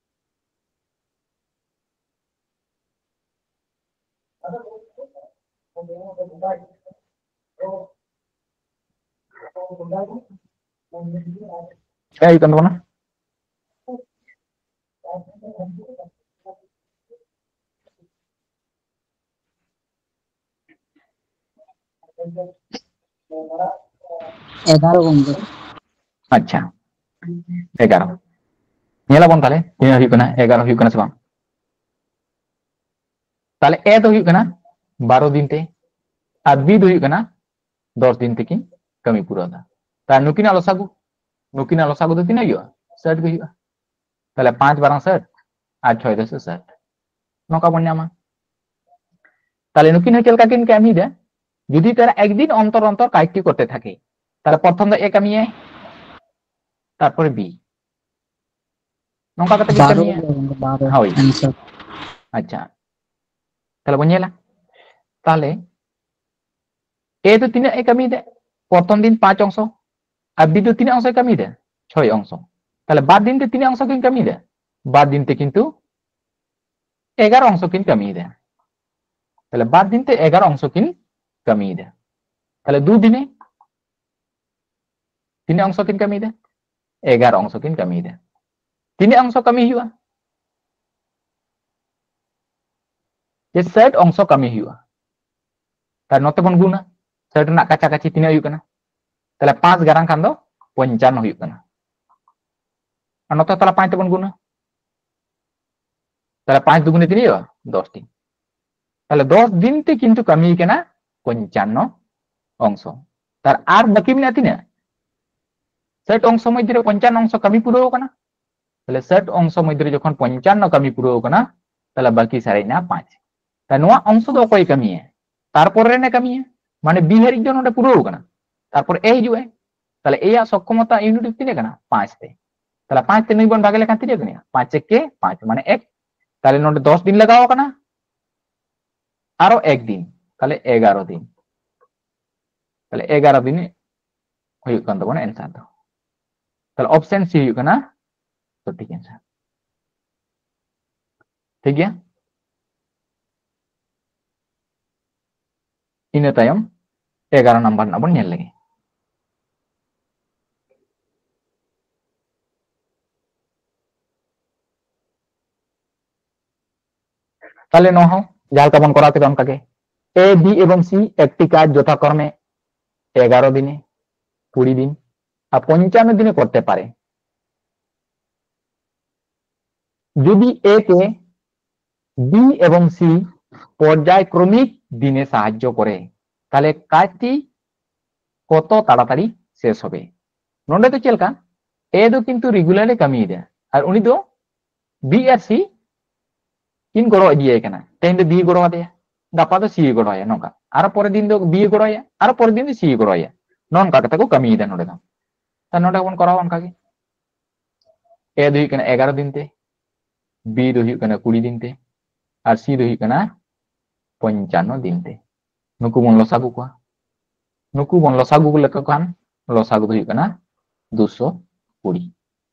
ᱪᱮᱠᱟ ᱦᱩᱭᱩᱜ ᱠᱟᱱ ᱛᱟᱵᱚᱱᱟ? ᱮᱜᱟᱨᱚ ᱜᱚᱝᱠᱮ᱾ ᱟᱪᱪᱷᱟ, ᱮᱜᱟᱨᱚ᱾ ᱧᱮᱞᱟᱵᱚᱱ ᱛᱟᱦᱞᱮ ᱛᱤᱱᱟᱹᱜ ᱦᱩᱭᱩᱜ ᱠᱟᱱᱟ, ᱮᱜᱟᱨᱚ ᱦᱩᱭᱩᱜ ᱠᱟᱱᱟ ᱥᱮ ᱵᱟᱝ? ᱛᱟᱦᱞᱮ ᱮ ᱫᱚ ᱦᱩᱭᱩᱜ ᱠᱟᱱᱟ ᱵᱟᱨᱚ ᱫᱤᱱ ᱛᱮ, ᱟᱨ ᱵᱤ ᱫᱚ ᱦᱩᱭᱩᱜ ᱠᱟᱱᱟ ᱫᱚᱥ ᱫᱤᱱ ᱛᱮᱠᱤᱱ ᱠᱟᱹᱢᱤ ᱯᱩᱨᱟᱹᱣ ᱮᱫᱟ᱾ ᱛᱟᱦᱞᱮ ᱱᱩᱠᱤᱱᱟᱜ ᱞᱚᱥᱟᱜᱩ, ᱱᱩᱠᱤᱱᱟᱜ ᱞᱚᱥᱟᱜᱩ ᱫᱚ ᱛᱤᱱᱟᱹᱜ ᱦᱩᱭᱩᱜᱼᱟ? ᱥᱟᱴ ᱜᱮ ᱦᱩᱭᱩᱜᱼᱟ᱾ ᱛᱟᱦᱞᱮ ᱯᱟᱸᱪ ᱵᱟᱨᱚᱝ ᱥᱟᱴ ᱟᱨ ᱪᱷᱚᱭ ᱫᱚᱥᱮ ᱥᱟᱴ, ᱱᱚᱝᱠᱟ ᱵᱚᱱ ᱧᱟᱢᱟ᱾ ᱛᱟᱦᱞᱮ ᱱᱩᱠᱤᱱ ᱦᱚᱸ ᱪᱮᱫ ᱞᱮᱠᱟ ᱠᱤᱱ ᱠᱟᱹᱢᱤᱭᱮᱫᱟ? ᱡᱩᱫᱤ ᱛᱟᱨᱟ ᱮᱠᱫᱤᱱ ᱚᱱᱛᱚᱨ ᱚᱱᱛᱚᱨ ᱠᱟᱡᱽᱴᱤ ᱠᱚᱨᱛᱮ ᱛᱷᱟᱠᱮ, ᱛᱟᱦᱞᱮ ᱯᱨᱚᱛᱷᱚᱢ ᱫᱚ ᱮ ᱠᱟᱹᱢᱤᱭᱟᱭ, ᱛᱟᱨᱯᱚᱨᱮ ᱵᱤ, ᱱᱚᱝᱠᱟ ᱠᱟᱛᱮ ᱜᱮ ᱵᱟᱨᱚ ᱠᱟᱹᱢᱤᱭᱟ᱾ ᱜᱚᱝᱠᱮ, ᱵᱟᱨᱚ ᱦᱳᱭ᱾ answer᱾ ᱟᱪᱪᱷᱟ, ᱛᱟᱦᱞᱮ ᱵᱚᱱ ᱧᱮᱞᱟ᱾ ᱛᱟᱦᱞᱮ ᱮ ᱫᱚ ᱛᱤᱱᱟᱹᱜ ᱮ ᱠᱟᱹᱢᱤᱭᱮᱫᱟ? ᱯᱨᱚᱛᱷᱚᱢ ᱫᱤᱱ ᱯᱟᱸᱪ ᱚᱝᱥᱚ, ᱟᱨ ᱵᱤ ᱫᱚ ᱛᱤᱱᱟᱹᱜ ᱚᱝᱥᱚᱭ ᱠᱟᱹᱢᱤᱭᱮᱫᱟ? ᱪᱷᱚᱭ ᱚᱝᱥᱚ᱾ ᱛᱟᱦᱞᱮ ᱵᱟᱨ ᱫᱤᱱ ᱛᱮ ᱛᱤᱱᱟᱹᱜ ᱚᱝᱥᱚ ᱠᱤᱱ ᱠᱟᱹᱢᱤᱭᱮᱫᱟ? ᱵᱟᱨ ᱫᱤᱱ ᱛᱮ ᱠᱤᱱᱛᱩ ᱮᱜᱟᱨᱚ ᱚᱝᱥᱚ ᱠᱤᱱ ᱠᱟᱹᱢᱤᱭᱮᱫᱟ᱾ ᱛᱟᱦᱞᱮ ᱵᱟᱨ ᱫᱤᱱ ᱛᱮ ᱮᱜᱟᱨᱚ ᱚᱝᱥᱚ ᱠᱤᱱ ᱠᱟᱹᱢᱤᱭᱮᱫᱟ᱾ ᱛᱟᱦᱞᱮ ᱫᱩ ᱫᱤᱱᱮ ᱛᱤᱱᱟᱹᱜ ᱚᱝᱥᱚ ᱠᱤᱱ ᱠᱟᱹᱢᱤᱭᱮᱫᱟ? ᱮᱜᱟᱨᱚ ᱚᱝᱥᱚ ᱠᱤᱱ ᱠᱟᱹᱢᱤᱭᱮᱫᱟ᱾ ᱛᱤᱱᱟᱹᱜ ᱚᱝᱥᱚ ᱠᱟᱹᱢᱤ ᱦᱩᱭᱩᱜᱼᱟ? ᱡᱮ ᱥᱟᱴ ᱚᱝᱥᱚ ᱠᱟᱹᱢᱤ ᱦᱩᱭᱩᱜᱼᱟ᱾ ᱛᱟᱦᱞᱮ ᱱᱚᱛᱮ ᱵᱚᱱ ᱜᱩᱱᱟ, ᱥᱟᱴ ᱨᱮᱱᱟᱜ ᱠᱟᱪᱷᱟ ᱠᱟᱪᱷᱤ ᱛᱤᱱᱟᱹᱜ ᱦᱩᱭᱩᱜ ᱠᱟᱱᱟ? ᱛᱟᱦᱞᱮ ᱯᱟᱸᱪ ᱜᱟᱨᱟᱝ ᱠᱷᱟᱱ ᱫᱚ ᱯᱚᱧᱪᱟᱱᱱᱚ ᱦᱩᱭᱩᱜ ᱠᱟᱱᱟ᱾ ᱟᱨ ᱱᱚᱛᱮ ᱛᱟᱦᱞᱮ ᱯᱟᱸᱪ ᱛᱮᱵᱚᱱ ᱜᱩᱱᱟ, ᱛᱟᱦᱞᱮ ᱯᱟᱸᱪ ᱫᱩᱜᱩᱱᱮ ᱛᱤᱱᱟᱹᱜ ᱦᱩᱭᱩᱜᱼᱟ? ᱫᱚᱥ ᱴᱤ᱾ ᱛᱟᱦᱞᱮ ᱫᱚᱥ ᱫᱤᱱ ᱛᱮ ᱠᱤᱱᱛᱩ ᱠᱟᱹᱢᱤ ᱠᱟᱱᱟ ᱯᱚᱧᱪᱟᱱᱱᱚ ᱚᱝᱥᱚ᱾ ᱛᱟᱨ ᱟᱨ ᱵᱟᱹᱠᱤ ᱢᱮᱱᱟᱜᱼᱟ ᱛᱤᱱᱟᱹᱜ? ᱥᱟᱴ ᱚᱝᱥᱚ ᱢᱚᱫᱽᱫᱷᱮ ᱨᱮ ᱯᱚᱧᱪᱟᱱᱱᱚ ᱚᱝᱥᱚ ᱠᱟᱹᱢᱤ ᱯᱩᱨᱟᱹᱣ ᱠᱟᱱᱟ᱾ ᱛᱟᱦᱞᱮ ᱥᱟᱴ ᱚᱝᱥᱚ ᱢᱚᱫᱽᱫᱷᱮ ᱨᱮ ᱡᱚᱠᱷᱚᱱ ᱯᱚᱧᱪᱟᱱᱱᱚ ᱠᱟᱹᱢᱤ ᱯᱩᱨᱟᱹᱣ ᱠᱟᱱᱟ, ᱛᱟᱦᱞᱮ ᱵᱟᱹᱠᱤ ᱥᱟᱨᱮᱡ ᱮᱱᱟ ᱯᱟᱸᱪ᱾ ᱛᱟᱦᱞᱮ ᱱᱚᱣᱟ ᱚᱝᱥᱚ ᱫᱚ ᱚᱠᱚᱭ ᱠᱟᱹᱢᱤᱭᱟ? ᱛᱟᱨᱯᱚᱨ ᱨᱮᱱᱮ ᱠᱟᱹᱢᱤᱭᱟ, ᱢᱟᱱᱮ ᱵᱤ ᱦᱟᱹᱨᱤᱡ ᱫᱚ ᱱᱚᱰᱮ ᱯᱩᱨᱟᱹᱣ ᱠᱟᱱᱟ᱾ ᱛᱟᱨᱯᱚᱨ ᱮ ᱦᱤᱡᱩᱜ ᱟᱭ, ᱛᱟᱦᱞᱮ ᱮ ᱭᱟᱜ ᱥᱚᱠᱠᱷᱚᱢᱚᱛᱟ ᱤᱭᱩᱱᱤᱴ ᱛᱤᱱᱟᱹᱜ ᱠᱟᱱᱟ? ᱯᱟᱸᱪ ᱛᱮ᱾ ᱛᱟᱦᱞᱮ ᱯᱟᱸᱪ ᱛᱮ ᱱᱩᱭ ᱵᱚᱱ ᱵᱷᱟᱜᱮ ᱞᱮᱠᱷᱟᱱ ᱛᱤᱱᱟᱹᱜ ᱠᱟᱱᱟ? ᱯᱟᱸᱪ ᱮᱠᱮ ᱯᱟᱸᱪ, ᱢᱟᱱᱮ ᱮᱠ᱾ ᱛᱟᱦᱞᱮ ᱱᱚᱰᱮ ᱫᱚᱥ ᱫᱤᱱ ᱞᱟᱜᱟᱣ ᱠᱟᱱᱟ, ᱟᱨᱚ ᱮᱠ ᱫᱤᱱ, ᱛᱟᱦᱞᱮ ᱮᱜᱟᱨᱚ ᱫᱤᱱ᱾ ᱛᱟᱦᱞᱮ ᱮᱜᱟᱨᱚ ᱫᱤᱱ ᱦᱩᱭᱩᱜ ᱠᱟᱱ ᱛᱟᱵᱚᱱᱟ answer ᱫᱚ᱾ ᱛᱟᱦᱞᱮ option C ᱦᱩᱭᱩᱜ ᱠᱟᱱᱟ ᱥᱚᱴᱷᱤᱠ answer᱾ ᱴᱷᱤᱠ ᱜᱮᱭᱟ? ᱤᱱᱟᱹ ᱛᱟᱭᱚᱢ ᱮᱜᱟᱨᱚ ᱱᱟᱢᱵᱟᱨ ᱨᱮᱱᱟᱜ ᱵᱚᱱ ᱧᱮᱞ ᱞᱮᱜᱮ᱾ ᱛᱟᱦᱞᱮ ᱱᱚᱣᱟ ᱦᱚᱸ ᱡᱟᱦᱟᱸ ᱞᱮᱠᱟ ᱵᱚᱱ ᱠᱚᱨᱟᱣ ᱠᱮᱫᱟ ᱚᱱᱠᱟᱜᱮ, A, B ᱮᱵᱚᱝ C ᱮᱠᱴᱤ ᱠᱟᱡᱽ ᱡᱚᱛᱷᱟᱠᱨᱚᱢᱮ ᱮᱜᱟᱨᱚ ᱫᱤᱱᱮ, ᱠᱩᱲᱤ ᱫᱤᱱ ᱟᱨ ᱯᱚᱧᱪᱟᱱᱱᱚ ᱫᱤᱱᱮ ᱠᱚᱨᱛᱮ ᱯᱟᱨᱮ। যদি এ কে বি এবং সি পর্যায়ক্রমিক দিনে সাহায্য করে, তাহলে কাজটি কত তাড়াতাড়ি শেষ হবে? ᱱᱚᱰᱮ ᱫᱚ ᱪᱮᱫ ᱞᱮᱠᱟ, ᱮ ᱫᱚ ᱠᱤᱱᱛᱩ ᱨᱮᱜᱩᱞᱟᱨ ᱮ ᱠᱟᱹᱢᱤᱭᱮᱫᱟ ᱟᱨ ᱩᱱᱤ ᱫᱚ ᱵᱤ ᱟᱨ ᱥᱤ ᱠᱤᱱ ᱜᱚᱲᱚ ᱤᱫᱤᱭᱟᱭ ᱠᱟᱱᱟ᱾ ᱛᱮᱦᱮᱧ ᱫᱚ ᱵᱤ ᱜᱚᱲᱚ ᱟᱫᱮᱭᱟ, ᱜᱟᱯᱟ ᱫᱚ ᱥᱤ ᱜᱚᱲᱚᱭᱟ, ᱱᱚᱝᱠᱟ᱾ ᱟᱨᱚ ᱯᱚᱨᱮᱨ ᱫᱤᱱ ᱫᱚ ᱵᱤ ᱜᱚᱲᱚᱭᱟ, ᱟᱨᱚ ᱯᱚᱨᱮᱨ ᱫᱤᱱ ᱫᱚ ᱥᱤ ᱜᱚᱲᱚᱭᱟ, ᱱᱚᱝᱠᱟ ᱠᱟᱛᱮ ᱠᱚ ᱠᱟᱹᱢᱤᱭᱮᱫᱟ ᱱᱚᱰᱮ ᱫᱚ᱾ ᱛᱟ ᱱᱚᱰᱮ ᱵᱚᱱ ᱠᱚᱨᱟᱣᱟ ᱚᱱᱠᱟ ᱜᱮ᱾ ᱮ ᱫᱚ ᱦᱩᱭᱩᱜ ᱠᱟᱱᱟ ᱮᱜᱟᱨᱚ ᱫᱤᱱ ᱛᱮ, ᱵᱤ ᱫᱚ ᱦᱩᱭᱩᱜ ᱠᱟᱱᱟ ᱠᱩᱲᱤ ᱫᱤᱱ ᱛᱮ, ᱟᱨ ᱥᱤ ᱫᱚ ᱦᱩᱭᱩᱜ ᱠᱟᱱᱟ ᱯᱚᱧᱪᱟᱱᱱᱚ ᱫᱤᱱ ᱛᱮ᱾ ᱱᱩᱠᱩ ᱵᱚᱱ ᱞᱚᱥᱟᱜᱩ ᱠᱚᱣᱟ᱾ ᱱᱩᱠᱩ ᱵᱚᱱ ᱞᱚᱥᱟᱜᱩ ᱞᱮᱠᱚ ᱠᱷᱟᱱ ᱞᱚᱥᱟᱜᱩ ᱫᱚ ᱦᱩᱭᱩᱜ ᱠᱟᱱᱟ ᱫᱩᱥᱚ ᱠᱩᱲᱤ᱾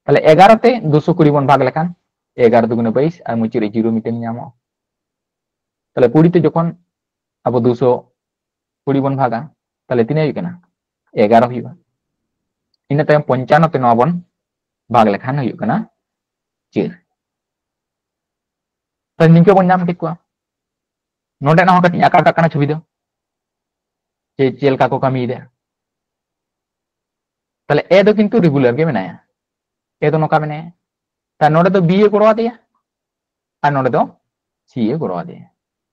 ᱛᱟᱦᱞᱮ ᱮᱜᱟᱨᱚ ᱛᱮ ᱫᱩᱥᱚ ᱠᱩᱲᱤ ᱵᱚᱱ ᱵᱷᱟᱜᱽ ᱞᱮᱠᱷᱟᱱ ᱮᱜᱟᱨᱚ ᱫᱩᱜᱩᱱᱮ ᱵᱟᱭᱤᱥ ᱟᱨ ᱢᱩᱪᱟᱹᱫ ᱨᱮ ᱡᱤᱨᱳ ᱢᱤᱫᱴᱮᱱ ᱧᱟᱢᱚᱜᱼᱟ᱾ ᱛᱟᱦᱞᱮ ᱠᱩᱲᱤ ᱛᱮ ᱡᱚᱠᱷᱚᱱ ᱟᱵᱚ ᱫᱩᱥᱚ ᱠᱩᱲᱤ ᱵᱚᱱ ᱵᱷᱟᱜᱟ, ᱛᱟᱦᱞᱮ ᱛᱤᱱᱟᱹᱜ ᱦᱩᱭᱩᱜ ᱠᱟᱱᱟ? ᱮᱜᱟᱨᱚ ᱦᱩᱭᱩᱜᱼᱟ᱾ ᱤᱱᱟᱹ ᱛᱟᱭᱚᱢ ᱯᱚᱧᱪᱟᱱᱱᱚ ᱛᱮ ᱱᱚᱣᱟ ᱵᱚᱱ ᱵᱷᱟᱜᱽ ᱞᱮᱠᱷᱟᱱ ᱦᱩᱭᱩᱜ ᱠᱟᱱᱟ ᱪᱟᱹᱨ᱾ ᱛᱟᱦᱞᱮ ᱱᱤᱝᱠᱟᱹ ᱵᱚᱱ ᱧᱟᱢ ᱠᱮᱫ ᱠᱚᱣᱟ᱾ ᱱᱚᱰᱮᱱᱟᱜ ᱦᱚᱸ ᱠᱟᱹᱴᱤᱡ ᱟᱠᱟ ᱠᱟᱜ ᱠᱟᱱᱟ ᱪᱷᱚᱵᱤ ᱫᱚ, ᱡᱮ ᱪᱮᱫ ᱞᱮᱠᱟ ᱠᱚ ᱠᱟᱹᱢᱤᱭᱮᱫᱟ᱾ ᱛᱟᱦᱞᱮ ᱮ ᱫᱚ ᱠᱤᱱᱛᱩ ᱨᱮᱜᱩᱞᱟᱨ ᱜᱮ ᱢᱮᱱᱟᱭᱟ, ᱮ ᱫᱚ ᱱᱚᱝᱠᱟ ᱢᱮᱱᱟᱭᱟ᱾ ᱛᱟᱦᱞᱮ ᱱᱚᱰᱮ ᱫᱚ ᱵᱤ ᱮ ᱜᱚᱲᱚ ᱟᱫᱮᱭᱟ ᱟᱨ ᱱᱚᱰᱮ ᱫᱚ ᱥᱤ ᱮ ᱜᱚᱲᱚ ᱟᱫᱮᱭᱟ᱾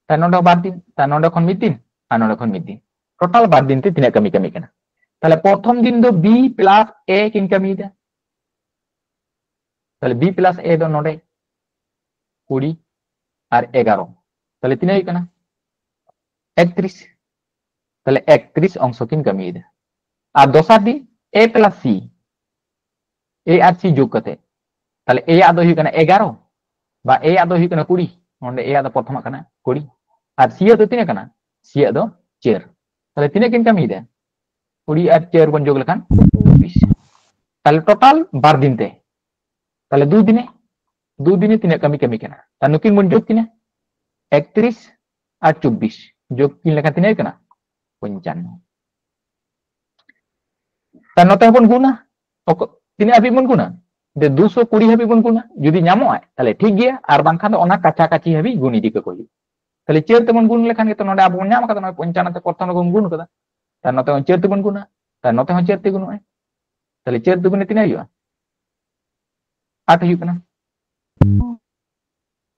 ᱛᱟᱦᱞᱮ ᱱᱚᱰᱮ ᱵᱟᱨ ᱫᱤᱱ, ᱛᱟᱦᱞᱮ ᱱᱚᱰᱮ ᱠᱷᱚᱱ ᱢᱤᱫ ᱫᱤᱱ ᱟᱨ ᱱᱚᱰᱮ ᱠᱷᱚᱱ ᱢᱤᱫ ᱫᱤᱱ, ᱴᱳᱴᱟᱞ ᱵᱟᱨ ᱫᱤᱱ ᱛᱮ ᱛᱤᱱᱟᱹᱜ ᱠᱟᱹᱢᱤ ᱠᱟᱹᱢᱤ ᱠᱟᱱᱟ? ᱛᱟᱦᱞᱮ ᱯᱨᱚᱛᱷᱚᱢ ᱫᱤᱱ ᱫᱚ ᱵᱤ ᱯᱞᱟᱥ ᱮ ᱠᱤᱱ ᱠᱟᱹᱢᱤᱭᱮᱫᱟ᱾ ᱛᱟᱦᱞᱮ ᱵᱤ ᱯᱞᱟᱥ ᱮ ᱫᱚ ᱱᱚᱰᱮ ᱠᱩᱲᱤ ᱟᱨ ᱮᱜᱟᱨᱚ, ᱛᱟᱦᱞᱮ ᱛᱤᱱᱟᱹᱜ ᱦᱩᱭᱩᱜ ᱠᱟᱱᱟ? ᱮᱠᱛᱨᱤᱥ᱾ ᱛᱟᱦᱞᱮ ᱮᱠᱛᱨᱤᱥ ᱚᱝᱥᱚ ᱠᱤᱱ ᱠᱟᱹᱢᱤᱭᱮᱫᱟ᱾ ᱟᱨ ᱫᱚᱥᱟᱨ ᱫᱤᱱ ᱮ ᱯᱞᱟᱥ ᱥᱤ, ᱮ ᱟᱨ ᱥᱤ ᱡᱳᱜᱽ ᱠᱟᱛᱮ, ᱛᱟᱦᱞᱮ ᱮ ᱟᱜ ᱫᱚ ᱦᱩᱭᱩᱜ ᱠᱟᱱᱟ ᱮᱜᱟᱨᱚ, ᱵᱟ ᱮ ᱟᱜ ᱫᱚ ᱦᱩᱭᱩᱜ ᱠᱟᱱᱟ ᱠᱩᱲᱤ, ᱱᱚᱰᱮ ᱮ ᱟᱜ ᱫᱚ ᱯᱨᱚᱛᱷᱚᱢᱟᱜ ᱠᱟᱱᱟ ᱠᱩᱲᱤ, ᱟᱨ ᱥᱤ ᱟᱜ ᱫᱚ ᱛᱤᱱᱟᱹᱜ ᱠᱟᱱᱟ? ᱥᱤ ᱟᱜ ᱫᱚ ᱪᱟᱹᱨ᱾ ᱛᱟᱦᱞᱮ ᱛᱤᱱᱟᱹᱜ ᱠᱤᱱ ᱠᱟᱹᱢᱤᱭᱮᱫᱟ? ᱠᱩᱲᱤ ᱟᱨ ᱪᱟᱹᱨ ᱵᱚᱱ ᱡᱳᱜᱽ ᱞᱮᱠᱷᱟᱱ ᱪᱚᱵᱵᱤᱥ᱾ ᱛᱟᱦᱞᱮ ᱴᱳᱴᱟᱞ ᱵᱟᱨ ᱫᱤᱱ ᱛᱮ, ᱛᱟᱦᱞᱮ ᱫᱩ ᱫᱤᱱᱮ, ᱫᱩ ᱫᱤᱱᱮ ᱛᱤᱱᱟᱹᱜ ᱠᱟᱹᱢᱤ ᱠᱟᱹᱢᱤ ᱠᱟᱱᱟ? ᱛᱟᱦᱞᱮ ᱱᱩᱠᱤᱱ ᱵᱚᱱ ᱡᱳᱜᱽ ᱠᱤᱱᱟ, ᱮᱠᱛᱨᱤᱥ ᱟᱨ ᱪᱚᱵᱵᱤᱥ ᱡᱳᱜᱽ ᱠᱤᱱ ᱞᱮᱠᱷᱟᱱ ᱛᱤᱱᱟᱹᱜ ᱦᱩᱭᱩᱜ ᱠᱟᱱᱟ? ᱯᱚᱧᱪᱟᱱᱱᱚ᱾ ᱛᱟᱦᱞᱮ ᱱᱚᱛᱮ ᱦᱚᱸᱵᱚᱱ ᱜᱩᱱᱟ᱾ ᱚᱠ-, ᱛᱤᱱᱟᱹᱜ ᱦᱟᱹᱵᱤᱡ ᱵᱚᱱ ᱜᱩᱱᱟ? ᱡᱮ ᱫᱩᱥᱚ ᱠᱩᱲᱤ ᱦᱟᱹᱵᱤᱡ ᱵᱚᱱ ᱜᱩᱱᱟ᱾ ᱡᱩᱫᱤ ᱧᱟᱢᱚᱜᱼᱟ, ᱛᱟᱦᱞᱮ ᱴᱷᱤᱠ ᱜᱮᱭᱟ, ᱟᱨ ᱵᱟᱝᱠᱷᱟᱱ ᱫᱚ ᱚᱱᱟ ᱠᱟᱪᱷᱟ ᱠᱟᱪᱷᱤ ᱦᱟᱹᱵᱤᱡ ᱜᱩᱱ ᱤᱫᱤ ᱠᱟᱠᱚ ᱦᱩᱭᱩᱜᱼᱟ᱾ ᱛᱟᱦᱞᱮ ᱪᱟᱹᱨ ᱛᱮᱵᱚᱱ ᱜᱩᱱ ᱞᱮᱠᱷᱟᱱ ᱜᱮᱛᱚ ᱱᱚᱰᱮ ᱟᱵᱚ ᱵᱚᱱ ᱧᱟᱢ ᱟᱠᱟᱫᱟ, ᱱᱚᱜᱼᱚᱭ ᱯᱚᱧᱪᱟᱱᱱᱚ ᱛᱮ ᱯᱨᱚᱛᱷᱚᱢ ᱨᱮᱵᱚᱱ ᱜᱩᱱ ᱠᱟᱫᱟ᱾ ᱛᱟᱦᱞᱮ ᱱᱚᱛᱮ ᱦᱚᱸ ᱪᱟᱹᱨ ᱛᱮᱵᱚᱱ ᱜᱩᱱᱟ, ᱛᱟᱦᱞᱮ ᱱᱚᱛᱮ ᱦᱚᱸ ᱪᱟᱹᱨ ᱛᱮ ᱜᱩᱱᱩᱜᱼᱟᱭ, ᱛᱟᱦᱞᱮ ᱪᱟᱹᱨ ᱫᱩᱜᱩᱱᱮ ᱛᱤᱱᱟᱹᱜ ᱦᱩᱭᱩᱜᱼᱟ? ᱟᱴ ᱦᱩᱭᱩᱜ ᱠᱟᱱᱟ᱾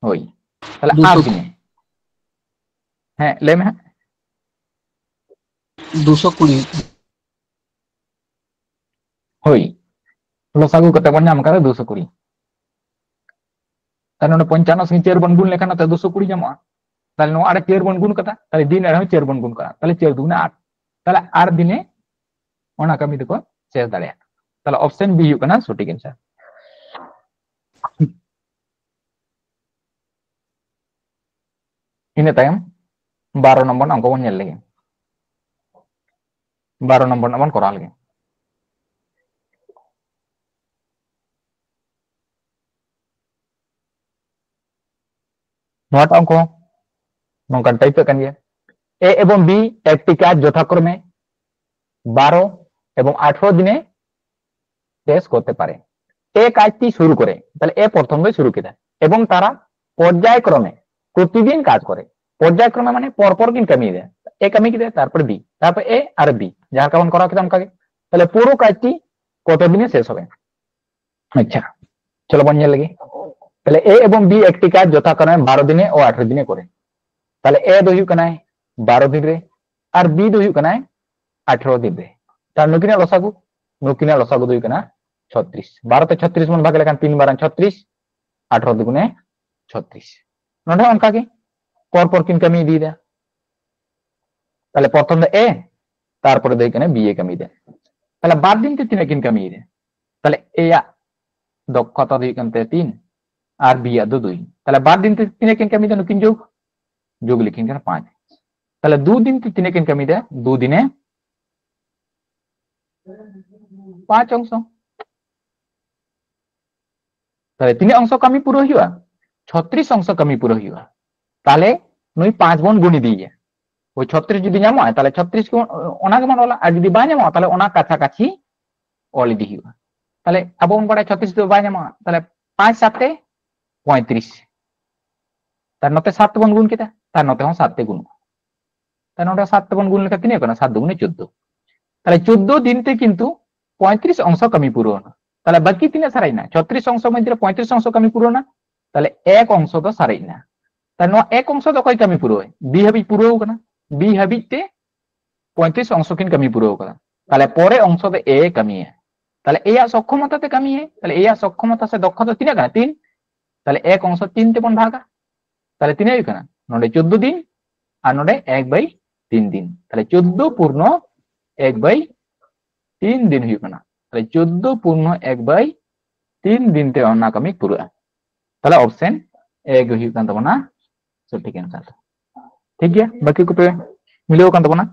ᱦᱳᱭ, ᱛᱟᱦᱞᱮ ᱟᱨ ᱫᱩᱥᱚ᱾ ᱫᱤᱱᱮ, ᱦᱮᱸ, ᱞᱟᱹᱭ ᱢᱮ ᱦᱟᱸᱜ᱾ ᱫᱩᱥᱚ ᱠᱩᱲᱤ᱾ ᱦᱳᱭ, ᱞᱚᱥᱟᱜᱩ ᱠᱟᱛᱮ ᱵᱚᱱ ᱧᱟᱢ ᱠᱟᱫᱟ ᱫᱩᱥᱚ ᱠᱩᱲᱤ᱾ ᱛᱟᱦᱞᱮ ᱱᱚᱰᱮ ᱯᱚᱧᱪᱟᱱᱱᱚ ᱥᱚᱸᱜᱮ ᱪᱟᱹᱨ ᱵᱚᱱ ᱜᱩᱱ ᱞᱮᱠᱷᱟᱱ ᱱᱚᱛᱮ ᱫᱩᱥᱚ ᱠᱩᱲᱤ ᱧᱟᱢᱚᱜᱼᱟ᱾ ᱛᱟᱦᱞᱮ ᱱᱚᱣᱟ ᱟᱲᱮ ᱪᱟᱹᱨ ᱵᱚᱱ ᱜᱩᱱ ᱠᱟᱫᱟ, ᱛᱟᱦᱞᱮ ᱫᱤᱱ ᱟᱲᱮ ᱦᱚᱸ ᱪᱟᱹᱨ ᱵᱚᱱ ᱜᱩᱱ ᱠᱟᱫᱟ, ᱛᱟᱦᱞᱮ ᱪᱟᱹᱨ ᱫᱩᱜᱩᱱᱮ ᱟᱴ᱾ ᱛᱟᱦᱞᱮ ᱟᱨ ᱫᱤᱱᱮ ᱚᱱᱟ ᱠᱟᱹᱢᱤ ᱫᱚᱠᱚ ᱥᱮᱥ ᱫᱟᱲᱮᱭᱟᱜᱼᱟ᱾ ᱛᱟᱦᱞᱮ ᱚᱯᱥᱮᱱ ᱵᱤ ᱦᱩᱭᱩᱜ ᱠᱟᱱᱟ ᱥᱚᱴᱷᱤᱠ ᱮᱱᱥᱟᱨ᱾ ᱤᱱᱟᱹ ᱛᱟᱭᱚᱢ ᱵᱟᱨᱚ ᱱᱚᱢᱵᱚᱨ ᱚᱝᱠᱚ ᱵᱚᱱ ᱧᱮᱞ ᱞᱮᱜᱮ᱾ ᱵᱟᱨᱚ ᱱᱚᱢᱵᱚᱨ ᱨᱮᱱᱟᱜ ᱵᱚᱱ ᱠᱚᱨᱟᱣ ᱞᱮᱜᱮ᱾ ᱱᱚᱣᱟᱴᱟᱜ ᱚᱝᱠᱚ ᱱᱚᱝᱠᱟᱱ ᱴᱟᱭᱤᱯ ᱠᱟᱱ ᱜᱮᱭᱟ, ᱮ ᱮᱵᱚᱝ ᱵᱤ ᱮᱠᱴᱤ ᱠᱟᱡᱽ ᱡᱚᱛᱷᱟᱠᱨᱚᱢᱮ ᱵᱟᱨᱚ ᱮᱵᱚᱝ ᱟᱴᱷᱨᱚ ᱫᱤᱱᱮ শেষ করতে পারে। এ কাজটি শুরু করে, তাহলে এ প্রথম ᱫᱚᱭ ᱥᱩᱨᱩ ᱠᱮᱫᱟ, এবং তারা পর্যায়ক্রমে প্রতিদিন কাজ করে। পর্যায়ক্রমে মানে পর পর ᱠᱤᱱ ᱠᱟᱹᱢᱤᱭᱮᱫᱟ, ᱮ ᱠᱟᱹᱢᱤ ᱠᱮᱫᱟ, ᱛᱟᱨᱯᱚᱨ ᱵᱤ, ᱛᱟᱨᱯᱚᱨ ᱮ ᱟᱨ ᱵᱤ, ᱡᱟᱦᱟᱸ ᱞᱮᱠᱟ ᱵᱚᱱ ᱠᱚᱨᱟᱣ ᱠᱮᱫᱟ ᱚᱱᱠᱟ ᱜᱮ᱾ ᱛᱟᱦᱞᱮ ᱯᱩᱨᱟᱹ ᱠᱟᱡᱽᱴᱤ ᱠᱚᱛᱚ ᱫᱤᱱᱮ শেষ হবে? আচ্ছা, চলো ᱵᱚᱱ ᱧᱮᱞ ᱞᱮᱜᱮ᱾ ᱛᱟᱦᱞᱮ ᱮ ᱮᱵᱚᱝ ᱵᱤ ᱮᱠᱴᱤ ᱠᱟᱡᱽ ᱡᱚᱛᱷᱟᱠᱨᱚᱢᱮ ᱵᱟᱨᱚ ᱫᱤᱱᱮ ᱳ ᱟᱴᱷᱨᱚ ᱫᱤᱱᱮ ᱠᱚᱨᱮ᱾ ᱛᱟᱦᱞᱮ ᱮ ᱫᱚ ᱦᱩᱭᱩᱜ ᱠᱟᱱᱟᱭ ᱵᱟᱨᱚ ᱫᱤᱱ ᱨᱮ, ᱟᱨ ᱵᱤ ᱫᱚ ᱦᱩᱭᱩᱜ ᱠᱟᱱᱟᱭ ᱟᱴᱷᱨᱚ ᱫᱤᱱ ᱨᱮ᱾ ᱛᱟᱦᱞᱮ ᱱᱩᱠᱤᱱᱟᱜ ᱞᱚᱥᱟᱜᱩ, ᱱᱩᱠᱤᱱᱟᱜ ᱞᱚᱥᱟᱜᱩ ᱫᱚ ᱦᱩᱭᱩᱜ ᱠᱟᱱᱟ ᱪᱷᱚᱛᱨᱤᱥ᱾ ᱵᱟᱨᱚ ᱛᱮ ᱪᱷᱚᱛᱨᱤᱥ ᱵᱚᱱ ᱵᱷᱟᱜᱽ ᱞᱮᱠᱷᱟᱱ ᱛᱤᱱ ᱵᱟᱨᱟᱝ ᱪᱷᱚᱛᱨᱤᱥ, ᱟᱴᱷᱨᱚ ᱫᱩᱜᱩᱱᱮ ᱪᱷᱚᱛᱨᱤᱥ᱾ ᱱᱚᱰᱮ ᱦᱚᱸ ᱚᱱᱠᱟ ᱜᱮ ᱯᱚᱨ ᱯᱚᱨ ᱠᱤᱱ ᱠᱟᱹᱢᱤ ᱤᱫᱤᱭᱮᱫᱟ᱾ ᱛᱟᱦᱞᱮ ᱯᱨᱚᱛᱷᱚᱢ ᱫᱚ ᱮ, ᱛᱟᱨᱯᱚᱨᱮ ᱫᱚ ᱦᱩᱭᱩᱜ ᱠᱟᱱᱟ ᱵᱤ ᱮ ᱠᱟᱹᱢᱤᱭᱮᱫᱟ᱾ ᱛᱟᱦᱞᱮ ᱵᱟᱨ ᱫᱤᱱ ᱛᱮ ᱛᱤᱱᱟᱹᱜ ᱠᱤᱱ ᱠᱟᱹᱢᱤᱭᱮᱫᱟ? ᱛᱟᱦᱞᱮ ᱮ ᱭᱟᱜ ᱫᱚᱠᱷᱚᱛᱟ ᱫᱚ ᱦᱩᱭᱩᱜ ᱠᱟᱱ ᱛᱟᱭᱟ ᱛᱤᱱ, ᱟᱨ ᱵᱤ ᱭᱟᱜ ᱫᱚ ᱫᱩᱭ᱾ ᱛᱟᱦᱞᱮ ᱵᱟᱨ ᱫᱤᱱ ᱛᱮ ᱛᱤᱱᱟᱹᱜ ᱠᱤᱱ ᱠᱟᱹᱢᱤᱭᱮᱫᱟ ᱱᱩᱠᱤᱱ ᱡᱳᱜ? ᱡᱳᱜ ᱞᱮᱠᱤᱱ ᱠᱟᱱᱟ ᱯᱟᱸᱪ᱾ ᱛᱟᱦᱞᱮ ᱫᱩ ᱫᱤᱱ ᱛᱮ ᱛᱤᱱᱟᱹᱜ ᱠᱤᱱ ᱠᱟᱹᱢᱤᱭᱮᱫᱟ? ᱫᱩ ᱫᱤᱱᱮ ᱯᱟᱸᱪ ᱚᱝᱥᱚ᱾ ᱛᱟᱦᱞᱮ ᱛᱤᱱᱟᱹᱜ ᱚᱝᱥᱚ ᱠᱟᱹᱢᱤ ᱯᱩᱨᱟᱹ ᱦᱩᱭᱩᱜᱼᱟ? ᱪᱷᱚᱛᱨᱤᱥ ᱚᱝᱥᱚ ᱠᱟᱹᱢᱤ ᱯᱩᱨᱟᱹ ᱦᱩᱭᱩᱜᱼᱟ᱾ ᱛᱟᱦᱞᱮ ᱱᱩᱭ ᱯᱟᱸᱪ ᱵᱚᱱ ᱜᱩᱱ ᱤᱫᱤᱭᱮᱭᱟ᱾ ᱳᱭ ᱪᱷᱚᱛᱨᱤᱥ ᱡᱩᱫᱤ ᱧᱟᱢᱚᱜᱼᱟ, ᱛᱟᱦᱚᱞᱮ ᱪᱷᱚᱛᱨᱤᱥ ᱜᱮ ᱚᱱᱟ ᱜᱮᱵᱚᱱ ᱚᱞᱟ, ᱟᱨ ᱡᱩᱫᱤ ᱵᱟᱭ ᱧᱟᱢᱚᱜᱼᱟ, ᱛᱟᱦᱚᱞᱮ ᱚᱱᱟ ᱠᱟᱪᱷᱟ ᱠᱟᱪᱷᱤ ᱚᱞ ᱤᱫᱤ ᱦᱩᱭᱩᱜᱼᱟ᱾ ᱛᱟᱦᱚᱞᱮ ᱟᱵᱚ ᱵᱚᱱ ᱵᱟᱲᱟᱭᱟ ᱪᱷᱚᱛᱨᱤᱥ ᱫᱚ ᱵᱟᱭ ᱧᱟᱢᱚᱜᱼᱟ, ᱛᱟᱦᱚᱞᱮ ᱯᱟᱸᱪ ᱥᱟᱛᱮ ᱯᱚᱸᱭᱛᱨᱤᱥ, ᱛᱟᱦᱚᱞᱮ ᱱᱚᱛᱮ ᱥᱟᱛ ᱛᱮᱵᱚᱱ ᱜᱩᱱ ᱠᱮᱫᱟ, ᱛᱟᱦᱚᱞᱮ ᱱᱚᱛᱮ ᱦᱚᱸ ᱥᱟᱛ ᱛᱮ ᱜᱩᱱᱚᱜᱼᱟ᱾ ᱛᱟᱦᱚᱞᱮ ᱱᱚᱰᱮ ᱥᱟᱛ ᱛᱮᱵᱚᱱ ᱜᱩᱱ ᱞᱮᱠᱷᱟᱱ ᱛᱤᱱᱟᱹᱜ ᱠᱟᱱᱟ? ᱥᱟᱛ ᱫᱩᱜᱩᱱᱮ ᱪᱳᱫᱽᱫᱳ᱾ ᱛᱟᱦᱚᱞᱮ ᱪᱳᱫᱽᱫᱳ ᱫᱤᱱ ᱛᱮ ᱠᱤᱱᱛᱩ ᱯᱚᱸᱭᱛᱨᱤᱥ ᱚᱝᱥᱚ ᱠᱟᱹᱢᱤ ᱯᱩᱨᱟᱹᱣ ᱮᱱᱟ᱾ ᱛᱟᱦᱚᱞᱮ ᱵᱟᱹᱠᱤ ᱛᱤᱱᱟᱹᱜ ᱥᱟᱨᱮᱡ ᱮᱱᱟ? ᱪᱷᱚᱛᱨᱤᱥ ᱚᱝᱥᱚ ᱢᱚᱫᱽᱫᱷᱮ ᱨᱮ ᱯᱚᱸᱭᱛᱨᱤᱥ ᱚᱝᱥᱚ ᱠᱟᱹᱢᱤ ᱯᱩᱨᱟᱹᱣ ᱮᱱᱟ, ᱛᱟᱦᱚᱞᱮ ᱮᱠ ᱚᱝᱥᱚ ᱫᱚ ᱥᱟᱨᱮᱡ ᱮᱱᱟ᱾ ᱛᱟᱦᱚᱞᱮ ᱱᱚᱣᱟ ᱮᱠ ᱚᱝᱥᱚ ᱫᱚ ᱚᱠᱚᱭ ᱠᱟᱹᱢᱤ ᱯᱩᱨᱟᱹᱣ? ᱵᱤ ᱦᱟᱹᱵᱤᱡ ᱯᱩᱨᱟᱹᱣ ᱠᱟᱱᱟ, ᱵᱤ ᱦᱟᱹᱵᱤᱡ ᱛᱮ ᱯᱚᱸᱭᱛᱨᱤᱥ ᱚᱝᱥᱚ ᱠᱤᱱ ᱠᱟᱹᱢᱤ ᱯᱩᱨᱟᱹᱣ ᱠᱟᱫᱟ᱾ ᱛᱟᱦᱚᱞᱮ ᱯᱚᱨᱮ ᱚᱝᱥᱚ ᱫᱚ ᱮ ᱠᱟᱹᱢᱤᱭᱟ᱾ ᱛᱟᱦᱚᱞᱮ ᱮ ᱭᱟᱜ ᱥᱚᱠᱠᱷᱚᱢᱚᱛᱟ ᱛᱮ ᱠᱟᱹᱢᱤᱭᱟᱭ, ᱛᱟᱦᱚᱞᱮ ᱮ ᱭᱟᱜ ᱥᱚᱠᱠᱷᱚᱢᱚᱛᱟ ᱥᱮ ᱫᱚᱠᱠᱷᱚᱛᱟ ᱛᱤᱱᱟᱹᱜ ᱠᱟᱱᱟ? ᱛᱤᱱ᱾ ᱛᱟᱦᱚᱞᱮ ᱮᱠ ᱚᱝᱥᱚ ᱛᱤᱱ ᱛᱮᱵᱚᱱ ᱵᱷᱟᱜᱟ, ᱛᱟᱦᱚᱞᱮ ᱛᱤᱱᱟᱹᱜ ᱦᱩᱭᱩᱜ ᱠᱟᱱᱟ? ᱱᱚᱰᱮ ᱪᱳᱫᱽᱫᱳ ᱫᱤᱱ ᱟᱨ ᱱᱚᱰᱮ ᱮᱠ ᱵᱟᱭ ᱛᱤᱱ ᱫᱤᱱ, ᱛᱟᱦᱚᱞᱮ ᱪᱳᱫᱽᱫᱳ ᱯᱩᱨᱱᱚ ᱮᱠ ᱵᱟᱭ ᱛᱤᱱ ᱫᱤᱱ ᱦᱩᱭᱩᱜ ᱠᱟᱱᱟ᱾ ᱛᱟᱦᱚᱞᱮ ᱪᱳᱫᱽᱫᱳ ᱯᱩᱨᱱᱚ ᱮᱠ ᱵᱟᱭ ᱛᱤᱱ ᱫᱤᱱ ᱛᱮ ᱚᱱᱟ ᱠᱟᱹᱢᱤ ᱯᱩᱨᱟᱹᱜᱼᱟ᱾ ᱛᱟᱦᱚᱞᱮ ᱚᱯᱥᱮᱱ ᱮ ᱜᱮ ᱦᱩᱭᱩᱜ ᱠᱟᱱ ᱛᱟᱵᱚᱱᱟ ᱥᱚᱴᱷᱤᱠ ᱮᱱᱥᱟᱨ᱾ ᱴᱷᱤᱠ ᱜᱮᱭᱟ, ᱵᱟᱹᱠᱤ ᱠᱚᱯᱮ ᱢᱤᱞᱟᱹᱣ ᱟᱠᱟᱱ ᱛᱟᱵᱚᱱᱟ?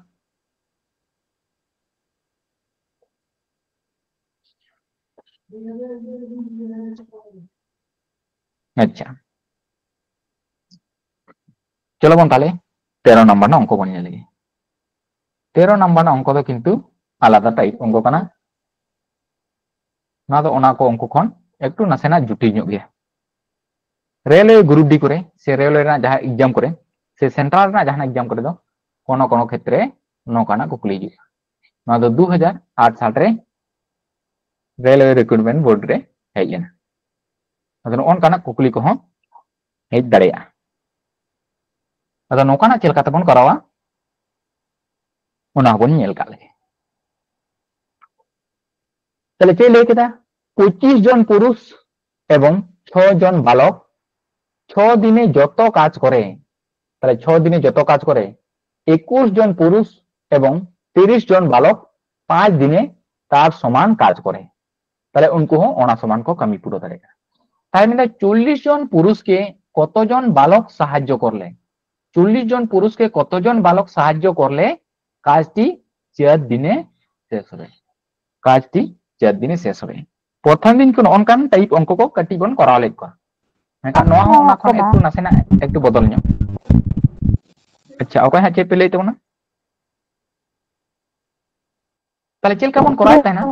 ᱟᱪᱪᱷᱟ, ᱪᱚᱞᱚ ᱵᱚᱱ ᱛᱟᱦᱞᱮ ᱛᱮᱨᱚ ᱱᱟᱢᱵᱟᱨ ᱨᱮᱱᱟᱜ ᱚᱝᱠᱚ ᱵᱚᱱ ᱧᱮᱞ ᱞᱮᱜᱮ᱾ ᱛᱮᱨᱚ ᱱᱟᱢᱵᱟᱨ ᱨᱮᱱᱟᱜ ᱚᱝᱠᱚ ᱫᱚ ᱠᱤᱱᱛᱩ ᱟᱞᱟᱫᱟ ᱴᱟᱭᱤᱯ ᱚᱝᱠᱚ ᱠᱟᱱᱟ᱾ ᱱᱚᱣᱟ ᱫᱚ ᱚᱱᱟ ᱠᱚ ᱚᱝᱠᱚ ᱠᱷᱚᱱ ᱮᱠᱴᱩ ᱱᱟᱥᱮᱱᱟᱜ ᱡᱩᱴᱤᱞ ᱧᱚᱜ ᱜᱮᱭᱟ᱾ ᱨᱮᱞᱣᱮ ᱜᱨᱩᱯ ᱰᱤ ᱠᱚᱨᱮ ᱥᱮ ᱨᱮᱞᱣᱮ ᱨᱮᱱᱟᱜ ᱡᱟᱦᱟᱸ ᱮᱠᱡᱟᱢ ᱠᱚᱨᱮ ᱥᱮ ᱥᱮᱱᱴᱨᱟᱞ ᱨᱮᱱᱟᱜ ᱡᱟᱦᱟᱱᱟᱜ ᱮᱠᱡᱟᱢ ᱠᱚᱨᱮ ᱫᱚ ᱠᱳᱱᱳ ᱠᱳᱱᱳ ᱠᱷᱮᱛᱨᱮ ᱱᱚᱝᱠᱟᱱᱟᱜ ᱠᱩᱠᱞᱤ ᱦᱤᱡᱩᱜᱼᱟ᱾ ᱱᱚᱣᱟ ᱫᱚ ᱫᱩ ᱦᱟᱡᱟᱨ ᱟᱴ ᱥᱟᱞ ᱨᱮ ᱨᱮᱞᱣᱮ ᱨᱤᱠᱨᱩᱴᱢᱮᱱᱴ ᱵᱳᱨᱰ ᱨᱮ ᱦᱮᱡ ᱞᱮᱱᱟ᱾ ᱟᱫᱚ ᱱᱚᱜᱼᱚ ᱱᱚᱝᱠᱟᱱᱟᱜ ᱠᱩᱠᱞᱤ ᱠᱚᱦᱚᱸ ᱦᱮᱡ ᱫᱟᱲᱮᱭᱟᱜᱼᱟ᱾ ᱟᱫᱚ ᱱᱚᱝᱠᱟᱱᱟᱜ ᱪᱮᱫ ᱞᱮᱠᱟ ᱛᱮᱵᱚᱱ ᱠᱚᱨᱟᱣᱟ, ᱚᱱᱟ ᱦᱚᱸᱵᱚᱱ ᱧᱮᱞ ᱠᱟᱜ ᱞᱮᱜᱮ᱾ ᱛᱟᱦᱞᱮ ᱪᱮᱫ ᱞᱟᱹᱭ ᱠᱮᱫᱟ? ᱯᱚᱸᱪᱤᱥ ᱡᱚᱱ ᱯᱩᱨᱩᱥ ᱮᱵᱚᱝ ᱪᱷᱚ ᱡᱚᱱ ᱵᱟᱞᱚᱠ ᱪᱷᱚ ᱫᱤᱱᱮ ᱡᱚᱛᱚ ᱠᱟᱡᱽ ᱠᱚᱨᱮ, ᱛᱟᱦᱞᱮ ᱪᱷᱚ ᱫᱤᱱᱮ ᱡᱚᱛᱚ ᱠᱟᱡᱽ ᱠᱚᱨᱮ ᱮᱠᱩᱥ ᱡᱚᱱ ᱯᱩᱨᱩᱥ ᱮᱵᱚᱝ ᱛᱤᱨᱤᱥ ᱡᱚᱱ ᱵᱟᱞᱚᱠ ᱯᱟᱸᱪ ᱫᱤᱱᱮ ᱛᱟᱨ ᱥᱚᱢᱟᱱ ᱠᱟᱡᱽ ᱠᱚᱨᱮ, ᱛᱟᱦᱞᱮ ᱩᱱᱠᱩ ᱦᱚᱸ ᱚᱱᱟ ᱥᱚᱢᱟᱱ ᱠᱚ ᱠᱟᱹᱢᱤ ᱯᱩᱨᱟᱹᱣ ᱫᱟᱲᱮᱭᱟᱜᱼᱟ᱾ ᱛᱟᱦᱞᱮ ᱢᱮᱱᱫᱟ ᱪᱚᱞᱞᱤᱥ ᱡᱚᱱ ᱯᱩᱨᱩᱥ ᱠᱮ ᱠᱚᱛᱚ ᱡᱚᱱ ᱵᱟᱞᱚᱠ ᱥᱟᱦᱟᱡᱽᱡᱚ ᱠᱚᱨᱞᱮ, ᱪᱚᱞᱞᱤᱥ ᱡᱚᱱ ᱯᱩᱨᱩᱥ ᱠᱮ ᱠᱚᱛᱚ ᱡᱚᱱ ᱵᱟᱞᱚᱠ ᱥᱟᱦᱟᱡᱽᱡᱚ ᱠᱚᱨᱞᱮ ᱠᱟᱡᱽᱴᱤ ᱪᱟᱨ ᱫᱤᱱᱮ ᱥᱮᱥ ᱦᱚᱵᱮ, ᱠᱟᱡᱽᱴᱤ ᱪᱟᱨ ᱫᱤᱱᱮ ᱥᱮᱥ ᱦᱚᱵᱮ᱾ ᱯᱨᱚᱛᱷᱚᱢ ᱫᱤᱱ ᱠᱚ ᱱᱚᱜᱼᱚ ᱱᱚᱝᱠᱟᱱ ᱴᱟᱭᱤᱯ ᱚᱝᱠᱚ ᱠᱚ ᱠᱟᱹᱴᱤᱡ ᱵᱚᱱ ᱠᱚᱨᱟᱣ ᱞᱮᱫ ᱠᱚᱣᱟ, ᱢᱮᱱᱠᱷᱟᱱ ᱱᱚᱣᱟ ᱦᱚᱸ ᱚᱱᱟ ᱠᱷᱚᱱ ᱮᱠᱴᱩ ᱱᱟᱥᱮᱱᱟᱜ ᱮᱠᱴᱩ ᱵᱚᱫᱚᱞ ᱧᱚᱜ᱾ ᱟᱪᱪᱷᱟ, ᱚᱠᱚᱭ ᱦᱟᱸᱜ ᱪᱮᱫ ᱯᱮ ᱞᱟᱹᱭᱮᱫ ᱛᱟᱵᱚᱱᱟ? ᱛᱟᱦᱞᱮ ᱪᱮᱫ ᱞᱮᱠᱟ ᱵᱚᱱ ᱠᱚᱨᱟᱣ ᱛᱟᱦᱮᱱᱟ?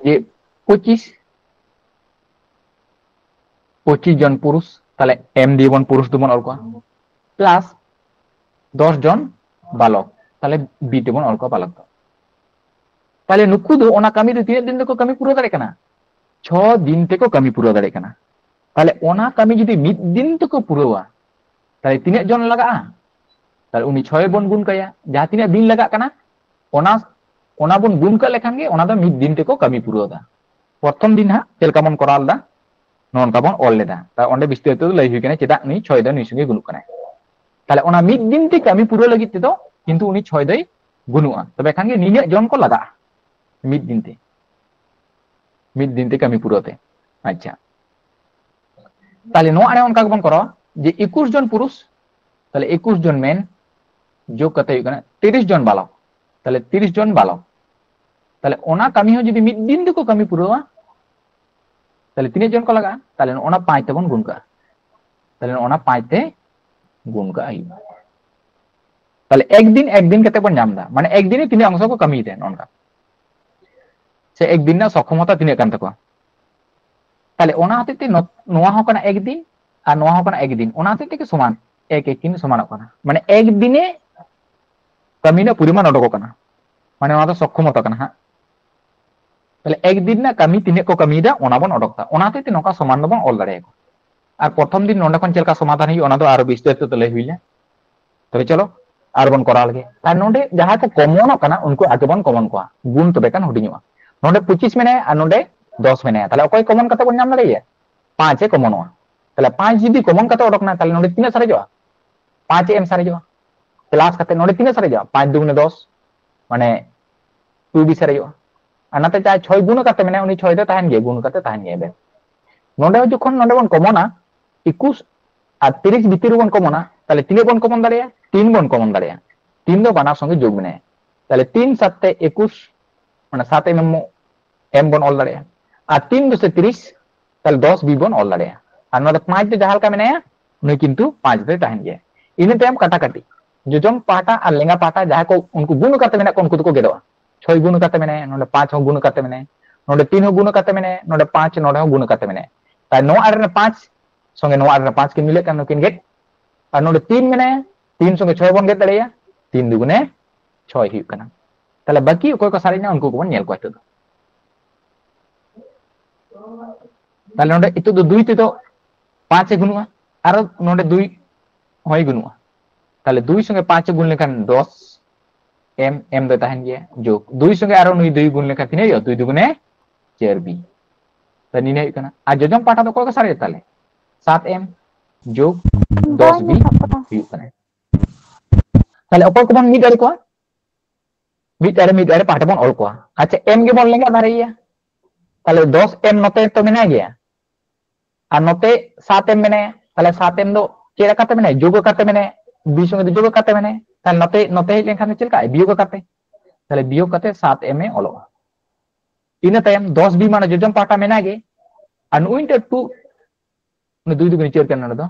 ᱡᱮ ᱯᱚᱸᱪᱤᱥ, ᱯᱚᱸᱪᱤᱥ ᱡᱚᱱ ᱯᱩᱨᱩᱥ, ᱛᱟᱦᱞᱮ ᱮᱢ ᱫᱤᱭᱮ ᱵᱚᱱ ᱯᱩᱨᱩᱥ ᱫᱚᱵᱚᱱ ᱚᱞ ᱠᱚᱣᱟ, ᱯᱞᱟᱥ ᱫᱚᱥ ᱡᱚᱱ ᱵᱟᱞᱚᱠ, ᱛᱟᱦᱞᱮ ᱵᱤ ᱛᱮᱵᱚᱱ ᱚᱞ ᱠᱚᱣᱟ ᱵᱟᱞᱚᱠ ᱫᱚ᱾ ᱛᱟᱦᱞᱮ ᱱᱩᱠᱩ ᱫᱚ ᱚᱱᱟ ᱠᱟᱹᱢᱤ ᱫᱚ ᱛᱤᱱᱟᱹᱜ ᱫᱤᱱ ᱛᱮᱠᱚ ᱠᱟᱹᱢᱤ ᱯᱩᱨᱟᱹᱣ ᱫᱟᱲᱮᱭᱟᱜ ᱠᱟᱱᱟ? ᱪᱷᱚ ᱫᱤᱱ ᱛᱮᱠᱚ ᱠᱟᱹᱢᱤ ᱯᱩᱨᱟᱹᱣ ᱫᱟᱲᱮᱭᱟᱜ ᱠᱟᱱᱟ᱾ ᱛᱟᱦᱞᱮ ᱚᱱᱟ ᱠᱟᱹᱢᱤ ᱡᱩᱫᱤ ᱢᱤᱫ ᱫᱤᱱ ᱛᱮᱠᱚ ᱯᱩᱨᱟᱹᱣᱟ, ᱛᱟᱦᱞᱮ ᱛᱤᱱᱟᱹᱜ ᱡᱚᱱ ᱞᱟᱜᱟᱜᱼᱟ? ᱛᱟᱦᱞᱮ ᱩᱱᱤ ᱪᱷᱚᱭ ᱵᱚᱱ ᱜᱩᱱ ᱠᱟᱭᱟ, ᱡᱟᱦᱟᱸ ᱛᱤᱱᱟᱹᱜ ᱫᱤᱱ ᱞᱟᱜᱟᱜ ᱠᱟᱱᱟ, ᱚᱱᱟ ᱚᱱᱟ ᱵᱚᱱ ᱜᱩᱱ ᱠᱟᱜ ᱞᱮᱠᱷᱟᱱ ᱜᱮ ᱚᱱᱟ ᱫᱚ ᱢᱤᱫ ᱫᱤᱱ ᱛᱮᱠᱚ ᱠᱟᱹᱢᱤ ᱯᱩᱨᱟᱹᱣ ᱫᱟ᱾ ᱯᱨᱚᱛᱷᱚᱢ ᱫᱤᱱ ᱦᱟᱸᱜ ᱪᱮᱫ ᱞᱮᱠᱟ ᱵᱚᱱ ᱠᱚᱨᱟᱣ ᱞᱮᱫᱟ, ᱱᱚᱜᱼᱚ ᱱᱚᱝᱠᱟ ᱵᱚᱱ ᱚᱞ ᱞᱮᱫᱟ᱾ ᱛᱟ ᱚᱸᱰᱮ ᱵᱤᱥᱛᱟᱨᱤᱛᱚ ᱫᱚ ᱞᱟᱹᱭ ᱦᱩᱭ ᱠᱟᱱᱟ ᱪᱮᱫᱟᱜ ᱱᱩᱭ ᱪᱷᱚᱭ ᱫᱚ ᱱᱩᱭ ᱥᱚᱸᱜᱮ ᱜᱩᱱᱩᱜ ᱠᱟᱱᱟᱭ᱾ ᱛᱟᱦᱞᱮ ᱚᱱᱟ ᱢᱤᱫ ᱫᱤᱱ ᱛᱮ ᱠᱟᱹᱢᱤ ᱯᱩᱨᱟᱹᱣ ᱞᱟᱹᱜᱤᱫ ᱛᱮᱫᱚ ᱠᱤᱱᱛᱩ ᱩᱱᱤ ᱪᱷᱚᱭ ᱫᱚᱭ ᱜᱩᱱᱩᱜᱼᱟ, ᱛᱚᱵᱮ ᱠᱷᱟᱱ ᱜᱮ ᱱᱤᱱᱟᱹᱜ ᱡᱚᱱ ᱠᱚ ᱞᱟᱜᱟᱜᱼᱟ ᱢᱤᱫ ᱫᱤᱱ ᱛᱮ, ᱢᱤᱫ ᱫᱤᱱ ᱛᱮ ᱠᱟᱹᱢᱤ ᱯᱩᱨᱟᱹᱣ ᱛᱮ᱾ ᱟᱪᱪᱷᱟ, ᱛᱟᱦᱞᱮ ᱱᱚᱣᱟ ᱨᱮ ᱚᱱᱠᱟ ᱜᱮᱵᱚᱱ ᱠᱚᱨᱟᱣᱟ ᱡᱮ ᱮᱠᱩᱥ ᱡᱚᱱ ᱯᱩᱨᱩᱥ, ᱛᱟᱦᱞᱮ ᱮᱠᱩᱥ ᱡᱚᱱ ᱢᱮᱱ, ᱡᱳᱜᱽ ᱠᱟᱛᱮ ᱦᱩᱭᱩᱜ ᱠᱟᱱᱟ ᱛᱤᱨᱤᱥ ᱡᱚᱱ ᱵᱟᱞᱚᱠ᱾ ᱛᱟᱦᱞᱮ ᱛᱤᱨᱤᱥ ᱡᱚᱱ ᱵᱟᱞᱚᱠ, ᱛᱟᱦᱞᱮ ᱚᱱᱟ ᱠᱟᱹᱢᱤ ᱦᱚᱸ ᱡᱩᱫᱤ ᱢᱤᱫ ᱫᱤᱱ ᱛᱮᱠᱚ ᱠᱟᱹᱢᱤ ᱯᱩᱨᱟᱹᱣᱟ, ᱛᱟᱦᱞᱮ ᱛᱤᱱᱟᱹᱜ ᱡᱚᱱ ᱠᱚ ᱞᱟᱜᱟᱜᱼᱟ? ᱛᱟᱦᱞᱮ ᱱᱚᱜᱼᱚ ᱱᱟ ᱯᱟᱸᱪ ᱛᱮᱵᱚᱱ ᱜᱩᱱ ᱠᱟᱜᱼᱟ᱾ ᱛᱟᱦᱞᱮ ᱱᱚᱜᱼᱚ ᱱᱟ ᱯᱟᱸᱪ ᱛᱮ ᱜᱩᱱ ᱠᱟᱜ ᱦᱩᱭᱩᱜᱼᱟ᱾ ᱛᱟᱦᱞᱮ ᱮᱠ ᱫᱤᱱ ᱮᱠ ᱫᱤᱱ ᱠᱟᱛᱮ ᱵᱚᱱ ᱧᱟᱢ ᱮᱫᱟ, ᱢᱟᱱᱮ ᱮᱠ ᱫᱤᱱ ᱨᱮ ᱛᱤᱱᱟᱹᱜ ᱚᱝᱥᱚ ᱠᱚ ᱠᱟᱹᱢᱤᱭᱮᱫᱟ ᱱᱚᱜᱼᱚ ᱱᱚᱝᱠᱟ, ᱥᱮ ᱮᱠ ᱫᱤᱱ ᱨᱮᱱᱟᱜ ᱥᱚᱠᱠᱷᱚᱢᱚᱛᱟ ᱛᱤᱱᱟᱹᱜ ᱠᱟᱱ ᱛᱟᱠᱚᱣᱟ᱾ ᱛᱟᱦᱞᱮ ᱚᱱᱟ ᱦᱚᱛᱮᱡ ᱛᱮ ᱱᱚ-, ᱱᱚᱣᱟ ᱦᱚᱸ ᱠᱟᱱᱟ ᱮᱠ ᱫᱤᱱ ᱟᱨ ᱱᱚᱣᱟ ᱦᱚᱸ ᱠᱟᱱᱟ ᱮᱠ ᱫᱤᱱ, ᱚᱱᱟ ᱦᱚᱛᱮᱡ ᱛᱮᱜᱮ ᱥᱚᱢᱟᱱ, ᱮᱠ ᱮᱠ ᱛᱤᱱ ᱥᱚᱢᱟᱱᱚᱜ ᱠᱟᱱᱟ᱾ ᱢᱟᱱᱮ ᱮᱠ ᱫᱤᱱᱮ ᱠᱟᱹᱢᱤ ᱨᱮᱱᱟᱜ ᱯᱚᱨᱤᱢᱟᱱ ᱚᱰᱚᱠᱚᱜ ᱠᱟᱱᱟ, ᱢᱟᱱᱮ ᱱᱚᱣᱟ ᱫᱚ ᱥᱚᱠᱠᱷᱚᱢᱚᱛᱟ ᱠᱟᱱᱟ ᱦᱟᱸᱜ᱾ ᱛᱟᱦᱞᱮ ᱮᱠ ᱫᱤᱱ ᱨᱮᱱᱟᱜ ᱠᱟᱹᱢᱤ ᱛᱤᱱᱟᱹᱜ ᱠᱚ ᱠᱟᱹᱢᱤᱭᱮᱫᱟ ᱚᱱᱟ ᱵᱚᱱ ᱚᱰᱚᱠ ᱮᱫᱟ, ᱚᱱᱟ ᱦᱚᱛᱮᱡ ᱛᱮ ᱱᱚᱝᱠᱟ ᱥᱚᱢᱟᱱ ᱫᱚᱵᱚᱱ ᱚᱞ ᱫᱟᱲᱮᱭᱟᱠᱚᱣᱟ᱾ ᱟᱨ ᱯᱨᱚᱛᱷᱚᱢ ᱫᱤᱱ ᱱᱚᱰᱮ ᱠᱷᱚᱱ ᱪᱮᱫ ᱞᱮᱠᱟ ᱥᱚᱢᱟᱫᱷᱟᱱ ᱦᱩᱭᱩᱜᱼᱟ ᱚᱱᱟ ᱫᱚ ᱟᱨᱚ ᱵᱤᱥᱛᱟᱨᱤᱛᱚ ᱛᱮ ᱞᱟᱹᱭ ᱦᱩᱭ ᱞᱮᱱ᱾ ᱛᱚᱵᱮ ᱪᱚᱞᱚ ᱟᱨ ᱵᱚᱱ ᱠᱚᱨᱟᱣ ᱞᱮᱜᱮ᱾ ᱟᱨ ᱱᱚᱰᱮ ᱡᱟᱦᱟᱸ ᱠᱚ ᱠᱚᱢᱚᱱᱚᱜ ᱠᱟᱱᱟ ᱩᱱᱠᱩ ᱟᱜᱮ ᱵᱚᱱ ᱠᱚᱢᱚᱱ ᱠᱚᱣᱟ, ᱜᱩᱱ ᱛᱚᱵᱮ ᱠᱷᱟᱱ ᱦᱩᱰᱤᱧᱚᱜᱼᱟ᱾ ᱱᱚᱰᱮ ᱯᱚᱸᱪᱤᱥ ᱢᱮᱱᱟᱭᱟ ᱟᱨ ᱱᱚᱰᱮ ᱫᱚᱥ ᱢᱮᱱᱟᱭᱟ, ᱛᱟᱦᱞᱮ ᱚᱠᱚᱭ ᱠᱚᱢᱚᱱ ᱠᱟᱛᱮ ᱵᱚᱱ ᱧᱟᱢ ᱫᱟᱲᱮᱭᱟᱭᱟ? ᱯᱟᱸᱪ ᱮ ᱠᱚᱢᱚᱱᱚᱜᱼᱟ᱾ ᱛᱟᱦᱞᱮ ᱯᱟᱸᱪ ᱡᱩᱫᱤ ᱠᱚᱢᱚᱱ ᱠᱟᱛᱮ ᱚᱰᱚᱠ ᱱᱟ, ᱛᱟᱦᱞᱮ ᱱᱚᱰᱮ ᱛᱤᱱᱟᱹᱜ ᱥᱟᱨᱮᱡᱚᱜᱼᱟ? ᱯᱟᱸᱪ ᱮ ᱮᱢ ᱥᱟᱨᱮᱡᱚᱜᱼᱟ᱾ ᱯᱞᱟᱥ ᱠᱟᱛᱮ ᱱᱚᱰᱮ ᱛᱤᱱᱟᱹᱜ ᱥᱟᱨᱮᱡᱚᱜᱼᱟ? ᱯᱟᱸᱪ ᱫᱩᱜᱩᱱᱮ ᱫᱚᱥ, ᱢᱟᱱᱮ ᱴᱩ ᱵᱤ ᱥᱟᱨᱮᱡᱚᱜᱼᱟ᱾ ᱟᱨ ᱱᱟᱛᱮ ᱡᱟᱦᱟᱸᱭ ᱪᱷᱚᱭ ᱜᱩᱱ ᱠᱟᱛᱮ ᱢᱮᱱᱟᱭᱟ, ᱩᱱᱤ ᱪᱷᱚᱭ ᱫᱚ ᱛᱟᱦᱮᱱ ᱜᱮᱭᱟ, ᱜᱩᱱ ᱠᱟᱛᱮ ᱛᱟᱦᱮᱱ ᱜᱮᱭᱟ᱾ ᱵᱮᱥ, ᱱᱚᱰᱮ ᱦᱚᱸ ᱡᱚᱠᱷᱚᱱ ᱱᱚᱰᱮ ᱵᱚᱱ ᱠᱚᱢᱚᱱᱟ, ᱮᱠᱩᱥ ᱟᱨ ᱛᱤᱨᱤᱥ ᱵᱷᱤᱛᱤᱨ ᱨᱮᱵᱚᱱ ᱠᱚᱢᱚᱱᱟ, ᱛᱟᱦᱞᱮ ᱛᱤᱱᱟᱹᱜ ᱵᱚᱱ ᱠᱚᱢᱚᱱ ᱫᱟᱲᱮᱭᱟᱜᱼᱟ? ᱛᱤᱱ ᱵᱚᱱ ᱠᱚᱢᱚᱱ ᱫᱟᱲᱮᱭᱟᱜᱼᱟ᱾ ᱛᱤᱱ ᱫᱚ ᱵᱟᱱᱟᱨ ᱥᱚᱸᱜᱮ ᱡᱳᱜᱽ ᱢᱮᱱᱟᱭᱟ᱾ ᱛᱟᱦᱞᱮ ᱛᱤᱱ ᱥᱟᱛ ᱛᱮ ᱮᱠᱩᱥ, ᱢᱟᱱᱮ ᱥᱟᱛ ᱮᱢ ᱮᱢ, ᱮᱢ ᱵᱚᱱ ᱚᱞ ᱫᱟᱲᱮᱭᱟᱜᱼᱟ᱾ ᱟᱨ ᱛᱤᱱ ᱫᱚᱥᱮ ᱛᱤᱨᱤᱥ, ᱛᱟᱦᱞᱮ ᱫᱚᱥ ᱵᱤ ᱵᱚᱱ ᱚᱞ ᱫᱟᱲᱮᱭᱟᱜᱼᱟ᱾ ᱟᱨ ᱱᱚᱰᱮ ᱯᱟᱸᱪ ᱫᱚ ᱡᱟᱦᱟᱸ ᱞᱮᱠᱟ ᱢᱮᱱᱟᱭᱟ, ᱱᱩᱭ ᱠᱤᱱᱛᱩ ᱯᱟᱸᱪ ᱫᱚᱭ ᱛᱟᱦᱮᱱ ᱜᱮᱭᱟ᱾ ᱤᱱᱟᱹ ᱛᱟᱭᱚᱢ ᱠᱟᱴᱟᱠᱟᱴᱤ, ᱡᱚᱡᱚᱢ ᱯᱟᱦᱴᱟ ᱟᱨ ᱞᱮᱸᱜᱟ ᱯᱟᱦᱴᱟ ᱡᱟᱦᱟᱸᱭ ᱠᱚ ᱩᱱᱠᱩ ᱜᱩᱱ ᱠᱟᱛᱮ ᱢᱮᱱᱟᱜ ᱠᱚᱣᱟ, ᱩᱱᱠᱩ ᱫᱚᱠᱚ ᱜᱮᱫᱚᱜᱼᱟ᱾ ᱪᱷᱚᱭ ᱜᱩᱱ ᱠᱟᱛᱮ ᱢᱮᱱᱟᱭᱟ, ᱱᱚᱰᱮ ᱯᱟᱸᱪ ᱦᱚᱸ ᱜᱩᱱ ᱠᱟᱛᱮ ᱢᱮᱱᱟᱭᱟ, ᱱᱚᱰᱮ ᱛᱤᱱ ᱦᱚᱸ ᱜᱩᱱ ᱠᱟᱛᱮ ᱢᱮᱱᱟᱭᱟ, ᱱᱚᱰᱮ ᱯᱟᱸᱪ, ᱱᱚᱰᱮ ᱦᱚᱸ ᱜᱩᱱ ᱠᱟᱛᱮ ᱢᱮᱱᱟᱭᱟ᱾ ᱛᱟᱦᱞᱮ ᱱᱚᱣᱟ ᱟᱲᱮ ᱨᱮ ᱯᱟᱸᱪ ᱥᱚᱸᱜᱮ ᱱᱚᱣᱟ ᱟᱲᱮ ᱨᱮ ᱯᱟᱸᱪ ᱠᱤᱱ ᱢᱤᱞᱟᱹᱜ ᱠᱟᱱᱟ, ᱱᱩᱠᱤᱱ ᱜᱮᱫ᱾ ᱟᱨ ᱱᱚᱰᱮ ᱛᱤᱱ ᱢᱮᱱᱟᱭᱟ, ᱛᱤᱱ ᱥᱚᱸᱜᱮ ᱪᱷᱚᱭ ᱵᱚᱱ ᱜᱮᱫ ᱫᱟᱲᱮᱭᱟᱜᱼᱟ, ᱛᱤᱱ ᱫᱩᱜᱩᱱᱮ ᱪᱷᱚᱭ ᱦᱩᱭᱩᱜ ᱠᱟᱱᱟ᱾ ᱛᱟᱦᱞᱮ ᱵᱟᱹᱠᱤ ᱚᱠᱚᱭ ᱠᱚ ᱥᱟᱨᱮᱡ ᱮᱱᱟ ᱩᱱᱠᱩ ᱠᱚᱵᱚᱱ ᱧᱮᱞ ᱠᱚᱣᱟ ᱱᱤᱛᱚᱜ ᱫᱚ᱾ ᱛᱟᱦᱞᱮ ᱱᱚᱰᱮ ᱱᱤᱛᱚᱜ ᱫᱚ ᱫᱩᱭ ᱛᱮᱫᱚ ᱯᱟᱸᱪ ᱮ ᱜᱩᱱᱩᱜᱼᱟ, ᱟᱨᱚ ᱱᱚᱰᱮ ᱫᱩᱭ ᱦᱚᱸᱭ ᱜᱩᱱᱩᱜᱼᱟ᱾ ᱛᱟᱦᱞᱮ ᱫᱩᱭ ᱥᱚᱸᱜᱮ ᱯᱟᱸᱪ ᱮ ᱜᱩᱱ ᱞᱮᱠᱷᱟᱱ ᱫᱚᱥ, ᱮᱢ, ᱮᱢ ᱫᱚ ᱛᱟᱦᱮᱱ ᱜᱮᱭᱟ, ᱡᱳᱜ ᱫᱩᱭ ᱥᱚᱸᱜᱮ ᱟᱨᱚ ᱱᱩᱭ ᱫᱩᱭ ᱜᱩᱱ ᱞᱮᱠᱷᱟᱱ ᱛᱤᱱᱟᱹᱜ ᱦᱩᱭᱩᱜᱼᱟ? ᱫᱩᱭ ᱫᱩᱜᱩᱱᱮ ᱪᱟᱨ ᱵᱤ᱾ ᱛᱟᱦᱞᱮ ᱱᱤᱭᱟᱹ ᱦᱩᱭᱩᱜ ᱠᱟᱱᱟ᱾ ᱟᱨ ᱡᱚᱡᱚᱢ ᱯᱟᱦᱴᱟ ᱫᱚ ᱚᱠᱚᱭ ᱠᱚ ᱥᱟᱨᱮᱡ ᱛᱟᱞᱮ? ᱥᱟᱛ ᱮᱢ ᱡᱳᱜ ᱫᱚᱥ ᱵᱤ ᱦᱩᱭᱩᱜ ᱠᱟᱱᱟ᱾ ᱛᱟᱦᱞᱮ ᱚᱠᱚᱭ ᱠᱚᱵᱚᱱ ᱢᱤᱫ ᱫᱟᱲᱮ ᱠᱚᱣᱟ? ᱢᱤᱫ ᱟᱲᱮ ᱢᱤᱫ ᱟᱲᱮ ᱯᱟᱦᱴᱟ ᱵᱚᱱ ᱚᱞ ᱠᱚᱣᱟ᱾ ᱟᱪᱪᱷᱟ, ᱮᱢ ᱜᱮᱵᱚᱱ ᱞᱮᱸᱜᱟ ᱫᱷᱟᱨᱮᱭᱮᱭᱟ, ᱛᱟᱦᱞᱮ ᱫᱚᱥ ᱮᱢ ᱱᱚᱛᱮ ᱛᱚ ᱢᱮᱱᱟᱭ ᱜᱮᱭᱟ, ᱟᱨ ᱱᱚᱛᱮ ᱥᱟᱛ ᱮᱢ ᱢᱮᱱᱟᱭᱟ, ᱛᱟᱦᱞᱮ ᱥᱟᱛ ᱮᱢ ᱫᱚ ᱪᱮᱫ ᱟᱠᱟᱛᱮ ᱢᱮᱱᱟᱭᱟ? ᱡᱳᱜ ᱟᱠᱟᱛᱮ ᱢᱮᱱᱟᱭᱟ, ᱵᱤ ᱥᱚᱸᱜᱮ ᱫᱚ ᱡᱳᱜ ᱟᱠᱟᱛᱮ ᱢᱮᱱᱟᱭᱟ᱾ ᱛᱟᱦᱞᱮ ᱱᱚᱛᱮ, ᱱᱚᱛᱮ ᱦᱮᱡ ᱞᱮᱱᱠᱷᱟᱱ ᱫᱚ ᱪᱮᱫ ᱞᱮᱠᱟ? ᱵᱤᱭᱳᱜ ᱟᱠᱟᱛᱮ᱾ ᱛᱟᱦᱞᱮ ᱵᱤᱭᱳᱜ ᱠᱟᱛᱮ ᱥᱟᱛ ᱮᱢ ᱮ ᱚᱞᱚᱜᱼᱟ᱾ ᱤᱱᱟᱹ ᱛᱟᱭᱚᱢ ᱫᱚᱥ ᱵᱤ ᱢᱟᱱᱮ ᱡᱚᱡᱚᱢ ᱯᱟᱦᱴᱟ ᱢᱮᱱᱟᱭ ᱜᱮ, ᱟᱨ ᱱᱩᱭ ᱴᱟᱜ ᱴᱩ, ᱩᱱᱤ ᱫᱩᱭ ᱫᱩᱜᱩᱱᱮ ᱪᱟᱹᱨ ᱠᱟᱱᱟ, ᱱᱚᱰᱮ ᱫᱚ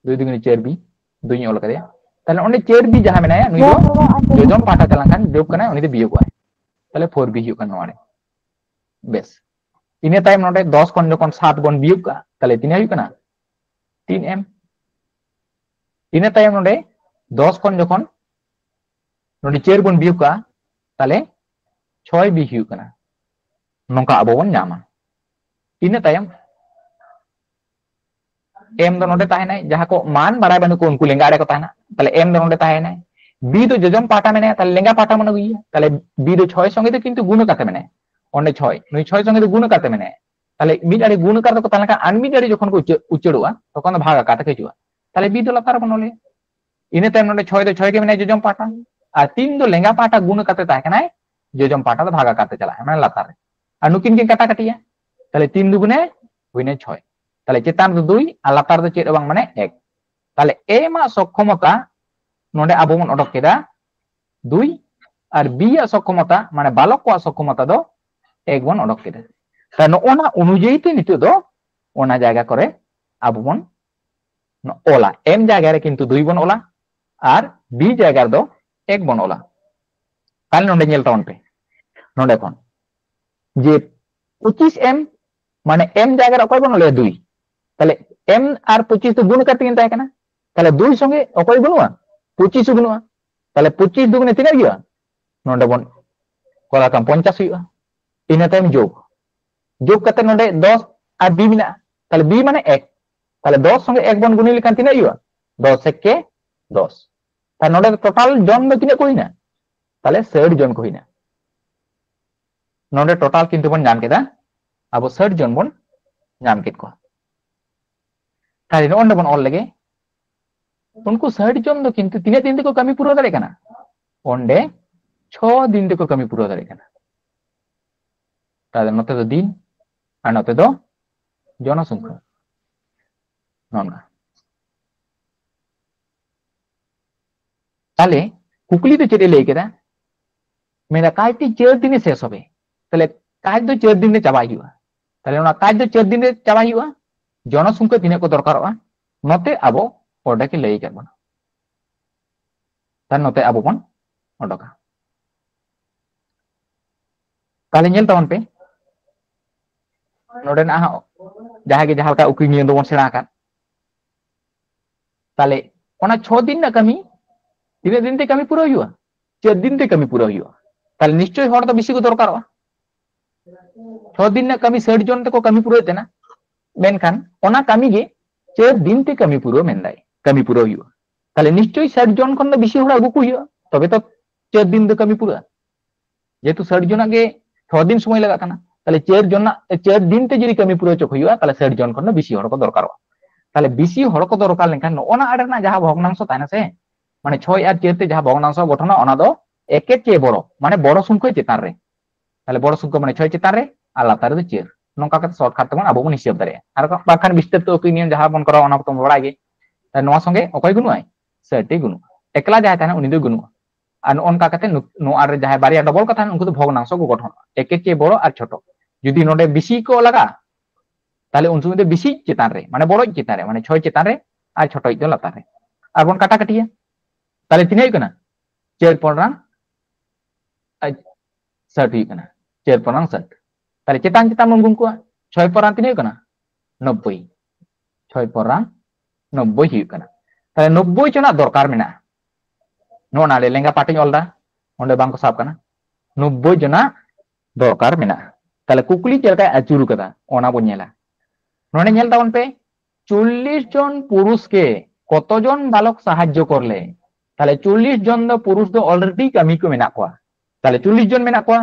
ᱫᱩᱭ ᱫᱩᱜᱩᱱᱮ ᱪᱟᱹᱨ ᱵᱤ, ᱫᱩᱭ ᱤᱧ ᱚᱞ ᱠᱟᱫᱮᱭᱟ᱾ ᱛᱟᱦᱞᱮ ᱚᱸᱰᱮ ᱪᱟᱹᱨ ᱵᱤ ᱡᱟᱦᱟᱸ ᱢᱮᱱᱟᱭᱟ, ᱱᱩᱭ ᱫᱚ ᱡᱚᱡᱚᱢ ᱯᱟᱦᱴᱟ ᱪᱟᱞᱟᱜ ᱠᱷᱟᱱ ᱡᱳᱜ ᱠᱟᱱᱟᱭ, ᱩᱱᱤ ᱫᱚ ᱵᱤᱭᱳᱜᱚᱜᱼᱟᱭ᱾ ᱛᱟᱦᱞᱮ ᱯᱷᱳᱨ ᱵᱤ ᱦᱩᱭᱩᱜ ᱠᱟᱱᱟ ᱱᱚᱣᱟ ᱨᱮ᱾ ᱵᱮᱥ, ᱤᱱᱟᱹ ᱛᱟᱭᱚᱢ ᱱᱚᱰᱮ ᱫᱚᱥ ᱠᱷᱚᱱ ᱡᱚᱠᱷᱚᱱ ᱥᱟᱛ ᱵᱚᱱ ᱵᱤᱭᱳᱜ ᱠᱟᱜᱼᱟ, ᱛᱟᱦᱞᱮ ᱛᱤᱱᱟᱹᱜ ᱦᱩᱭᱩᱜ ᱠᱟᱱᱟ? ᱛᱤᱱ ᱮᱢ᱾ ᱤᱱᱟᱹ ᱛᱟᱭᱚᱢ ᱱᱚᱰᱮ ᱫᱚᱥ ᱠᱷᱚᱱ ᱡᱚᱠᱷᱚᱱ ᱱᱚᱰᱮ ᱪᱟᱹᱨ ᱵᱚᱱ ᱵᱤᱭᱳᱜ ᱠᱟᱜᱼᱟ, ᱛᱟᱦᱞᱮ ᱪᱷᱚᱭ ᱵᱤ ᱦᱩᱭᱩᱜ ᱠᱟᱱᱟ᱾ ᱱᱚᱝᱠᱟ ᱟᱵᱚ ᱵᱚᱱ ᱧᱟᱢᱟ᱾ ᱤᱱᱟᱹ ᱛᱟᱭᱚᱢ ᱮᱢ ᱫᱚ ᱱᱚᱰᱮ ᱛᱟᱦᱮᱱᱟᱭ, ᱡᱟᱦᱟᱸ ᱠᱚ ᱢᱟᱱ ᱵᱟᱲᱟᱭ ᱵᱟᱹᱱᱩᱜ ᱠᱚ ᱩᱱᱠᱩ ᱞᱮᱸᱜᱟ ᱟᱲᱮ ᱠᱚ ᱛᱟᱦᱮᱱᱟ᱾ ᱛᱟᱦᱞᱮ ᱮᱢ ᱫᱚ ᱱᱚᱰᱮ ᱛᱟᱦᱮᱱᱟᱭ, ᱵᱤ ᱫᱚ ᱡᱚᱡᱚᱢ ᱯᱟᱦᱴᱟ ᱢᱮᱱᱟᱭᱟ, ᱛᱟᱦᱞᱮ ᱞᱮᱸᱜᱟ ᱯᱟᱦᱴᱟ ᱵᱚᱱ ᱟᱹᱜᱩᱭᱮᱭᱟ᱾ ᱛᱟᱦᱞᱮ ᱵᱤ ᱫᱚ ᱪᱷᱚᱭ ᱥᱚᱸᱜᱮ ᱫᱚ ᱠᱤᱱᱛᱩ ᱜᱩᱱ ᱟᱠᱟᱛᱮ ᱢᱮᱱᱟᱭᱟ, ᱚᱸᱰᱮ ᱪᱷᱚᱭ, ᱱᱩᱭ ᱪᱷᱚᱭ ᱥᱚᱸᱜᱮ ᱫᱚ ᱜᱩᱱ ᱟᱠᱟᱛᱮ ᱢᱮᱱᱟᱭᱟ᱾ ᱛᱟᱦᱞᱮ ᱢᱤᱫ ᱟᱲᱮ ᱜᱩᱱ ᱟᱠᱟᱨ ᱛᱮᱠᱚ ᱛᱟᱦᱮᱸ ᱞᱮᱱᱠᱷᱟᱱ ᱟᱨ ᱢᱤᱫ ᱟᱲᱮ ᱡᱚᱠᱷᱚᱱ ᱠᱚ ᱩᱪᱟᱹ-, ᱩᱪᱟᱹᱲᱚᱜᱼᱟ, ᱛᱚᱠᱷᱚᱱ ᱫᱚ ᱵᱷᱟᱜᱽ ᱟᱠᱟᱨ ᱛᱮᱠᱚ ᱦᱤᱡᱩᱜᱼᱟ᱾ ᱛᱟᱦᱞᱮ ᱵᱤ ᱫᱚ ᱞᱟᱛᱟᱨ ᱨᱮᱵᱚᱱ ᱚᱞᱮᱭᱟ᱾ ᱤᱱᱟᱹ ᱛᱟᱭᱚᱢ ᱱᱚᱰᱮ ᱪᱷᱚᱭ ᱫᱚ ᱪᱷᱚᱭ ᱜᱮ ᱢᱮᱱᱟᱭᱟ ᱡᱚᱡᱚᱢ ᱯᱟᱦᱴᱟ, ᱟᱨ ᱛᱤᱱ ᱫᱚ ᱞᱮᱸᱜᱟ ᱯᱟᱦᱴᱟ ᱜᱩᱱ ᱠᱟᱛᱮ ᱛᱟᱦᱮᱸ ᱠᱟᱱᱟᱭ, ᱡᱚᱡᱚᱢ ᱯᱟᱦᱴᱟ ᱫᱚ ᱵᱷᱟᱜᱽ ᱟᱠᱟᱨ ᱛᱮ ᱪᱟᱞᱟᱜᱼᱟ, ᱢᱟᱱᱮ ᱞᱟᱛᱟᱨ ᱨᱮ᱾ ᱟᱨ ᱱᱩᱠᱤᱱ ᱠᱤᱱ ᱠᱟᱴᱟ ᱠᱟᱴᱤᱭᱟ, ᱛᱟᱦᱞᱮ ᱛᱤᱱ ᱫᱩᱜᱩᱱᱮ ᱦᱩᱭᱱᱟ ᱪᱷᱚᱭ, ᱛᱟᱦᱞᱮ ᱪᱮᱛᱟᱱ ᱨᱮ ᱫᱩᱭ ᱟᱨ ᱞᱟᱛᱟᱨ ᱫᱚ ᱪᱮᱫ ᱦᱚᱸ ᱵᱟᱝ, ᱢᱟᱱᱮ ᱮᱠ᱾ ᱛᱟᱦᱞᱮ ᱮᱢ ᱟᱜ ᱥᱚᱠᱠᱷᱚᱢᱚᱛᱟ ᱱᱚᱰᱮ ᱟᱵᱚ ᱵᱚᱱ ᱚᱰᱚᱠ ᱠᱮᱫᱟ ᱫᱩᱭ, ᱟᱨ ᱵᱤ ᱟᱜ ᱥᱚᱠᱠᱷᱚᱢᱚᱛᱟ ᱢᱟᱱᱮ ᱵᱟᱞᱚᱠ ᱠᱚᱣᱟᱜ ᱥᱚᱠᱠᱷᱚᱢᱚᱛᱟ ᱫᱚ ᱮᱠ ᱵᱚᱱ ᱚᱰᱚᱠ ᱠᱮᱫᱟ᱾ ᱛᱟᱦᱞᱮ ᱱᱚᱜᱼᱚ ᱱᱟ ᱚᱱᱩᱡᱟᱭᱤ ᱛᱮ ᱱᱤᱛᱚᱜ ᱫᱚ ᱚᱱᱟ ᱡᱟᱭᱜᱟ ᱠᱚᱨᱮ ᱟᱵᱚ ᱵᱚᱱ ᱚᱞᱟ, ᱮᱢ ᱡᱟᱭᱜᱟ ᱨᱮ ᱠᱤᱱᱛᱩ ᱫᱩᱭ ᱵᱚᱱ ᱚᱞᱟ ᱟᱨ ᱵᱤ ᱡᱟᱭᱜᱟ ᱨᱮᱫᱚ ᱮᱠ ᱵᱚᱱ ᱚᱞᱟ᱾ ᱛᱟᱦᱞᱮ ᱱᱚᱰᱮ ᱧᱮᱞ ᱛᱟᱵᱚᱱ ᱯᱮ, ᱱᱚᱰᱮ ᱠᱷᱚᱱ ᱡᱮ ᱯᱚᱸᱪᱤᱥ ᱮᱢ, ᱢᱟᱱᱮ ᱮᱢ ᱡᱟᱭᱜᱟ ᱨᱮ ᱚᱠᱚᱭ ᱵᱚᱱ ᱚᱞᱮᱭᱟ? ᱫᱩᱭ᱾ ᱛᱟᱦᱞᱮ ᱮᱢ ᱟᱨ ᱯᱚᱸᱪᱤᱥ ᱫᱚ ᱜᱩᱱ ᱠᱟᱛᱮ ᱠᱤᱱ ᱛᱟᱦᱮᱸ ᱠᱟᱱᱟ, ᱛᱟᱦᱞᱮ ᱫᱩᱭ ᱥᱚᱸᱜᱮ ᱚᱠᱚᱭ ᱵᱟᱹᱱᱩᱜᱼᱟ? ᱯᱚᱸᱪᱤᱥ ᱦᱚᱸ ᱵᱟᱹᱱᱩᱜᱼᱟ᱾ ᱛᱟᱦᱞᱮ ᱯᱚᱸᱪᱤᱥ ᱫᱩᱜᱩᱱᱮ ᱛᱤᱱᱟᱹᱜ ᱦᱩᱭᱩᱜᱼᱟ? ᱱᱚᱰᱮ ᱵᱚᱱ ᱠᱚᱨᱟᱣ ᱠᱷᱟᱱ ᱯᱚᱧᱪᱟᱥ ᱦᱩᱭᱩᱜᱼᱟ᱾ ᱤᱱᱟᱹ ᱛᱟᱭᱚᱢ ᱡᱳᱜᱽ, ᱡᱳᱜᱽ ᱠᱟᱛᱮ ᱱᱚᱰᱮ ᱫᱚᱥ ᱟᱨ ᱵᱤ ᱢᱮᱱᱟᱜᱼᱟ, ᱛᱟᱦᱞᱮ ᱵᱤ ᱢᱟᱱᱮ ᱮᱠ, ᱛᱟᱦᱞᱮ ᱫᱚᱥ ᱥᱚᱸᱜᱮ ᱮᱠ ᱵᱚᱱ ᱜᱩᱱᱤ ᱞᱮᱠᱷᱟᱱ ᱛᱤᱱᱟᱹᱜ ᱦᱩᱭᱩᱜᱼᱟ? ᱫᱚᱥ ᱮᱠᱮ ᱫᱚᱥ᱾ ᱛᱟᱦᱞᱮ ᱱᱚᱰᱮ ᱫᱚ ᱴᱳᱴᱟᱞ ᱡᱚᱱ ᱫᱚ ᱛᱤᱱᱟᱹᱜ ᱠᱚ ᱦᱩᱭᱱᱟ? ᱛᱟᱦᱞᱮ ᱥᱟᱹᱴ ᱡᱚᱱ ᱠᱚ ᱦᱩᱭᱱᱟ᱾ ᱱᱚᱰᱮ ᱴᱳᱴᱟᱞ ᱠᱤᱱᱛᱩ ᱵᱚᱱ ᱧᱟᱢ ᱠᱮᱫᱟ, ᱟᱵᱚ ᱥᱟᱹᱴ ᱡᱚᱱ ᱵᱚᱱ ᱧᱟᱢ ᱠᱮᱫ ᱠᱚᱣᱟ᱾ ᱛᱟᱦᱞᱮ ᱱᱚᱜᱼᱚ ᱱᱚᱰᱮ ᱵᱚᱱ ᱚᱞ ᱞᱮᱜᱮ, ᱩᱱᱠᱩ ᱥᱟᱹᱴ ᱡᱚᱱ ᱫᱚ ᱠᱤᱱᱛᱩ ᱛᱤᱱᱟᱹᱜ ᱫᱤᱱ ᱛᱮᱠᱚ ᱠᱟᱹᱢᱤ ᱯᱩᱨᱟᱹᱣ ᱫᱟᱲᱮᱭᱟᱜ ᱠᱟᱱᱟ? ᱚᱸᱰᱮ ᱪᱷᱚ ᱫᱤᱱ ᱛᱮᱠᱚ ᱠᱟᱹᱢᱤ ᱯᱩᱨᱟᱹᱣ ᱫᱟᱲᱮᱭᱟᱜ ᱠᱟᱱᱟ᱾ ᱛᱟᱦᱞᱮ ᱱᱚᱛᱮ ᱫᱚ ᱫᱤᱱ ᱟᱨ ᱱᱚᱛᱮ ᱫᱚ ᱡᱚᱱᱚᱥᱚᱝᱠᱷᱟ᱾ ᱱᱚᱜᱼᱚ ᱱᱚᱝᱠᱟ᱾ ᱛᱟᱦᱞᱮ ᱠᱩᱠᱞᱤ ᱫᱚ ᱪᱮᱫ ᱮ ᱞᱟᱹᱭ ᱠᱮᱫᱟ? ᱢᱮᱱᱫᱟ ᱠᱟᱡᱽ ᱛᱤᱧ ᱪᱟᱹᱨ ᱫᱤᱱᱮ ᱥᱮᱥ ᱦᱚᱵᱮ, ᱛᱟᱦᱞᱮ ᱠᱟᱡᱽ ᱫᱚ ᱪᱟᱹᱨ ᱫᱤᱱ ᱨᱮ ᱪᱟᱵᱟᱭ ᱦᱩᱭᱩᱜᱼᱟ᱾ ᱛᱟᱦᱞᱮ ᱚᱱᱟ ᱠᱟᱡᱽ ᱫᱚ ᱪᱟᱹᱨ ᱫᱤᱱ ᱨᱮ ᱪᱟᱵᱟᱭ ᱦᱩᱭᱩᱜᱼᱟ᱾ ᱡᱚᱱᱚᱥᱚᱝᱠᱷᱟ ᱛᱤᱱᱟᱹᱜ ᱠᱚ ᱫᱚᱨᱠᱟᱨᱚᱜᱼᱟ, ᱱᱚᱛᱮ ᱟᱵᱚ ᱚᱸᱰᱮ ᱠᱤ ᱞᱟᱹᱭ ᱟᱠᱟᱫ ᱵᱚᱱᱟ᱾ ᱛᱟᱦᱞᱮ ᱱᱚᱛᱮ ᱟᱵᱚ ᱵᱚᱱ ᱚᱰᱚᱠᱟ᱾ ᱛᱟᱦᱞᱮ ᱧᱮᱞ ᱛᱟᱵᱚᱱ ᱯᱮ, ᱱᱚᱰᱮᱱᱟᱜ ᱦᱟᱸᱜ ᱡᱟᱦᱟᱸᱭ ᱜᱮ ᱡᱟᱦᱟᱸ ᱞᱮᱠᱟ ᱩᱠᱩ ᱱᱤᱭᱚᱢ ᱫᱚᱵᱚᱱ ᱥᱮᱬᱟ ᱟᱠᱟᱫ, ᱛᱟᱦᱞᱮ ᱚᱱᱟ ᱪᱷᱚ ᱫᱤᱱ ᱨᱮᱱᱟᱜ ᱠᱟᱹᱢᱤ ᱛᱤᱱᱟᱹᱜ ᱫᱤᱱ ᱛᱮ ᱠᱟᱹᱢᱤ ᱯᱩᱨᱟᱹᱣ ᱦᱩᱭᱩᱜᱼᱟ? ᱪᱟᱹᱨ ᱫᱤᱱ ᱛᱮ ᱠᱟᱹᱢᱤ ᱯᱩᱨᱟᱹᱣ ᱦᱩᱭᱩᱜᱼᱟ᱾ ᱛᱟᱦᱞᱮ ᱱᱤᱥᱪᱳᱭ ᱦᱚᱲ ᱫᱚ ᱵᱮᱥᱤ ᱠᱚ ᱫᱚᱨᱠᱟᱨᱚᱜᱼᱟ᱾ ᱪᱷᱚ ᱫᱤᱱ ᱨᱮᱱᱟᱜ ᱠᱟᱹᱢᱤ ᱥᱟᱹᱴ ᱡᱚᱱ ᱛᱮᱠᱚ ᱠᱟᱹᱢᱤ ᱯᱩᱨᱟᱹᱣᱮᱫ ᱛᱟᱦᱮᱱᱟ, ᱢᱮᱱᱠᱷᱟᱱ ᱚᱱᱟ ᱠᱟᱹᱢᱤ ᱜᱮ ᱪᱟᱹᱨ ᱫᱤᱱ ᱛᱮ ᱠᱟᱹᱢᱤ ᱯᱩᱨᱟᱹᱣ ᱢᱮᱱᱫᱟᱭ, ᱠᱟᱹᱢᱤ ᱯᱩᱨᱟᱹᱣ ᱦᱩᱭᱩᱜᱼᱟ᱾ ᱛᱟᱦᱞᱮ ᱱᱤᱥᱪᱳᱭ ᱥᱟᱹᱴ ᱡᱚᱱ ᱠᱷᱚᱱ ᱫᱚ ᱵᱮᱥᱤ ᱦᱚᱲ ᱟᱹᱜᱩ ᱠᱚ ᱦᱩᱭᱩᱜᱼᱟ, ᱛᱚᱵᱮ ᱛᱚ ᱪᱟᱹᱨ ᱫᱤᱱ ᱫᱚ ᱠᱟᱹᱢᱤ ᱯᱩᱨᱟᱹᱜᱼᱟ᱾ ᱡᱮᱦᱮᱛᱩ ᱥᱟᱹᱴ ᱡᱚᱱᱟᱜ ᱜᱮ ᱪᱷᱚ ᱫᱤᱱ ᱥᱚᱢᱚᱭ ᱞᱟᱜᱟᱜ ᱠᱟᱱᱟ, ᱛᱟᱦᱞᱮ ᱪᱟᱹᱨ ᱡᱚᱱᱟᱜ, ᱪᱟᱹᱨ ᱫᱤᱱ ᱛᱮ ᱡᱩᱫᱤ ᱠᱟᱹᱢᱤ ᱯᱩᱨᱟᱹᱣ ᱦᱚᱪᱚ ᱠᱚ ᱦᱩᱭᱩᱜᱼᱟ, ᱛᱟᱦᱞᱮ ᱥᱟᱹᱴ ᱡᱚᱱ ᱠᱷᱚᱱ ᱫᱚ ᱵᱮᱥᱤ ᱦᱚᱲ ᱠᱚ ᱫᱚᱨᱠᱟᱨᱚᱜᱼᱟ᱾ ᱛᱟᱦᱞᱮ ᱵᱮᱥᱤ ᱦᱚᱲ ᱠᱚ ᱫᱚᱨᱠᱟᱨ ᱞᱮᱱᱠᱷᱟᱱ ᱱᱚᱜᱼᱚ ᱱᱟ ᱟᱲᱮ ᱨᱮᱱᱟᱜ ᱡᱟᱦᱟᱸ ᱵᱷᱚᱜᱽᱱᱟᱝᱥᱚ ᱛᱟᱦᱮᱱᱟ ᱥᱮ, ᱢᱟᱱᱮ ᱪᱷᱚᱭ ᱟᱨ ᱪᱟᱹᱨ ᱛᱮ ᱡᱟᱦᱟᱸ ᱵᱷᱚᱜᱽᱱᱟᱝᱥᱚ ᱜᱚᱴᱷᱚᱱᱚᱜᱼᱟ, ᱚᱱᱟ ᱫᱚ ᱮᱠᱮ ᱪᱮ ᱵᱚᱲᱚ, ᱢᱟᱱᱮ ᱵᱚᱲᱚ ᱥᱚᱝᱠᱷᱟ ᱪᱮᱛᱟᱱ ᱨᱮ᱾ ᱛᱟᱦᱞᱮ ᱵᱚᱲᱚ ᱥᱚᱝᱠᱷᱟ ᱢᱟᱱᱮ ᱪᱷᱚᱭ ᱪᱮᱛᱟᱱ ᱨᱮ ᱟᱨ ᱞᱟᱛᱟᱨ ᱨᱮᱫᱚ ᱪᱟᱹᱨ᱾ ᱱᱚᱝᱠᱟ ᱠᱟᱛᱮ ᱥᱚᱨᱴᱠᱟᱴ ᱛᱮᱵᱚᱱ ᱟᱵᱚ ᱵᱚᱱ ᱦᱤᱥᱟᱹᱵ ᱫᱟᱲᱮᱭᱟᱜᱼᱟ᱾ ᱟᱨ ᱵᱟᱝᱠᱷᱟᱱ ᱵᱤᱥᱛᱟᱨᱤᱛᱚ ᱩᱠᱩ ᱱᱤᱭᱚᱢ ᱡᱟᱦᱟᱸ ᱵᱚᱱ ᱠᱚᱨᱟᱣᱟ, ᱚᱱᱟ ᱠᱚᱛᱚ ᱵᱚᱱ ᱵᱟᱲᱟᱭ ᱜᱮ᱾ ᱛᱟᱦᱞᱮ ᱱᱚᱣᱟ ᱥᱚᱸᱜᱮ ᱚᱠᱚᱭ ᱜᱩᱱᱩᱜᱼᱟᱭ? ᱥᱟᱹᱴ ᱜᱩᱱᱩᱜᱼᱟ᱾ ᱮᱠᱞᱟ ᱡᱟᱦᱟᱸᱭ ᱛᱟᱦᱮᱱᱟ ᱩᱱᱤ ᱫᱚ ᱜᱩᱱᱩᱜᱼᱟ᱾ ᱟᱨ ᱱᱚᱜᱼᱚ ᱱᱚᱝᱠᱟ ᱠᱟᱛᱮ ᱱᱩ-, ᱱᱚᱣᱟ ᱨᱮ ᱡᱟᱦᱟᱸᱭ ᱵᱟᱨᱭᱟ ᱰᱚᱵᱚᱞ ᱠᱚ ᱛᱟᱦᱮᱱᱟ, ᱩᱱᱠᱩ ᱫᱚ ᱵᱷᱚᱜᱽᱱᱟᱝᱥᱚ ᱠᱚ ᱜᱚᱴᱷᱚᱱᱚᱜᱼᱟ, ᱮᱠᱮ ᱪᱮ ᱵᱚᱲᱚ ᱟᱨ ᱪᱷᱳᱴᱚ᱾ ᱡᱩᱫᱤ ᱱᱚᱰᱮ ᱵᱮᱥᱤ ᱠᱚ ᱞᱟᱜᱟᱜᱼᱟ, ᱛᱟᱦᱞᱮ ᱩᱱ ᱥᱚᱢᱚᱭ ᱫᱚ ᱵᱮᱥᱤ ᱪᱮᱛᱟᱱ ᱨᱮ, ᱢᱟᱱᱮ ᱵᱚᱲᱚ ᱪᱮᱛᱟᱱ ᱨᱮ, ᱢᱟᱱᱮ ᱪᱷᱚᱭ ᱪᱮᱛᱟᱱ ᱨᱮ ᱟᱨ ᱪᱷᱚᱴᱚᱡ ᱫᱚ ᱞᱟᱛᱟᱨ ᱨᱮ, ᱟᱨ ᱵᱚᱱ ᱠᱟᱴᱟ ᱠᱟᱹᱴᱤᱭᱟ᱾ ᱛᱟᱦᱞᱮ ᱛᱤᱱᱟᱹᱜ ᱦᱩᱭᱩᱜ ᱠᱟᱱᱟ? ᱪᱟᱨ ᱯᱚᱱᱨᱟᱝ ᱥᱟᱴ ᱦᱩᱭᱩᱜ ᱠᱟᱱᱟ, ᱪᱟᱨ ᱯᱚᱱᱨᱟᱝ ᱥᱟᱴ᱾ ᱛᱟᱦᱞᱮ ᱪᱮᱛᱟᱱ ᱪᱮᱛᱟᱱ ᱵᱚᱱ ᱜᱩᱱ ᱠᱚᱣᱟ, ᱪᱷᱚᱭ ᱯᱚᱱᱨᱟᱝ ᱛᱤᱱᱟᱹᱜ ᱦᱩᱭᱩᱜ ᱠᱟᱱᱟ? ᱱᱚᱵᱵᱳᱭ᱾ ᱪᱷᱚᱭ ᱯᱚᱱᱨᱟᱝ ᱱᱚᱵᱵᱳᱭ ᱦᱩᱭᱩᱜ ᱠᱟᱱᱟ᱾ ᱛᱟᱦᱞᱮ ᱱᱚᱵᱵᱳᱭ ᱡᱚᱱᱟᱜ ᱫᱚᱨᱠᱟᱨ ᱢᱮᱱᱟᱜᱼᱟ᱾ ᱱᱚᱜᱼᱚ ᱱᱟ ᱞᱮᱸᱜᱟ ᱯᱟᱴᱤᱧ ᱚᱞ ᱫᱟ, ᱚᱸᱰᱮ ᱵᱟᱝ ᱠᱚ ᱥᱟᱵ ᱠᱟᱱᱟ᱾ ᱱᱚᱵᱵᱳᱭ ᱡᱚᱱᱟᱜ ᱫᱚᱨᱠᱟᱨ ᱢᱮᱱᱟᱜᱼᱟ᱾ ᱛᱟᱦᱞᱮ ᱠᱩᱠᱞᱤ ᱪᱮᱫ ᱞᱮᱠᱟᱭ ᱟᱹᱪᱩᱨ ᱠᱟᱫᱟ, ᱚᱱᱟ ᱵᱚᱱ ᱧᱮᱞᱟ᱾ ᱱᱚᱰᱮ ᱧᱮᱞ ᱛᱟᱵᱚᱱ ᱯᱮ, ᱪᱚᱞᱞᱤᱥ ᱡᱚᱱ ᱯᱩᱨᱩᱥ ᱠᱮ ᱠᱚᱛᱚ ᱡᱚᱱ ᱵᱟᱞᱚᱠ ᱥᱟᱦᱟᱡᱽᱡᱚ ᱠᱚᱨᱞᱮ? ᱛᱟᱦᱞᱮ ᱪᱚᱞᱞᱤᱥ ᱡᱚᱱ ᱫᱚ ᱯᱩᱨᱩᱥ ᱫᱚ already ᱠᱟᱹᱢᱤ ᱠᱚ ᱢᱮᱱᱟᱜ ᱠᱚᱣᱟ᱾ ᱛᱟᱦᱞᱮ ᱪᱚᱞᱞᱤᱥ ᱡᱚᱱ ᱢᱮᱱᱟᱜ ᱠᱚᱣᱟ,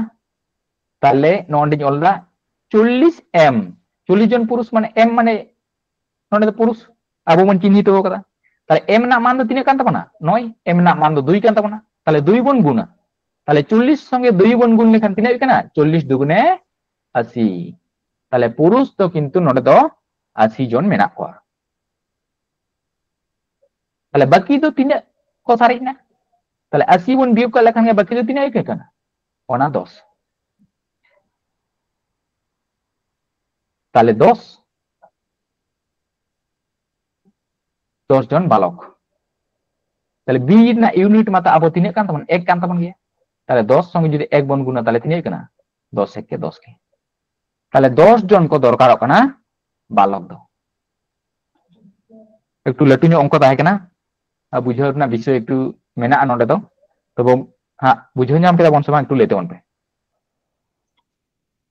ᱛᱟᱦᱞᱮ ᱱᱚᱜᱼᱚ ᱱᱚᱰᱮᱧ ᱚᱞ ᱫᱟ ᱪᱚᱞᱞᱤᱥ ᱮᱢ᱾ ᱪᱚᱞᱞᱤᱥ ᱡᱚᱱ ᱯᱩᱨᱩᱥ ᱢᱟᱱᱮ ᱮᱢ ᱢᱟᱱᱮ ᱱᱚᱰᱮ ᱫᱚ ᱯᱩᱨᱩᱥ ᱟᱵᱚ ᱵᱚᱱ ᱪᱤᱱᱦᱤᱛ ᱠᱟᱫᱟ᱾ ᱛᱟᱦᱞᱮ ᱮᱢ ᱨᱮᱱᱟᱜ ᱢᱟᱱ ᱫᱚ ᱛᱤᱱᱟᱹᱜ ᱠᱟᱱ ᱛᱟᱵᱚᱱᱟ? ᱱᱚᱭ᱾ ᱮᱢ ᱨᱮᱱᱟᱜ ᱢᱟᱱ ᱫᱚ ᱫᱩᱭ ᱠᱟᱱ ᱛᱟᱵᱚᱱᱟ᱾ ᱛᱟᱦᱞᱮ ᱫᱩᱭ ᱵᱚᱱ ᱜᱩᱱᱟ᱾ ᱛᱟᱦᱞᱮ ᱪᱚᱞᱞᱤᱥ ᱥᱚᱸᱜᱮ ᱫᱩᱭ ᱵᱚᱱ ᱜᱩᱱ ᱞᱮᱠᱷᱟᱱ ᱛᱤᱱᱟᱹᱜ ᱦᱩᱭᱩᱜ ᱠᱟᱱᱟ? ᱪᱚᱞᱞᱤᱥ ᱫᱩᱜᱩᱱᱮ ᱟᱥᱤ᱾ ᱛᱟᱦᱞᱮ ᱯᱩᱨᱩᱥ ᱫᱚ ᱠᱤᱱᱛᱩ ᱱᱚᱰᱮ ᱫᱚ ᱟᱥᱤ ᱡᱚᱱ ᱢᱮᱱᱟᱜ ᱠᱚᱣᱟ᱾ ᱛᱟᱦᱞᱮ ᱵᱟᱹᱠᱤ ᱫᱚ ᱛᱤᱱᱟᱹᱜ ᱠᱚ ᱥᱟᱨᱮᱡ ᱮᱱᱟ? ᱛᱟᱦᱞᱮ ᱟᱥᱤ ᱵᱚᱱ ᱵᱤᱭᱳᱜ ᱠᱟᱜ ᱞᱮᱠᱷᱟᱱ ᱜᱮ ᱵᱟᱹᱠᱤ ᱫᱚ ᱛᱤᱱᱟᱹᱜ ᱟᱹᱭᱠᱟᱹᱜ ᱠᱟᱱᱟ? ᱚᱱᱟ ᱫᱚᱥ᱾ ᱛᱟᱦᱞᱮ ᱫᱚᱥ, ᱫᱚᱥ ᱡᱚᱱ ᱵᱟᱞᱚᱠ᱾ ᱛᱟᱦᱞᱮ ᱵᱤ ᱨᱮᱱᱟᱜ ᱤᱭᱩᱱᱤᱴ ᱢᱟᱛᱚ ᱟᱵᱚ ᱛᱤᱱᱟᱹᱜ ᱠᱟᱱ ᱛᱟᱵᱚᱱ? ᱮᱠ ᱠᱟᱱ ᱛᱟᱵᱚᱱ ᱜᱮᱭᱟ᱾ ᱛᱟᱦᱞᱮ ᱫᱚᱥ ᱥᱚᱸᱜᱮ ᱡᱩᱫᱤ ᱮᱠ ᱵᱚᱱ ᱜᱩᱱᱟ, ᱛᱟᱦᱞᱮ ᱛᱤᱱᱟᱹᱜ ᱠᱟᱱᱟ? ᱫᱚᱥ ᱮᱠ ᱠᱮ ᱫᱚᱥ ᱜᱮ᱾ ᱛᱟᱦᱞᱮ ᱫᱚᱥ ᱡᱚᱱ ᱠᱚ ᱫᱚᱨᱠᱟᱨᱚᱜ ᱠᱟᱱᱟ ᱵᱟᱞᱚᱠ ᱫᱚ᱾ ᱮᱠᱴᱩ ᱞᱟᱹᱴᱩ ᱧᱚᱜ ᱚᱝᱠᱚ ᱛᱟᱦᱮᱸ ᱠᱟᱱᱟ, ᱟᱨ ᱵᱩᱡᱷᱟᱹᱣ ᱨᱮᱱᱟᱜ ᱵᱤᱥᱚᱭ ᱮᱠᱴᱩ ᱢᱮᱱᱟᱜᱼᱟ ᱱᱚᱰᱮ ᱫᱚ᱾ ᱛᱚᱵᱮ ᱦᱟᱸᱜ ᱵᱩᱡᱷᱟᱹᱣ ᱧᱟᱢ ᱠᱮᱫᱟ ᱵᱚᱱ ᱥᱮ ᱵᱟᱝ, ᱮᱠᱴᱩ ᱞᱟᱹᱭ ᱛᱟᱵᱚᱱ ᱯᱮ᱾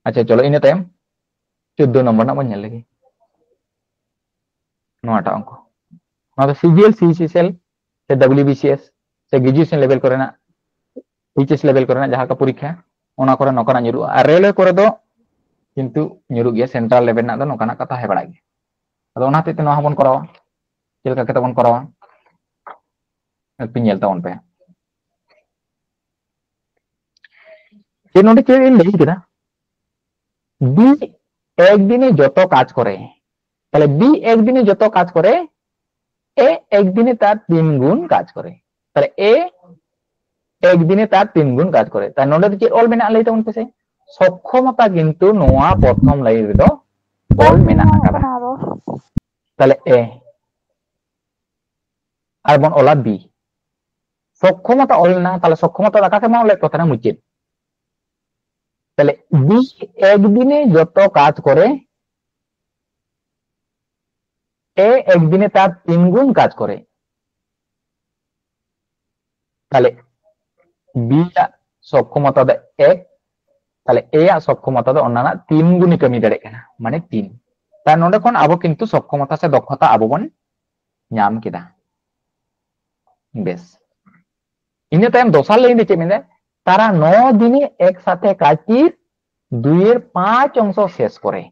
ᱟᱪᱪᱷᱟ, ᱪᱚᱞᱚ, ᱤᱱᱟᱹ ᱛᱟᱭᱚᱢ ᱪᱳᱫᱫᱳ ᱱᱚᱢᱵᱚᱨ ᱨᱮᱱᱟᱜ ᱵᱚᱱ ᱧᱮᱞ ᱞᱮᱜᱮ᱾ ᱱᱚᱣᱟᱴᱟᱜ ᱚᱝᱠᱚ, ᱱᱚᱣᱟ ᱫᱚ C G L, C H S L ᱥᱮ ᱰᱟᱵᱞᱤᱭᱩ ᱵᱤ ᱥᱤ ᱮᱥ ᱥᱮ ᱜᱨᱮᱡᱩᱭᱮᱥᱚᱱ ᱞᱮᱵᱮᱞ ᱠᱚᱨᱮᱱᱟᱜ, ᱮᱭᱤᱪ ᱮᱥ ᱞᱮᱵᱮᱞ ᱠᱚᱨᱮᱱᱟᱜ ᱡᱟᱦᱟᱸ ᱠᱚ ᱯᱚᱨᱤᱠᱠᱷᱟ, ᱚᱱᱟ ᱠᱚᱨᱮ ᱱᱚᱝᱠᱟᱱᱟᱜ ᱧᱩᱨᱩᱜᱼᱟ᱾ ᱟᱨ ᱨᱮᱞᱣᱮ ᱠᱚᱨᱮ ᱫᱚ ᱠᱤᱱᱛᱩ ᱧᱩᱨᱩᱜ ᱜᱮᱭᱟ, ᱥᱮᱱᱴᱨᱟᱞ ᱞᱮᱵᱮᱞ ᱨᱮᱱᱟᱜ ᱫᱚ ᱱᱚᱝᱠᱟᱱᱟᱜ ᱠᱟᱛᱷᱟ ᱦᱮᱡ ᱵᱟᱲᱟᱜ ᱜᱮᱭᱟ᱾ ᱟᱫᱚ ᱚᱱᱟ ᱦᱚᱛᱮᱡ ᱛᱮ ᱱᱚᱣᱟ ᱦᱚᱸᱵᱚᱱ ᱠᱚᱨᱟᱣᱟ, ᱪᱮᱫ ᱞᱮᱠᱟ ᱠᱟᱛᱮ ᱵᱚᱱ ᱠᱚᱨᱟᱣᱟ, ᱮᱠᱴᱩ ᱧᱮᱞ ᱛᱟᱵᱚᱱ ᱯᱮ᱾ ᱪᱮᱫ ᱱᱚᱰᱮ ᱪᱮᱫ ᱤᱧ ᱞᱟᱹᱭ ᱠᱮᱫᱟ? বি একদিনে যত কাজ করে, তাহলে বি একদিনে যত কাজ করে, এ একদিনে তার তিন গুণ কাজ করে। তাহলে এ একদিনে তার তিন গুণ কাজ করে। তাই ᱱᱚᱰᱮ ᱫᱚ ᱪᱮᱫ ᱚᱞ ᱢᱮᱱᱟᱜᱼᱟ, ᱞᱟᱹᱭ ᱛᱟᱵᱚᱱ ᱯᱮᱥᱮ? ᱥᱚᱠᱠᱷᱚᱢᱚᱛᱟ ᱠᱤᱱᱛᱩ ᱱᱚᱣᱟ ᱯᱨᱚᱛᱷᱚᱢ ᱞᱟᱭᱤᱱ ᱨᱮᱫᱚ ᱚᱞ ᱢᱮᱱᱟᱜ ᱟᱠᱟᱫᱟ᱾ ᱛᱟᱦᱞᱮ ᱮ, ᱟᱨ ᱵᱚᱱ ᱚᱞᱟ ᱵᱤ᱾ ᱥᱚᱠᱠᱷᱚᱢᱚᱛᱟ ᱚᱞ ᱞᱮᱱᱟ, ᱛᱟᱦᱞᱮ ᱥᱚᱠᱠᱷᱚᱢᱚᱛᱟ ᱫᱚ ᱚᱠᱟ ᱠᱷᱚᱱ ᱵᱚᱱ ᱚᱞᱮᱫ ᱠᱚ ᱛᱟᱦᱮᱱᱟ? ᱢᱩᱪᱟᱹᱫ᱾ ᱛᱟᱦᱞᱮ ᱵᱤ ᱮᱠ ᱫᱤᱱᱮ ᱡᱚᱛᱚ ᱠᱟᱡᱽ ᱠᱚᱨᱮ, ᱮ ᱮᱠ ᱫᱤᱱᱮ ᱛᱟᱨ ᱛᱤᱱ ᱜᱩᱱ ᱠᱟᱡᱽ ᱠᱚᱨᱮ᱾ ᱛᱟᱦᱞᱮ ᱵᱤ ᱟᱜ ᱥᱚᱠᱠᱷᱚᱢᱚᱛᱟ ᱫᱚ ᱮᱠ, ᱛᱟᱦᱞᱮ ᱮ ᱟᱜ ᱥᱚᱠᱠᱷᱚᱢᱚᱛᱟ ᱫᱚ ᱚᱱᱟ ᱨᱮᱱᱟᱜ ᱛᱤᱱ ᱜᱩᱱᱮ ᱠᱟᱹᱢᱤ ᱫᱟᱲᱮᱭᱟᱜ ᱠᱟᱱᱟ, ᱢᱟᱱᱮ ᱛᱤᱱ᱾ ᱛᱟᱦᱞᱮ ᱱᱚᱰᱮ ᱠᱷᱚᱱ ᱟᱵᱚ ᱠᱤᱱᱛᱩ ᱥᱚᱠᱠᱷᱚᱢᱚᱛᱟ ᱥᱮ ᱫᱚᱠᱷᱚᱛᱟ ᱟᱵᱚ ᱵᱚᱱ ᱧᱟᱢ ᱠᱮᱫᱟ᱾ ᱵᱮᱥ, ᱤᱱᱟᱹ ᱛᱟᱭᱚᱢ ᱫᱚᱥᱟᱨ ᱞᱟᱭᱤᱱ ᱨᱮ ᱪᱮᱫ ᱢᱮᱱᱫᱟᱭ? তারা ন দিনে একসাথে কাজটির দুইয়ের পাঁচ অংশ শেষ করে।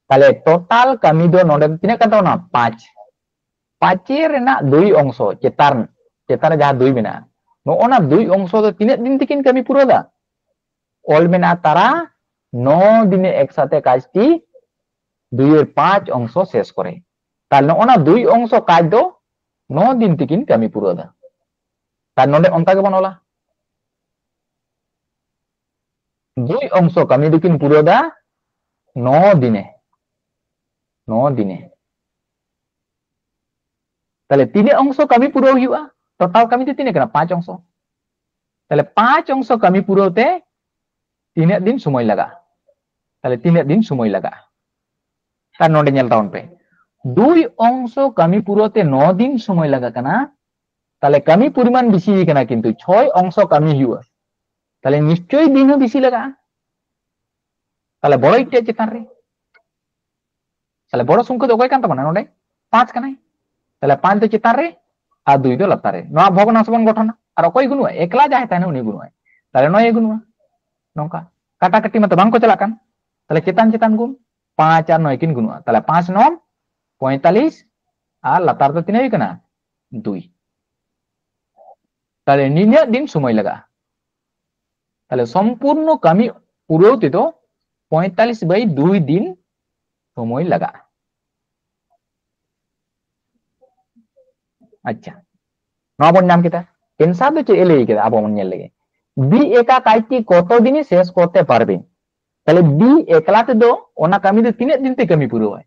ᱛᱟᱦᱞᱮ ᱴᱳᱴᱟᱞ ᱠᱟᱹᱢᱤ ᱫᱚ ᱱᱚᱰᱮ ᱫᱚ ᱛᱤᱱᱟᱹᱜ ᱠᱟᱱ ᱛᱟᱵᱚᱱᱟ? ᱯᱟᱸᱪ᱾ ᱯᱟᱸᱪᱮᱨ ᱨᱮᱱᱟᱜ ᱫᱩᱭ ᱚᱝᱥᱚ, ᱪᱮᱛᱟᱱ, ᱪᱮᱛᱟᱱ ᱨᱮ ᱡᱟᱦᱟᱸ ᱫᱩᱭ ᱢᱮᱱᱟᱜᱼᱟ, ᱱᱚᱜᱼᱚ ᱱᱟ ᱫᱩᱭ ᱚᱝᱥᱚ ᱫᱚ ᱛᱤᱱᱟᱹᱜ ᱫᱤᱱ ᱛᱮᱠᱤᱱ ᱠᱟᱹᱢᱤ ᱯᱩᱨᱟᱹᱣ ᱫᱟ? ᱚᱞ ᱢᱮᱱᱟᱜᱼᱟ, তারা ন দিনে একসাথে কাজটি দুইয়ের পাঁচ অংশ শেষ করে। ᱛᱟᱦᱞᱮ ᱱᱚᱜᱼᱚ ᱱᱟ ᱫᱩᱭ ᱚᱝᱥᱚ ᱠᱟᱡᱽ ᱫᱚ ᱱᱚ ᱫᱤᱱ ᱛᱮᱠᱤᱱ ᱠᱟᱹᱢᱤ ᱯᱩᱨᱟᱹᱣ ᱫᱟ᱾ ᱛᱟᱦᱞᱮ ᱱᱚᱰᱮ ᱚᱱᱠᱟ ᱜᱮᱵᱚᱱ ᱚᱞᱟ, ᱫᱩᱭ ᱚᱝᱥᱚ ᱠᱟᱹᱢᱤ ᱫᱚᱠᱤᱱ ᱯᱩᱨᱟᱹᱣ ᱫᱟ ᱱᱚ ᱫᱤᱱᱮ, ᱱᱚ ᱫᱤᱱᱮ᱾ ᱛᱟᱦᱞᱮ ᱛᱤᱱᱟᱹᱜ ᱚᱝᱥᱚ ᱠᱟᱹᱢᱤ ᱯᱩᱨᱟᱹᱣ ᱦᱩᱭᱩᱜᱼᱟ? ᱴᱳᱴᱟᱞ ᱠᱟᱹᱢᱤ ᱫᱚ ᱛᱤᱱᱟᱹᱜ ᱠᱟᱱᱟ? ᱯᱟᱸᱪ ᱚᱝᱥᱚ᱾ ᱛᱟᱦᱞᱮ ᱯᱟᱸᱪ ᱚᱝᱥᱚ ᱠᱟᱹᱢᱤ ᱯᱩᱨᱟᱹᱣ ᱛᱮ ᱛᱤᱱᱟᱹᱜ ᱫᱤᱱ ᱥᱚᱢᱚᱭ ᱞᱟᱜᱟᱜᱼᱟ? ᱛᱟᱦᱞᱮ ᱛᱤᱱᱟᱹᱜ ᱫᱤᱱ ᱥᱚᱢᱚᱭ ᱞᱟᱜᱟᱜᱼᱟ? ᱛᱟᱦᱞᱮ ᱱᱚᱰᱮ ᱧᱮᱞ ᱛᱟᱵᱚᱱ ᱯᱮ, ᱫᱩᱭ ᱚᱝᱥᱚ ᱠᱟᱹᱢᱤ ᱯᱩᱨᱟᱹᱣ ᱛᱮ ᱱᱚ ᱫᱤᱱ ᱥᱚᱢᱚᱭ ᱞᱟᱜᱟᱜ ᱠᱟᱱᱟ᱾ ᱛᱟᱦᱞᱮ ᱠᱟᱹᱢᱤ ᱯᱚᱨᱤᱢᱟᱱ ᱵᱮᱥᱤ ᱠᱟᱱᱟ, ᱠᱤᱱᱛᱩ ᱪᱷᱚᱭ ᱚᱝᱥᱚ ᱠᱟᱹᱢᱤ ᱦᱩᱭᱩᱜᱼᱟ, ᱛᱟᱦᱞᱮ ᱱᱤᱥᱪᱚᱭ ᱫᱤᱱ ᱦᱚᱸ ᱵᱮᱥᱤ ᱞᱟᱜᱟᱜᱼᱟ᱾ ᱛᱟᱦᱞᱮ ᱵᱚᱲᱚ ᱤᱴᱟᱹ ᱪᱮᱛᱟᱱ ᱨᱮ, ᱛᱟᱦᱞᱮ ᱵᱚᱲᱚ ᱥᱚᱝᱠᱷᱟ ᱫᱚ ᱚᱠᱚᱭ ᱠᱟᱱ ᱛᱟᱵᱚᱱᱟ? ᱱᱚᱰᱮ ᱯᱟᱸᱪ ᱠᱟᱱᱟᱭ᱾ ᱛᱟᱦᱞᱮ ᱯᱟᱸᱪ ᱫᱚ ᱪᱮᱛᱟᱱ ᱨᱮ ᱟᱨ ᱫᱩᱭ ᱫᱚ ᱞᱟᱛᱟᱨ ᱨᱮ᱾ ᱱᱚᱣᱟ ᱵᱷᱚᱜᱽᱱᱟᱝᱥ ᱵᱚᱱ ᱜᱚᱴᱷᱚᱱᱟ᱾ ᱟᱨ ᱚᱠᱚᱭ ᱜᱩᱱᱩᱜᱼᱟᱭ? ᱮᱠᱞᱟ ᱡᱟᱦᱟᱸᱭ ᱛᱟᱦᱮᱱᱟ ᱩᱱᱤ ᱜᱩᱱᱩᱜᱼᱟᱭ᱾ ᱛᱟᱦᱞᱮ ᱱᱚᱭᱮ ᱜᱩᱱᱩᱜᱼᱟ᱾ ᱱᱚᱝᱠᱟ ᱠᱟᱴᱟᱠᱟᱴᱤ ᱢᱟᱛᱚ ᱵᱟᱝ ᱠᱚ ᱪᱟᱞᱟᱜ ᱠᱟᱱ᱾ ᱛᱟᱦᱞᱮ ᱪᱮᱛᱟᱱ ᱪᱮᱛᱟᱱ ᱜᱩᱱ, ᱯᱟᱸᱪ ᱟᱨ ᱱᱚᱭ ᱠᱤᱱ ᱜᱩᱱᱩᱜᱼᱟ᱾ ᱛᱟᱦᱞᱮ ᱯᱟᱸᱪ ᱱᱚᱝ ᱯᱚᱸᱭᱛᱟᱞᱤᱥ ᱟᱨ ᱞᱟᱛᱟᱨ ᱫᱚ ᱛᱤᱱᱟᱹᱜ ᱦᱩᱭᱩᱜ ᱠᱟᱱᱟ? ᱫᱩᱭ᱾ ᱛᱟᱦᱞᱮ ᱱᱤᱱᱟᱹᱜ ᱫᱤᱱ ᱥᱚᱢᱚᱭ ᱞᱟᱜᱟᱜᱼᱟ᱾ ᱛᱟᱦᱞᱮ ᱥᱚᱢᱯᱩᱨᱱᱚ ᱠᱟᱹᱢᱤ ᱯᱩᱨᱟᱹᱣ ᱛᱮᱫᱚ ᱯᱚᱸᱭᱛᱟᱞᱤᱥ ᱵᱟᱭ ᱫᱩᱭ ᱫᱤᱱ ᱥᱚᱢᱚᱭ ᱞᱟᱜᱟᱜᱼᱟ᱾ ᱟᱪᱪᱷᱟ, ᱱᱚᱣᱟ ᱵᱚᱱ ᱧᱟᱢ ᱠᱮᱫᱟ᱾ ᱮᱱᱥᱟᱨ ᱫᱚ ᱪᱮᱫ ᱮ ᱞᱟᱹᱭ ᱠᱮᱫᱟ? ᱟᱵᱚ ᱵᱚᱱ ᱧᱮᱞ ᱞᱮᱜᱮ᱾ বি একা কাজটি কত দিনে শেষ করতে পারবে? ᱛᱟᱦᱞᱮ ᱵᱤ ᱮᱠᱞᱟ ᱛᱮᱫᱚ ᱚᱱᱟ ᱠᱟᱹᱢᱤ ᱫᱚ ᱛᱤᱱᱟᱹᱜ ᱫᱤᱱ ᱛᱮ ᱠᱟᱹᱢᱤ ᱯᱩᱨᱟᱹᱣᱟᱭ?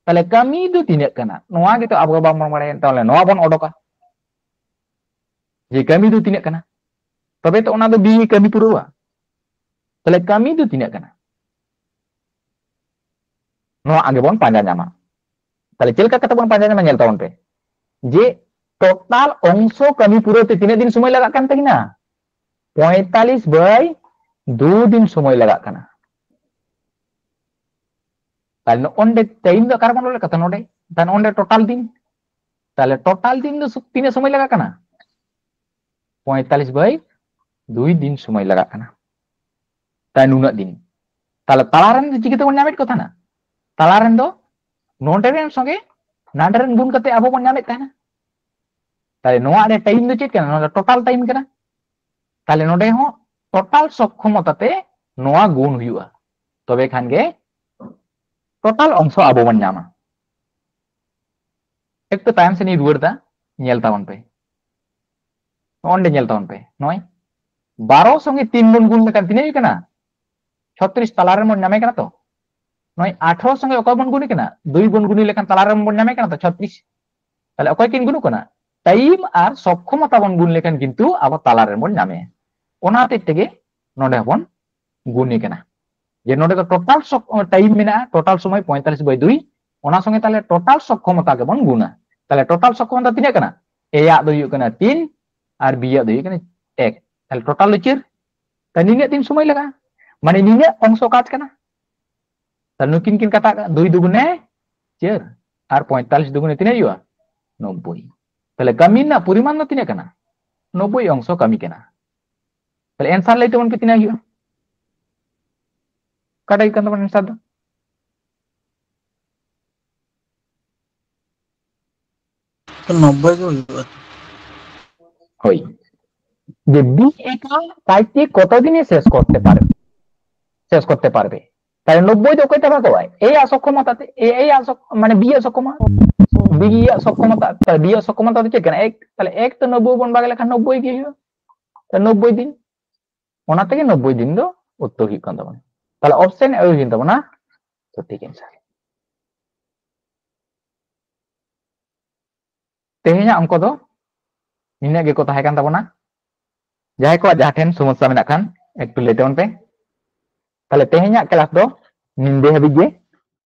ᱛᱟᱦᱞᱮ ᱠᱟᱹᱢᱤ ᱫᱚ ᱛᱤᱱᱟᱹᱜ ᱠᱟᱱᱟ? ᱱᱚᱣᱟ ᱜᱮᱛᱚ ᱟᱵᱚ ᱵᱟᱝᱵᱚᱱ ᱵᱟᱲᱟᱭᱟ᱾ ᱛᱟᱦᱞᱮ ᱱᱚᱣᱟ ᱵᱚᱱ ᱚᱰᱚᱠᱟ ᱡᱮ ᱠᱟᱹᱢᱤ ᱫᱚ ᱛᱤᱱᱟᱹᱜ ᱠᱟᱱᱟ, ᱛᱚᱵᱮ ᱛᱚ ᱚᱱᱟ ᱫᱚ ᱵᱤ ᱠᱟᱹᱢᱤ ᱯᱩᱨᱟᱹᱣᱟ᱾ ᱛᱟᱦᱞᱮ ᱠᱟᱹᱢᱤ ᱫᱚ ᱛᱤᱱᱟᱹᱜ ᱠᱟᱱᱟ? ᱱᱚᱣᱟ ᱟᱜᱮ ᱵᱚᱱ ᱯᱟᱸᱡᱟ ᱧᱟᱢᱟ᱾ ᱛᱟᱦᱞᱮ ᱪᱮᱫ ᱞᱮᱠᱟ ᱠᱟᱛᱮ ᱵᱚᱱ ᱯᱟᱸᱡᱟ ᱧᱟᱢᱟ? ᱧᱮᱞ ᱛᱟᱵᱚᱱ ᱯᱮ ᱡᱮ ᱴᱳᱴᱟᱞ ᱚᱝᱥᱚ ᱠᱟᱹᱢᱤ ᱯᱩᱨᱟᱹᱣ ᱛᱮ ᱛᱤᱱᱟᱹᱜ ᱫᱤᱱ ᱥᱚᱢᱚᱭ ᱞᱟᱜᱟᱜ ᱠᱟᱱ ᱛᱟᱹᱠᱤᱱᱟ? ᱯᱚᱸᱭᱛᱟᱞᱤᱥ ᱵᱟᱭ ᱫᱩ ᱫᱤᱱ ᱥᱚᱢᱚᱭ ᱞᱟᱜᱟᱜ ᱠᱟᱱᱟ᱾ ᱛᱟᱦᱞᱮ ᱱᱚᱜᱼᱚ ᱱᱚᱰᱮ ᱴᱟᱭᱤᱢ ᱫᱚ ᱚᱠᱟᱨᱮ ᱵᱚᱱ ᱚᱞ ᱠᱟᱫᱟ? ᱱᱚᱰᱮ᱾ ᱛᱟᱦᱞᱮ ᱱᱚᱰᱮ ᱴᱳᱴᱟᱞ ᱫᱤᱱ, ᱛᱟᱦᱞᱮ ᱴᱳᱴᱟᱞ ᱫᱤᱱ ᱫᱚ ᱥᱩ-, ᱛᱤᱱᱟᱹᱜ ᱥᱚᱢᱚᱭ ᱞᱟᱜᱟᱜ ᱠᱟᱱᱟ? ᱯᱚᱸᱭᱛᱟᱞᱤᱥ ᱵᱟᱭ ᱫᱩᱭ ᱫᱤᱱ ᱥᱚᱢᱚᱭ ᱞᱟᱜᱟᱜ ᱠᱟᱱᱟ᱾ ᱛᱟᱦᱞᱮ ᱱᱩᱱᱟᱹᱜ ᱫᱤᱱ, ᱛᱟᱦᱞᱮ ᱛᱟᱞᱟ ᱨᱮᱱ ᱫᱚ ᱪᱤᱠᱟᱹ ᱛᱮᱵᱚᱱ ᱧᱟᱢᱮᱫ ᱠᱚ ᱛᱟᱦᱮᱱᱟ? ᱛᱟᱞᱟ ᱨᱮᱱ ᱫᱚ ᱱᱚᱰᱮ ᱨᱮᱱ ᱥᱚᱸᱜᱮ ᱱᱟᱰᱮ ᱨᱮᱱ ᱜᱩᱱ ᱠᱟᱛᱮ ᱟᱵᱚ ᱵᱚᱱ ᱧᱟᱢᱮᱫ ᱛᱟᱦᱮᱱᱟ᱾ ᱛᱟᱦᱞᱮ ᱱᱚᱣᱟ ᱨᱮ ᱴᱟᱭᱤᱢ ᱫᱚ ᱪᱮᱫ ᱠᱟᱱᱟ? ᱱᱚᱣᱟ ᱫᱚ ᱴᱳᱴᱟᱞ ᱴᱟᱭᱤᱢ ᱠᱟᱱᱟ᱾ ᱛᱟᱦᱞᱮ ᱱᱚᱰᱮ ᱦᱚᱸ ᱴᱳᱴᱟᱞ ᱥᱚᱠᱠᱷᱚᱢᱚᱛᱟ ᱛᱮ ᱱᱚᱣᱟ ᱜᱩᱱ ᱦᱩᱭᱩᱜᱼᱟ, ᱛᱚᱵᱮ ᱠᱷᱟᱱ ᱜᱮ ᱴᱳᱴᱟᱞ ᱚᱝᱥᱚ ᱟᱵᱚ ᱵᱚᱱ ᱧᱟᱢᱟ᱾ ᱮᱠᱴᱩ ᱛᱟᱭᱚᱢ ᱥᱮᱫ ᱤᱧ ᱨᱩᱣᱟᱹᱲ ᱫᱟ, ᱧᱮᱞ ᱛᱟᱵᱚᱱ ᱯᱮ᱾ ᱱᱚᱜᱼᱚ ᱱᱚᱰᱮ ᱧᱮᱞ ᱛᱟᱵᱚᱱ ᱯᱮ, ᱱᱚᱜᱼᱚᱭ ᱵᱟᱨᱚ ᱥᱚᱸᱜᱮ ᱛᱤᱱ ᱵᱚᱱ ᱜᱩᱱ ᱞᱮᱠᱷᱟᱱ ᱛᱤᱱᱟᱹᱜ ᱦᱩᱭᱩᱜ ᱠᱟᱱᱟ? ᱪᱷᱚᱛᱨᱤᱥ ᱛᱟᱞᱟ ᱨᱮ ᱵᱚᱱ ᱧᱟᱢᱮ ᱠᱟᱱᱟ ᱛᱚ᱾ ᱱᱚᱜᱼᱚᱭ ᱟᱴᱷᱨᱚ ᱥᱚᱸᱜᱮ ᱚᱠᱚᱭ ᱵᱚᱱ ᱜᱩᱱᱮ ᱠᱟᱱᱟ? ᱫᱩᱭ ᱵᱚᱱ ᱜᱩᱱᱤ ᱞᱮᱠᱷᱟᱱ ᱛᱟᱞᱟ ᱨᱮ ᱵᱚᱱ ᱧᱟᱢᱮ ᱠᱟᱱᱟ ᱛᱚ, ᱪᱷᱚᱛᱨᱤᱥ᱾ ᱛᱟᱦᱞᱮ ᱚᱠᱚᱭ ᱠᱤᱱ ᱜᱩᱱᱚᱜ ᱠᱟᱱᱟ? ᱴᱟᱭᱤᱢ ᱟᱨ ᱥᱚᱠᱠᱷᱚᱢᱚᱛᱟ ᱵᱚᱱ ᱜᱩᱱ ᱞᱮᱠᱷᱟᱱ ᱠᱤᱱᱛᱩ ᱟᱵᱚ ᱛᱟᱞᱟ ᱨᱮ ᱵᱚᱱ ᱧᱟᱢᱮᱭᱟ᱾ ᱚᱱᱟ ᱦᱚᱛᱮᱡ ᱛᱮᱜᱮ ᱱᱚᱰᱮ ᱦᱚᱸᱵᱚᱱ ᱜᱩᱱᱮ ᱠᱟᱱᱟ᱾ ᱡᱮ ᱱᱚᱰᱮ ᱫᱚ ᱴᱳᱴᱟᱞ ᱴᱟᱭᱤᱢ ᱢᱮᱱᱟᱜᱼᱟ, ᱴᱳᱴᱟᱞ ᱥᱚᱢᱚᱭ ᱯᱚᱸᱭᱛᱟᱞᱤᱥ ᱵᱟᱭ ᱫᱩᱭ, ᱚᱱᱟ ᱥᱚᱸᱜᱮ ᱛᱟᱦᱞᱮ ᱴᱳᱴᱟᱞ ᱥᱚᱠᱠᱷᱚᱢᱚᱛᱟ ᱜᱮᱵᱚᱱ ᱜᱩᱱᱟ᱾ ᱛᱟᱦᱞᱮ ᱴᱳᱴᱟᱞ ᱥᱚᱠᱠᱷᱚᱢᱚᱛᱟ ᱛᱤᱱᱟᱹᱜ ᱠᱟᱱᱟ? ᱮ ᱟᱜ ᱫᱚ ᱦᱩᱭᱩᱜ ᱠᱟᱱᱟ ᱛᱤᱱ ᱟᱨ ᱵᱤ ᱟᱜ ᱫᱚ ᱦᱩᱭᱩᱜ ᱠᱟᱱᱟ ᱮᱠ᱾ ᱛᱟᱦᱞᱮ ᱴᱳᱴᱟᱞ ᱫᱚ ᱪᱟᱹᱨ᱾ ᱛᱟᱦᱞᱮ ᱱᱤᱱᱟᱹᱜ ᱫᱤᱱ ᱥᱚᱢᱚᱭ ᱞᱟᱜᱟᱜᱼᱟ, ᱢᱟᱱᱮ ᱱᱤᱱᱟᱹᱜ ᱚᱝᱥᱚ ᱠᱟᱡ ᱠᱟᱱᱟ᱾ ᱛᱟᱦᱞᱮ ᱱᱩᱠᱤᱱ ᱠᱤᱱ ᱠᱟᱴᱟᱜ ᱠᱟᱱᱟ, ᱫᱩᱭ ᱫᱩᱜᱩᱱᱮ ᱪᱟᱹᱨ ᱟᱨ ᱯᱚᱸᱭᱛᱟᱞᱤᱥ ᱫᱩᱜᱩᱱᱮ ᱛᱤᱱᱟᱹᱜ ᱦᱩᱭᱩᱜᱼᱟ? ᱱᱚᱵᱵᱳᱭ᱾ ᱛᱟᱦᱞᱮ ᱠᱟᱹᱢᱤ ᱨᱮᱱᱟᱜ ᱯᱚᱨᱤᱢᱟᱱ ᱫᱚ ᱛᱤᱱᱟᱹᱜ ᱠᱟᱱᱟ? ᱱᱚᱵᱵᱳᱭ ᱚᱝᱥᱚ ᱠᱟᱹᱢᱤ ᱠᱟᱱᱟ᱾ ᱛᱟᱦᱞᱮ ᱮᱱᱥᱟᱨ ᱞᱟᱹᱭ ᱛᱟᱵᱚᱱ ᱯᱮ ᱛᱤᱱᱟᱹᱜ ᱦᱩᱭᱩᱜᱼᱟ? ᱚᱠᱟᱴᱟᱜ ᱦᱩᱭᱩᱜ ᱠᱟᱱ ᱛᱟᱵᱚᱱᱟ ᱮᱱᱥᱟᱨ ᱫᱚ? ᱛᱚ ᱱᱚᱵᱵᱳᱭ ᱜᱮ ᱦᱩᱭᱩᱜᱼᱟ᱾ ᱦᱳᱭ, যে বি একা কাজটি কতদিনে শেষ করতে পারবে, শেষ করতে পারবে। তাহলে নব্বই ᱫᱚ ᱚᱠᱚᱭ ᱛᱮ ᱵᱷᱟᱜᱚᱜᱼᱟᱭ? ᱮ ᱟᱜ ᱥᱚᱠᱠᱷᱚᱢᱚᱛᱟ ᱛᱮ, ᱮ, ᱮ ᱟᱜ ᱥᱚᱠ-, ᱢᱟᱱᱮ ᱵᱤ ᱟᱜ ᱥᱚᱠᱠᱷᱚᱢᱚᱛᱟ, ᱵᱤ ᱟᱜ ᱥᱚᱠᱠᱷᱚᱢᱚᱛᱟ, ᱛᱟᱦᱞᱮ ᱵᱤ ᱟᱜ ᱥᱚᱠᱠᱷᱚᱢᱚᱛᱟ ᱫᱚ ᱪᱮᱫ ᱠᱟᱱᱟ? ᱮᱠ, ᱛᱟᱦᱞᱮ ᱮᱠ ᱛᱮ ᱱᱚᱵᱵᱳᱭ ᱵᱚᱱ ᱵᱷᱟᱜᱽ ᱞᱮᱠᱷᱟᱱ ᱱᱚᱵᱵᱳᱭ ᱜᱮ ᱦᱩᱭᱩᱜᱼᱟ᱾ ᱛᱟᱦᱞᱮ ᱱᱚᱵᱵᱳᱭ ᱫᱤᱱ, ᱚᱱᱟ ᱛᱮᱜᱮ ᱱᱚᱵᱵᱳᱭ ᱫᱤᱱ ᱫᱚ ᱩᱛᱛᱚᱨ ᱦᱩᱭᱩᱜ ᱠᱟᱱ ᱛᱟᱵᱚᱱᱟ᱾ ᱛᱟᱦᱞᱮ ᱚᱯᱥᱮᱱ ᱮ ᱦᱩᱭᱮᱱ ᱛᱟᱵᱚᱱᱟ ᱥᱚᱴᱷᱤᱠ ᱮᱱᱥᱟᱨ᱾ ᱛᱮᱦᱮᱧᱟᱜ ᱚᱝᱠᱚ ᱫᱚ ᱱᱤᱱᱟᱹᱜ ᱜᱮᱠᱚ ᱛᱟᱦᱮᱸ ᱠᱟᱱ ᱛᱟᱵᱚᱱᱟ᱾ ᱡᱟᱦᱟᱸᱭ ᱠᱚᱣᱟᱜ ᱡᱟᱦᱟᱸ ᱴᱷᱮᱱ ᱥᱚᱢᱚᱥᱥᱟ ᱢᱮᱱᱟᱜ ᱠᱷᱟᱱ ᱮᱠᱴᱩ ᱞᱟᱹᱭ ᱛᱟᱵᱚᱱ ᱯᱮ᱾ ᱛᱟᱦᱞᱮ ᱛᱮᱦᱮᱧᱟᱜ ᱠᱞᱟᱥ ᱫᱚ ᱱᱤᱱᱫᱮ ᱦᱟᱹᱵᱤᱡ ᱜᱮ᱾